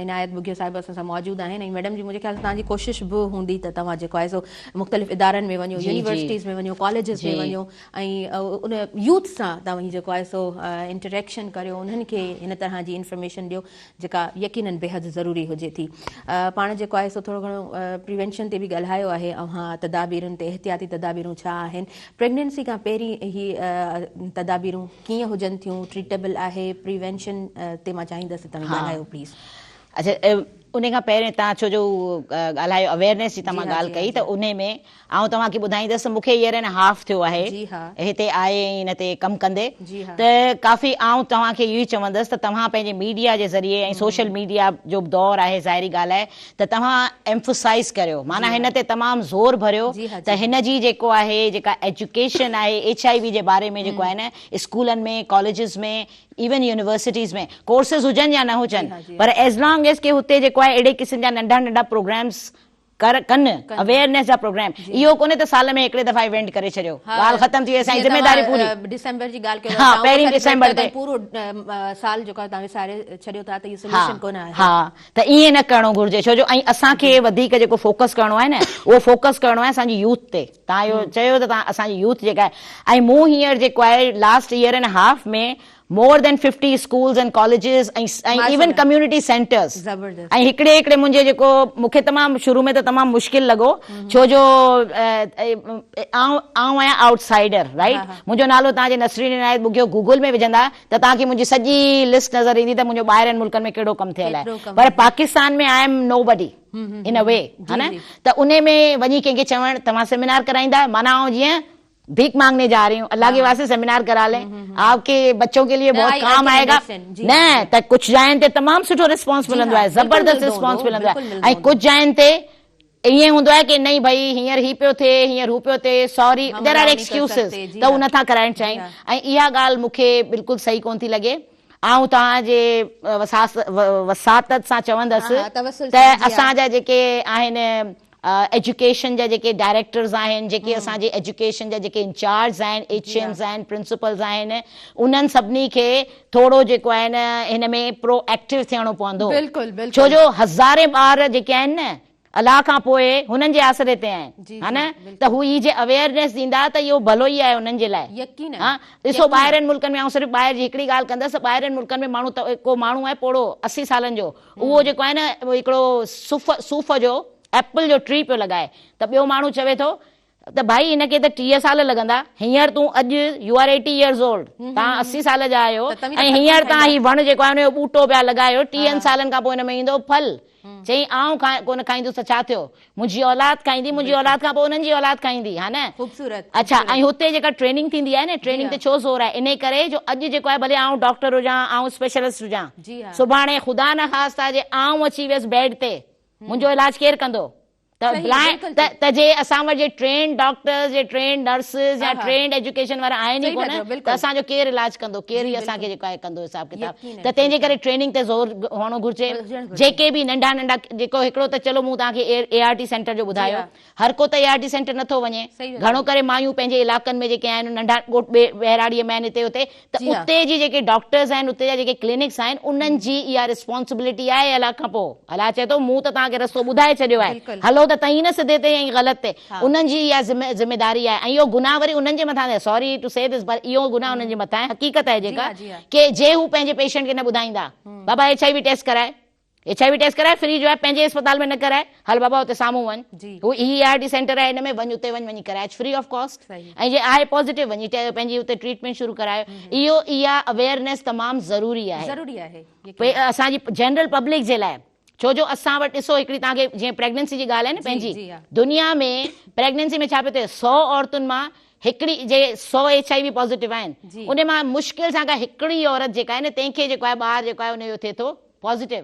[SPEAKER 1] Inayat Bughio صاحب اسان سان موجود آهن ۽ ميڊم جي منهنجي خيال سان توهان جي ڪوشش به هوندي ته توهان جيڪو آهي سو مختلف ادارن ۾ وڃو يونيورسٽيز ۾ وڃو ڪاليجز ۾ وڃو ۽ ان يوٿ سان توهين جيڪو آهي سو انٽريڪشن ڪريو انهن کي هن طرح جي انفارميشن ڏيو جيڪا يقينن بيحد ضروري هجي ٿي پاڻ جيڪو آهي سو ٿورو گهڻو پريوينشن تي به ڳالهايو آهي اوهان تدابيرن تي احتياطي تدابيرون ڇا آهن پريگننسي کان پهرين هي تدابيرون ڪيئن هجن ٿيون ٽريٽيبل آهي پريوينشن تي مان چاهيندس ته توهين ڳالهايو پليز.
[SPEAKER 2] اڇا ان کان پهرين توهان ڇو جو ڳالهايو اويئرنيس جي توهان ڳالهه ڪئي ته انهي ۾ آئون توهان کي ٻڌائيندس ته مون کي ييئر اينڊ هاف ٿيو آهي هتي آئي ۽ ان تي ڪم ڪندي ته ڪافي آئون توهان کي اهو ئي چوندس ته توهان پنهنجي ميڊيا جي ذريعي ۽ سوشل ميڊيا جو به دور آهي ظاهري ڳالهه آهي ته توهان ايمفسائز ڪريو معنيٰ هن تي تمام زور ڀريو ته هن جي جيڪو آهي جيڪا ايجوڪيشن آهي ايڇ I V جي باري ۾ جيڪو آهي نه اسڪولن ۾ ڪاليجز ۾ ايون يونيورسٽيز ۾ ڪورسز هجن يا نه هجن پر ايز لانگ ايز ڪي هتي جيڪو آهي اهڙي قسم جا ننڍا ننڍا پروگرامز ڪر ڪن اويئرنيس جا پروگرام اهو ڪونهي ته سال ۾ هڪڙي دفعا ايونٽ ڪري ڇڏيو ڳالهه ختم ٿي وئي اسان جي ذميداري پوري
[SPEAKER 1] ڊسمبر جي ڳالهه ڪيو ها
[SPEAKER 2] پهرين ڊسمبر تي
[SPEAKER 1] پورو سال جيڪو توهان وساري ڇڏيو ٿا ته اهو سوليوشن ڪونه آهي
[SPEAKER 2] ها ته ائين نه ڪرڻو گهرجي ڇو جو ۽ اسان کي وڌيڪ جيڪو فوڪس ڪرڻو آهي نه اهو فوڪس ڪرڻو آهي اسان جي يوٿ تي توهان اهو چيو ته توهان اسان جي يوٿ جيڪا آهي ۽ مون هينئر جيڪو آهي last year and half ۾ more than 50 schools and colleges ۽ even community centres ۽ هڪڙي هڪڙي منهنجي جيڪو مون کي تمام شروع ۾ ته تمام مشڪل لڳو ڇو جو آئون آئون آهيان آئوٽ سائيڊر رائيٽ منهنجو نالو توهان جي نسرين عنايت ٻگهيو گوگل ۾ وجهندا ته توهان کي منهنجي سڄي لسٽ نظر ايندي ته منهنجو ٻاهرين ملڪن ۾ ڪهڙو ڪم ٿيل آهي پر Pakistan ۾ I am nobody in a way ها نه ته انهي ۾ وڃي ڪنهن کي چوڻ توهان سيمينار ڪرائيندا معنيٰ آئون جيئن ڀيک مانگني جا رهي هون الله ڪي واسطي سيمينار ڪرا لين آپ ڪي بچون ڪي ليي بهت ڪام آئي گا نه ته ڪجهه جاين تي تمام سٺو رسپانس ملندو آهي زبردست رسپانس ملندو آهي ۽ ڪجهه جاين تي ائين هوندو آهي ڪي نئي ڀئي هينئر هي پيو ٿئي هينئر هو پيو ٿئي سوري there are excuses ته هو نٿا ڪرائڻ چاهين ۽ اها ڳالهه مون کي بلڪل صحيح ڪونه ٿي لڳي آئون توهان جي وساطت سان چوندس ته اسان جا جيڪي آهن ايجوڪيشن جا جيڪي ڊائريڪٽرز آهن، جيڪي اسان جي ايجوڪيشن جا جيڪي انچارجز آهن، ايڇ ايمز آهن، پرنسپلز آهن، انهن سڀني کي ٿورو جيڪو آهي نه هن ۾ پرو ايڪٽو ٿيڻو پوندو. ڇو جو هزارين ٻار جيڪي آهن نه الله کان پوء هنن جي آسري تي آهن ها نه ته هو هي جي اويئرنيس ڏيندا ته اهو ڀلو ئي آهي انهن جي لاء. ها ڏسو ٻاهرين ملڪن ۾ آئون صرف ٻاهر جي هڪڙي ڳالهه ڪندس ته ٻاهرين ملڪن ۾ ماڻهو ته ڪو ماڻهو آهي پوڙهو 80 سالن جو اهو جيڪو آهي نه هڪڙو صوف صوف جو ايپل جو ٽري پيو لڳائي ته ٻيو ماڻهو چوي ٿو ته ڀائي هن کي ته 30 سال لڳندا هينئر تون اڄ you are 80 years old توهان 80 سال جا آهيو ۽ هينئر توهان هي وڻ جيڪو آهي ان جو ٻوٽو پيا لڳايو 30 سالن کان پوء ان ۾ ايندو ڦل. چيائين آئون ڪونه کائيندس ته ڇا ٿيو؟ منهنجي اولاد کائيندي، منهنجي اولاد کان پوء انهن جي اولاد کائيندي، ها نه؟
[SPEAKER 1] خوبصورت.
[SPEAKER 2] اڇا ۽ هتي جيڪا ٽريننگ ٿيندي آهي نه، ٽريننگ تي ڇو زور آهي؟ انهي ڪري جو اڄ جيڪو آهي ڀلي آئون ڊاڪٽر هجان، آئون اسپيشلسٽ هجان، سڀاڻي خدا نخواسته جي آئون اچي ويس بيڊ تي، منهنجو علاج ڪير ڪندو؟ ته بلائنڊ ته جي اسان وٽ جي ٽرينڊ ڊاڪٽرز جي ٽرينڊ نرسز يا ٽرينڊ ايجوڪيشن وارا آهن ئي ڪونه ته اسان جو ڪير علاج ڪندو ڪير ئي اسان کي جيڪو آهي ڪندو حساب ڪتاب ته تنهن جي ڪري ٽريننگ تي زور هئڻو گهرجي جيڪي به ننڍا ننڍا جيڪو هڪڙو ته چلو مون توهان کي اي آر ٽي سينٽر جو ٻڌايو هر ڪو ته اي آر ٽي سينٽر نٿو وڃي گهڻو ڪري مايون پنهنجي علائقن ۾ جيڪي آهن ننڍا ڳوٺ ٻهراڙي ۾ آهن هتي هتي ته اتي جي جيڪي ڊاڪٽرز آهن اتي جا جيڪي ڪلينڪس آهن انهن جي اها ريسپانسبلٽي آهي الله کان پوء الله چئي ٿو مون ته توهان کي رستو ٻڌائي ڇڏيو آهي هلو ته تئين نه سڌي تي ۽ غلط تي انهن جي اها ذميداري آهي ۽ اهو گناهه وري انهن جي مٿان آهي سوري ٽو سي دس پر اهو گناهه انهن جي مٿان آهي حقيقت آهي جيڪا ڪي جي هو پنهنجي پيشنٽ کي نه ٻڌائيندا بابا ايڇ I V test ڪرائي ايڇ I V test ڪرائي فري جو آهي پنهنجي اسپتال ۾ نه ڪرائي هل بابا اتي سامهون وڃ هو هي اي آر ٽي سينٽر آهي هن ۾ وڃ اتي وڃ وڃي ڪرائي اچ فري آف ڪاسٽ ۽ جي آهي پازيٽو وڃي پنهنجي اتي ٽريٽمينٽ شروع ڪرايو اهو اها اويئرنيس تمام ضروري آهي
[SPEAKER 1] ضروري آهي
[SPEAKER 2] اسان جي جنرل پبلڪ جي لاء ڇو جو اسان وٽ ڏسو هڪڙي توهان کي جيئن پريگننسي جي ڳالهه آهي نه پنهنجي دنيا ۾ پريگننسي ۾ ڇا پيو ٿئي 100 عورتن مان هڪڙي جي 100 ايڇ I V positive آهن ان مان مشڪل سان ڪا هڪڙي عورت جيڪا آهي نه تنهن کي جيڪو آهي ٻار جيڪو آهي ان جو ٿئي ٿو پازيٽو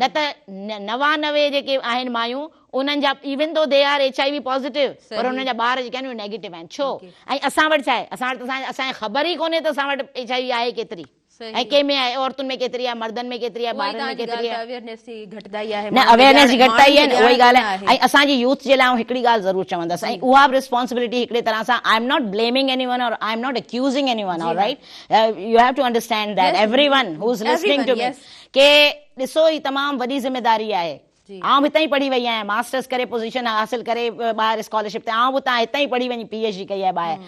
[SPEAKER 2] نه ته 99 جيڪي آهن مايون انهن جا even though they are H I V positive پر انهن جا ٻار جيڪي آهن اهي نيگيٽو آهن ڇو ۽ اسان وٽ ڇا آهي اسان وٽ ته اسان کي خبر ئي ڪونهي ته اسان وٽ ايڇ I وي آهي ڪيتري ۽ ڪنهن ۾ آهي عورتن ۾ ڪيتري آهي مردن ۾ ڪيتري آهي ٻارن ۾ ڪيتري
[SPEAKER 1] آهي
[SPEAKER 2] نه اويئرنيس جي گهٽتائي آهي نه اها ئي ڳالهه آهي ۽ اسان جي يوٿ جي لاء آئون هڪڙي ڳالهه ضرور چوندس ۽ اها به ريسپانسبلٽي هڪڙي طرح سان I am not blaming anyone or I am not accusing anyone all right you have to understand that everyone who is listening to me ڪي ڏسو هي تمام وڏي ذميداري آهي آئون به هتان ئي پڙهي وئي آهيان ماسٽرس ڪري پوزيشن حاصل ڪري ٻاهر اسڪالرشپ تي آئون به اتان هتان ئي پڙهي وڃي پي ايڇ ڊي ڪئي آهي ٻاهر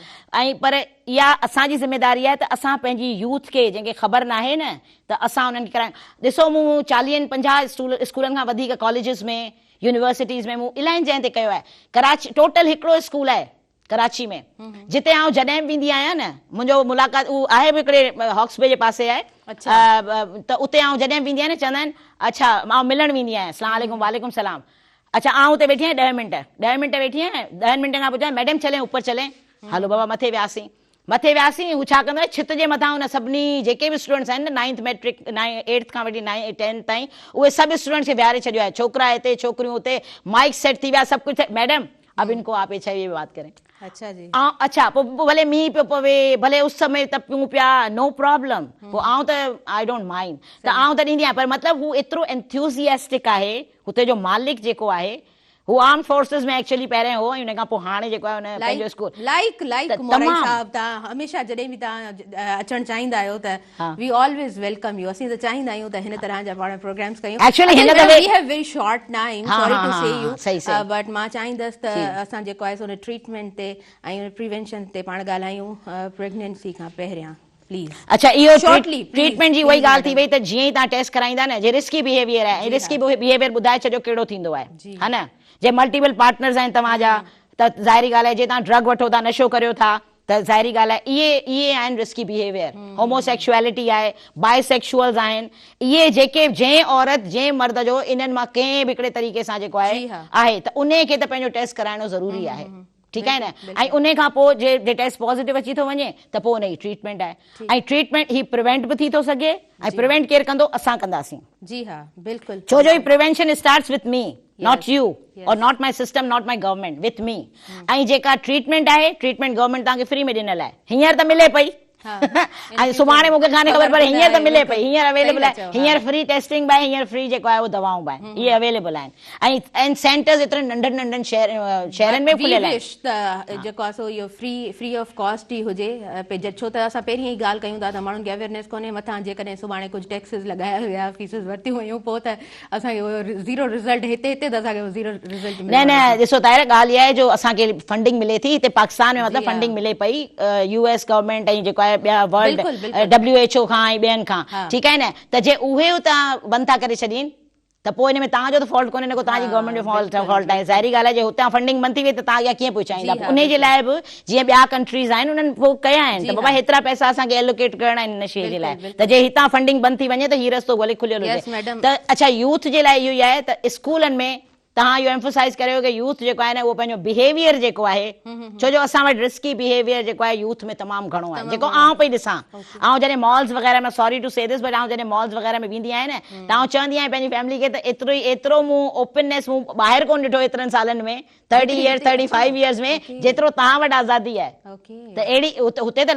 [SPEAKER 2] ۽ پر اها اسان جي ذميداري آهي ته اسان پنهنجي يوٿ کي جنهن کي خبر ناهي نه ته اسان انهن کي ڪرايون ڏسو مون چاليهن پنجاهه اسڪولن کان وڌيڪ ڪاليجز ۾ يونيورسٽيز ۾ مون الاهين جاين تي ڪيو آهي ڪراچي ٽوٽل هڪڙو اسڪول آهي ڪراچي ۾ جتي آئون جڏهن به ويندي آهيان نه منهنجو ملاقات اهو آهي به هڪڙي هاڪس بي جي پاسي آهي ته اتي آئون جڏهن به ويندي آهيان نه چوندا آهن اڇا آئون ملڻ ويندي آهيان اسلام عليڪم وعليڪم سلام اڇا آئون اتي ويٺي آهيان ڏهه منٽ ڏهه منٽ ويٺي آهيان ڏهن منٽن کان پوء چوندا ميڊم چلين اوپر چلين هلو بابا مٿي وياسين مٿي وياسين هو ڇا ڪندو آهي ڇت جي مٿان ان سڀني جيڪي به اسٽوڊنٽس آهن نه نائنٿ ميٽرڪ ايٽٿ کان وٺي نائنٿ ٽينٿ تائين اهي سڀ اسٽوڊنٽس کي ويهاري ڇڏيو آهي ڇوڪرا هتي ڇوڪريون اتي مائيڪ سيٽ ٿي ويا سڀ ڪجهه ميڊم اب ان ڪو آپ ايڇ I وي پي بات ڪرين.
[SPEAKER 1] اڇا جي.
[SPEAKER 2] آئون اڇا پوء ڀلي مينهن پيو پوي ڀلي اس ۾ تپيون پيا نو پرابلم پوء آئون ته I don't mind ته آئون ته ڏيندي آهيان پر مطلب هو ايترو انٿيوزياسٽڪ آهي هتي جو مالڪ جيڪو آهي هو آرمڊ فورسز ۾ ايڪچوئلي پهرين هو ۽ ان کان پوء هاڻي جيڪو آهي ان پنهنجو اسڪول
[SPEAKER 1] لائيڪ لائيڪ مورائي صاحب تان هميشه جڏهن به تان اچڻ چاهيندا آهيو ته وي آلويز welcome you اسين ته چاهيندا آهيون ته هن طرح جا پاڻ پروگرامز ڪيون
[SPEAKER 2] ايڪچوئلي هن دفعي
[SPEAKER 1] we have very short time sorry to say you but مان چاهيندس ته اسان جيڪو آهي سو ان ٽريٽمينٽ تي ۽ ان پريونشن تي پاڻ ڳالهايون پريگننسي کان پهريان پليز
[SPEAKER 2] اڇا اهو شارٽلي ٽريٽمينٽ جي اها ئي ڳالهه ٿي وئي ته جيئن ئي توهان ٽيسٽ ڪرائيندا نه جي رسڪي بيهيويئر آهي ۽ رسڪي بيهيويئر ٻڌائي ڇڏيو ڪهڙو ٿيندو آهي ها نه جي ملٽيپل پارٽنرز آهن توهان جا ته ظاهري ڳالهه آهي جي توهان ڊرگ وٺو ٿا نشو ڪريو ٿا ته ظاهري ڳالهه آهي اهي اهي آهن رسڪي بيهيويئر هومو سيڪشوئلٽي آهي بائي سيڪشوئلز آهن اهي جيڪي جنهن عورت جنهن مرد جو انهن مان ڪنهن به هڪڙي طريقي سان جيڪو آهي آهي ته انهي کي ته پنهنجو ٽيسٽ ڪرائڻو ضروري آهي ٺيڪ آهي نه ۽ انهي کان پوء جي جي ٽيسٽ پازيٽو اچي ٿو وڃي ته پوء انهي جي ٽريٽمينٽ آهي ۽ ٽريٽمينٽ هي پريونٽ به ٿي ٿو سگهي ۽ پريونٽ ڪير ڪندو اسان ڪنداسين
[SPEAKER 1] جي ها بلڪل
[SPEAKER 2] ڇو جو هي prevention starts with me not you or not my system not my government with me ۽ جيڪا ٽريٽمينٽ آهي ٽريٽمينٽ گورنمينٽ توهان کي فري ۾ ڏنل آهي هينئر ته ملي پئي ۽ سڀاڻي مونکي ڪانه خبر پر هينئر ته ملي پئي هينئر اويليبل آهي هينئر فري ٽيسٽنگ به آهي هينئر فري جيڪو آهي اهو دوائون به آهن اهي اويليبل آهن ۽ ۽ سينٽرز ايترن ننڍن ننڍن شهرن ۾ کليل آهن
[SPEAKER 1] ته جيڪو آهي سو اهو فري فري آف ڪاسٽ ئي هجي ڇو ته اسان پهرين ئي ڳالهه ڪيون ٿا ته ماڻهن کي اويئرنيس ڪونهي مٿان جيڪڏهن سڀاڻي ڪجهه ٽيڪسز لڳايا ويا فيسز ورتيون ويون پوء ته اسان کي اهو زيرو رزلٽ هتي هتي ته اسان کي زيرو رزلٽ
[SPEAKER 2] ملڻ نه نه ڏسو طاهره ڳالهه اها آهي جو اسان کي فنڊنگ ملي ٿي هتي پاڪستان ۾ مطلب فنڊنگ ملي پئي يو ايس گورنمينٽ ۽ جيڪو آهي ٻيا ورلڊ ڊبليو ايڇ او کان ۽ ٻين کان ٺيڪ آهي نه ته جي اهي اتان بند ٿا ڪري ڇڏين. ته پوء ان ۾ توهان جو ته فالٽ ڪونهي نه ڪو توهان جي گورنمينٽ جو فالٽ فالٽ آهي ظاهري ڳالهه آهي جي هتان فنڊنگ بند ٿي وئي ته توهان اڳيان ڪيئن پهچائيندا پوء انهي جي لاء به جيئن ٻيا ڪنٽريز آهن انهن پوء ڪيا آهن ته بابا هيترا پئسا اسان کي ايلوڪيٽ ڪرڻا آهن ان شيء جي لاء ته جي هتان فنڊنگ بند ٿي وڃي ته هي رستو ڀلي کليل هجي ته اڇا يوٿ جي لاء اهو ئي آهي ته اسڪولن ۾ توهان اهو ايمفسائز ڪريو ڪه يوٿ جيڪو آهي نه اهو پنهنجو بيهيويئر جيڪو آهي ڇو جو اسان وٽ رسڪي بيهيويئر جيڪو آهي يوٿ ۾ تمام گهڻو آهي جيڪو آئون پئي ڏسان آئون جڏهن مالز وغيره ۾ sorry to see this but آئون جڏهن مالز وغيره ۾ ويندي آهيان نه ته آئون چوندي آهيان پنهنجي فيملي کي ته ايترو ئي ايترو مون اوپننيس مون ٻاهر ڪونه ڏٺو ايترن سالن ۾ thirty years thirty five years ۾ جيترو توهان وٽ آزادي آهي ته اهڙي هتي ته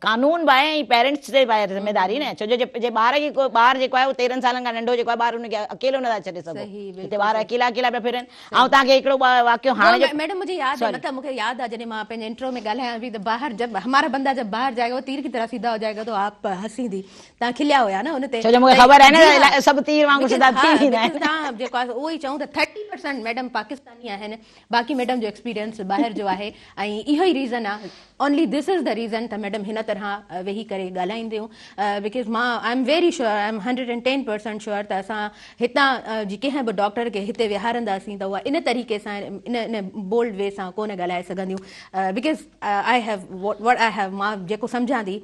[SPEAKER 2] قانون به آهي ۽ پيرنٽس تي به آهي ذميداري نه ڇو جو جي ٻار کي ڪو ٻار جيڪو آهي اهو 13 سالن کان ننڍو جيڪو آهي ٻار ان کي اڪيلو نٿا ڇڏي سگهو هتي ٻار اڪيلا اڪيلا پيا ڦرن آئون توهان کي هڪڙو واقعو هاڻي جو
[SPEAKER 1] ميڊم مجهي ياد آهي مطلب مونکي ياد آهي جڏهن مان پنهنجي انٽرو ۾ ڳالهايان پئي ته باهر جب همارا بندا جب باهر جائيگا وہ تير ڪي طرح سيڌا هو جائيگا تو آپ هسي ٿي توهان کليا هيا نه ان تي
[SPEAKER 2] ڇو جو مونکي خبر آهي نه سڀ تير وانگر سڌا ٿي ويندا آهن
[SPEAKER 1] توهان جيڪو آهي اهو ئي چئون ته 30% ميڊم پاڪستاني آهن باقي ميڊم جو ايڪسپيرينس ٻاهر جو آهي ۽ اهو ئي ريزن آهي only this is the reason ته ميڊم هن طرح ويهي ڪري ڳالهائينديون because مان I am very sure I am 110% sure ته اسان هتان جي ڪنهن به ڊاڪٽر کي هتي ويهارنداسين ته اها ان طريقي سان ان ان بولڊ وي سان ڪونه ڳالهائي سگهنديون because I have what I have مان جيڪو سمجهان ٿي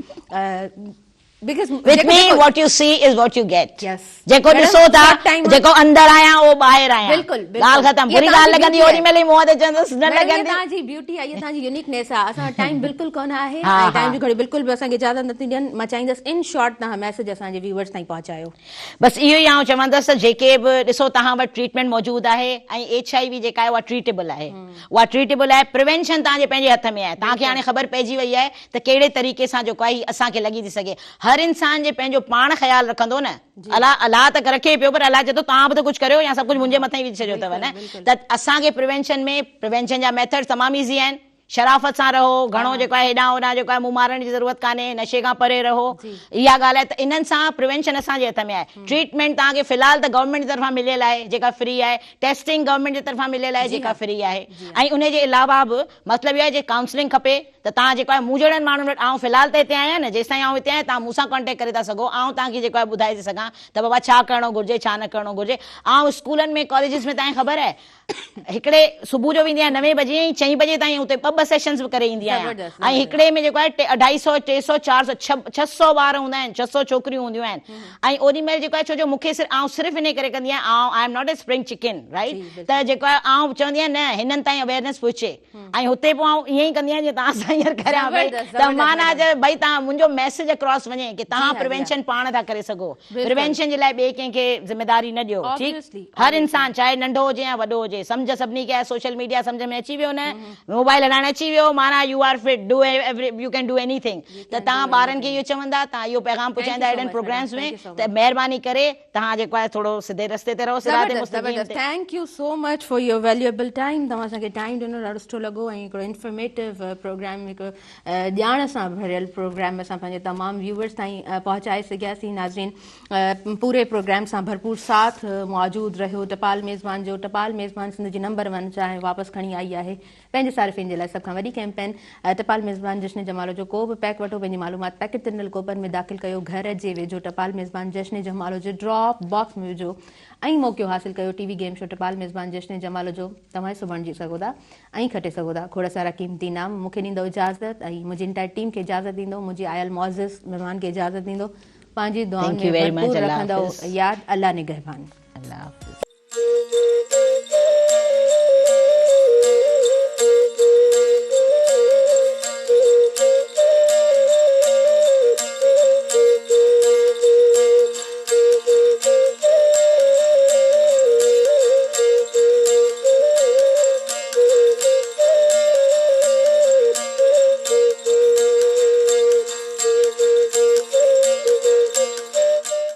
[SPEAKER 1] because
[SPEAKER 2] With me what you see is what you get.
[SPEAKER 1] Yes.
[SPEAKER 2] جيڪو ڏسو ٿا جيڪو اندر آهيان اهو ٻاهر آهيان.
[SPEAKER 1] بلڪل بلڪل
[SPEAKER 2] ڳالهه ختم بري ڳالهه لڳندي اوڏي مهل ئي منهن تي چوندس نه لڳندي.
[SPEAKER 1] توهان جي بيوٽي آهي اها توهان جي يونيڪنيس آهي اسان وٽ ٽائيم بلڪل ڪونه آهي ۽ ٽائيم جي گهڙي بلڪل به اسان کي اجازت نٿي ڏين مان چاهيندس ان شارٽ توهان ميسيج اسان جي ويورز تائين پهچايو.
[SPEAKER 2] بس اهو ئي آئون چوندس ته جيڪي به ڏسو توهان وٽ ٽريٽمينٽ موجود آهي ۽ ايڇ I V جيڪا آهي اها ٽريٽيبل آهي اها ٽريٽيبل آهي پريوينشن توهان جي پنهنجي هٿ ۾ آهي توهان کي هاڻي خبر پئجي وئي آهي ته ڪهڙي طريقي سان جيڪو آهي هي اسان کي لڳي ٿي سگهي. هر انسان جي پنهنجو پاڻ خيال رکندو نه. الله الله ته رکي پيو پر الله چئي ٿو توهان به ته ڪجهه ڪريو يا سڀ ڪجهه منهنجي مٿان ئي وجهي ڇڏيو اٿو نه ته اسان کي پريوينشن ۾ پريوينشن جا ميٿڊس تمام ايزي آهن شرافت سان رهو گهڻو جيڪو آهي هيڏانهن هوڏانهن جيڪو آهي منهن مارڻ جي ضرورت ڪانهي نشي کان پري رهو اها ڳالهه آهي ته انهن سان پريوينشن اسان جي هٿ ۾ آهي ٽريٽمينٽ توهان کي في الحال ته گورنمينٽ جي طرفان مليل آهي جيڪا فري آهي ٽيسٽنگ گورنمينٽ جي طرفان مليل آهي جيڪا فري آهي ۽ ان جي علاوه به مطلب اهو آهي جي ڪائونسلنگ کپي ته توهان جيڪو آهي مون جهڙن ماڻهن وٽ آئون في الحال ته هتي آهيان نه جيستائين آئون هتي آهيان توهان مون سان ڪانٽيڪٽ ڪري ٿا سگهو آئون توهان کي جيڪو آهي ٻڌائي ٿي سگهان ته بابا ڇا ڪرڻو گهرجي ڇا نه ڪرڻو گهرجي آئون اسڪولن ۾ ڪاليجز ۾ توهان کي خبر آهي هڪڙي صبح جو ويندي آهيان نوين بجي ۽ چئين بجي تائين اتي ٻه ٻه سيشنز به ڪري ايندي آهيان ۽ هڪڙي ۾ جيڪو آهي اڍائي سو ٽي سو چار سو ڇهه سو ٻار هوندا آهن ڇهه سو ڇوڪريون هونديون آهن ۽ اوڏي مهل جيڪو آهي ڇو جو مون کي صرف آئون صرف انهي ڪري ڪندي آهيان آئون I am not a spring chicken right ته جيڪو آهي آئون چوندي آهيان نه هنن تائين اويئرنيس پهچي ۽ هتي پوء آئون ائين ئي ڪندي آهيان جيئن توهان سان هينئر ڪريان پئي ته معنيٰ چئي ڀئي توهان منهنجو ميسيج اڪراس وڃي ڪي توهان پريوينشن پاڻ ٿا ڪري سگهو پريوينشن جي لاء ٻئي ڪنهن کي ذميداري نه ڏيو ٺيڪ هر انسان چاهي ننڍو هجي يا وڏو هجي سمجهه سڀني کي آهي سوشل ميڊيا سمجهه ۾ اچي ويو نه موبائل هلائڻ اچي ويو معنيٰ you are fit do every you can do anything ته توهان ٻارن کي اهو چوندا توهان اهو پيغام پهچائيندا اهڙن پروگرامز ۾ ته مهرباني ڪري توهان جيڪو آهي ٿورو سڌي رستي تي رهو صراط مستقيم تي.
[SPEAKER 1] Thank you so much for your valuable time توهان اسان کي ٽائيم ڏنو ڏاڍو سٺو لڳو ۽ هڪڙو انفارميٽو پروگرام هڪ ڄاڻ سان ڀريل پروگرام اسان پنهنجي تمام ويورز تائين پهچائي سگهياسين ناظرين پوري پروگرام سان ڀرپور ساٿ موجود رهيو ٽپال ميزبان جو ٽپال ميزبان سنڌ جي نمبر ون چانهه واپس کڻي آئي آهي پنهنجي صارفين جي لاء سڀ کان وڏي ڪئمپين ٽپال ميزبان جشن جمالو جو ڪو به پيڪ وٺو پنهنجي معلومات پيڪيٽ تي ڏنل ڪوپن ۾ داخل ڪيو گهر جي ويجهو ٽپال ميزبان جشن جمالو جي ڊراپ باڪس ۾ وجهو ۽ موقعو حاصل ڪيو ٽي وي گيم شو ٽپال ميزبان جشن جمالو جو توهان حصو بڻجي سگهو ٿا ۽ کٽي سگهو ٿا کوڙ سارا قيمتي انعام مون کي ڏيندو اجازت ۽ منهنجي انٽائر ٽيم کي اجازت ڏيندو منهنجي آيل معزز مهمان کي اجازت ڏيندو پنهنجي دعائن ۾ ڀرپور رکندو ياد الله نگهبان
[SPEAKER 2] الله حافظ.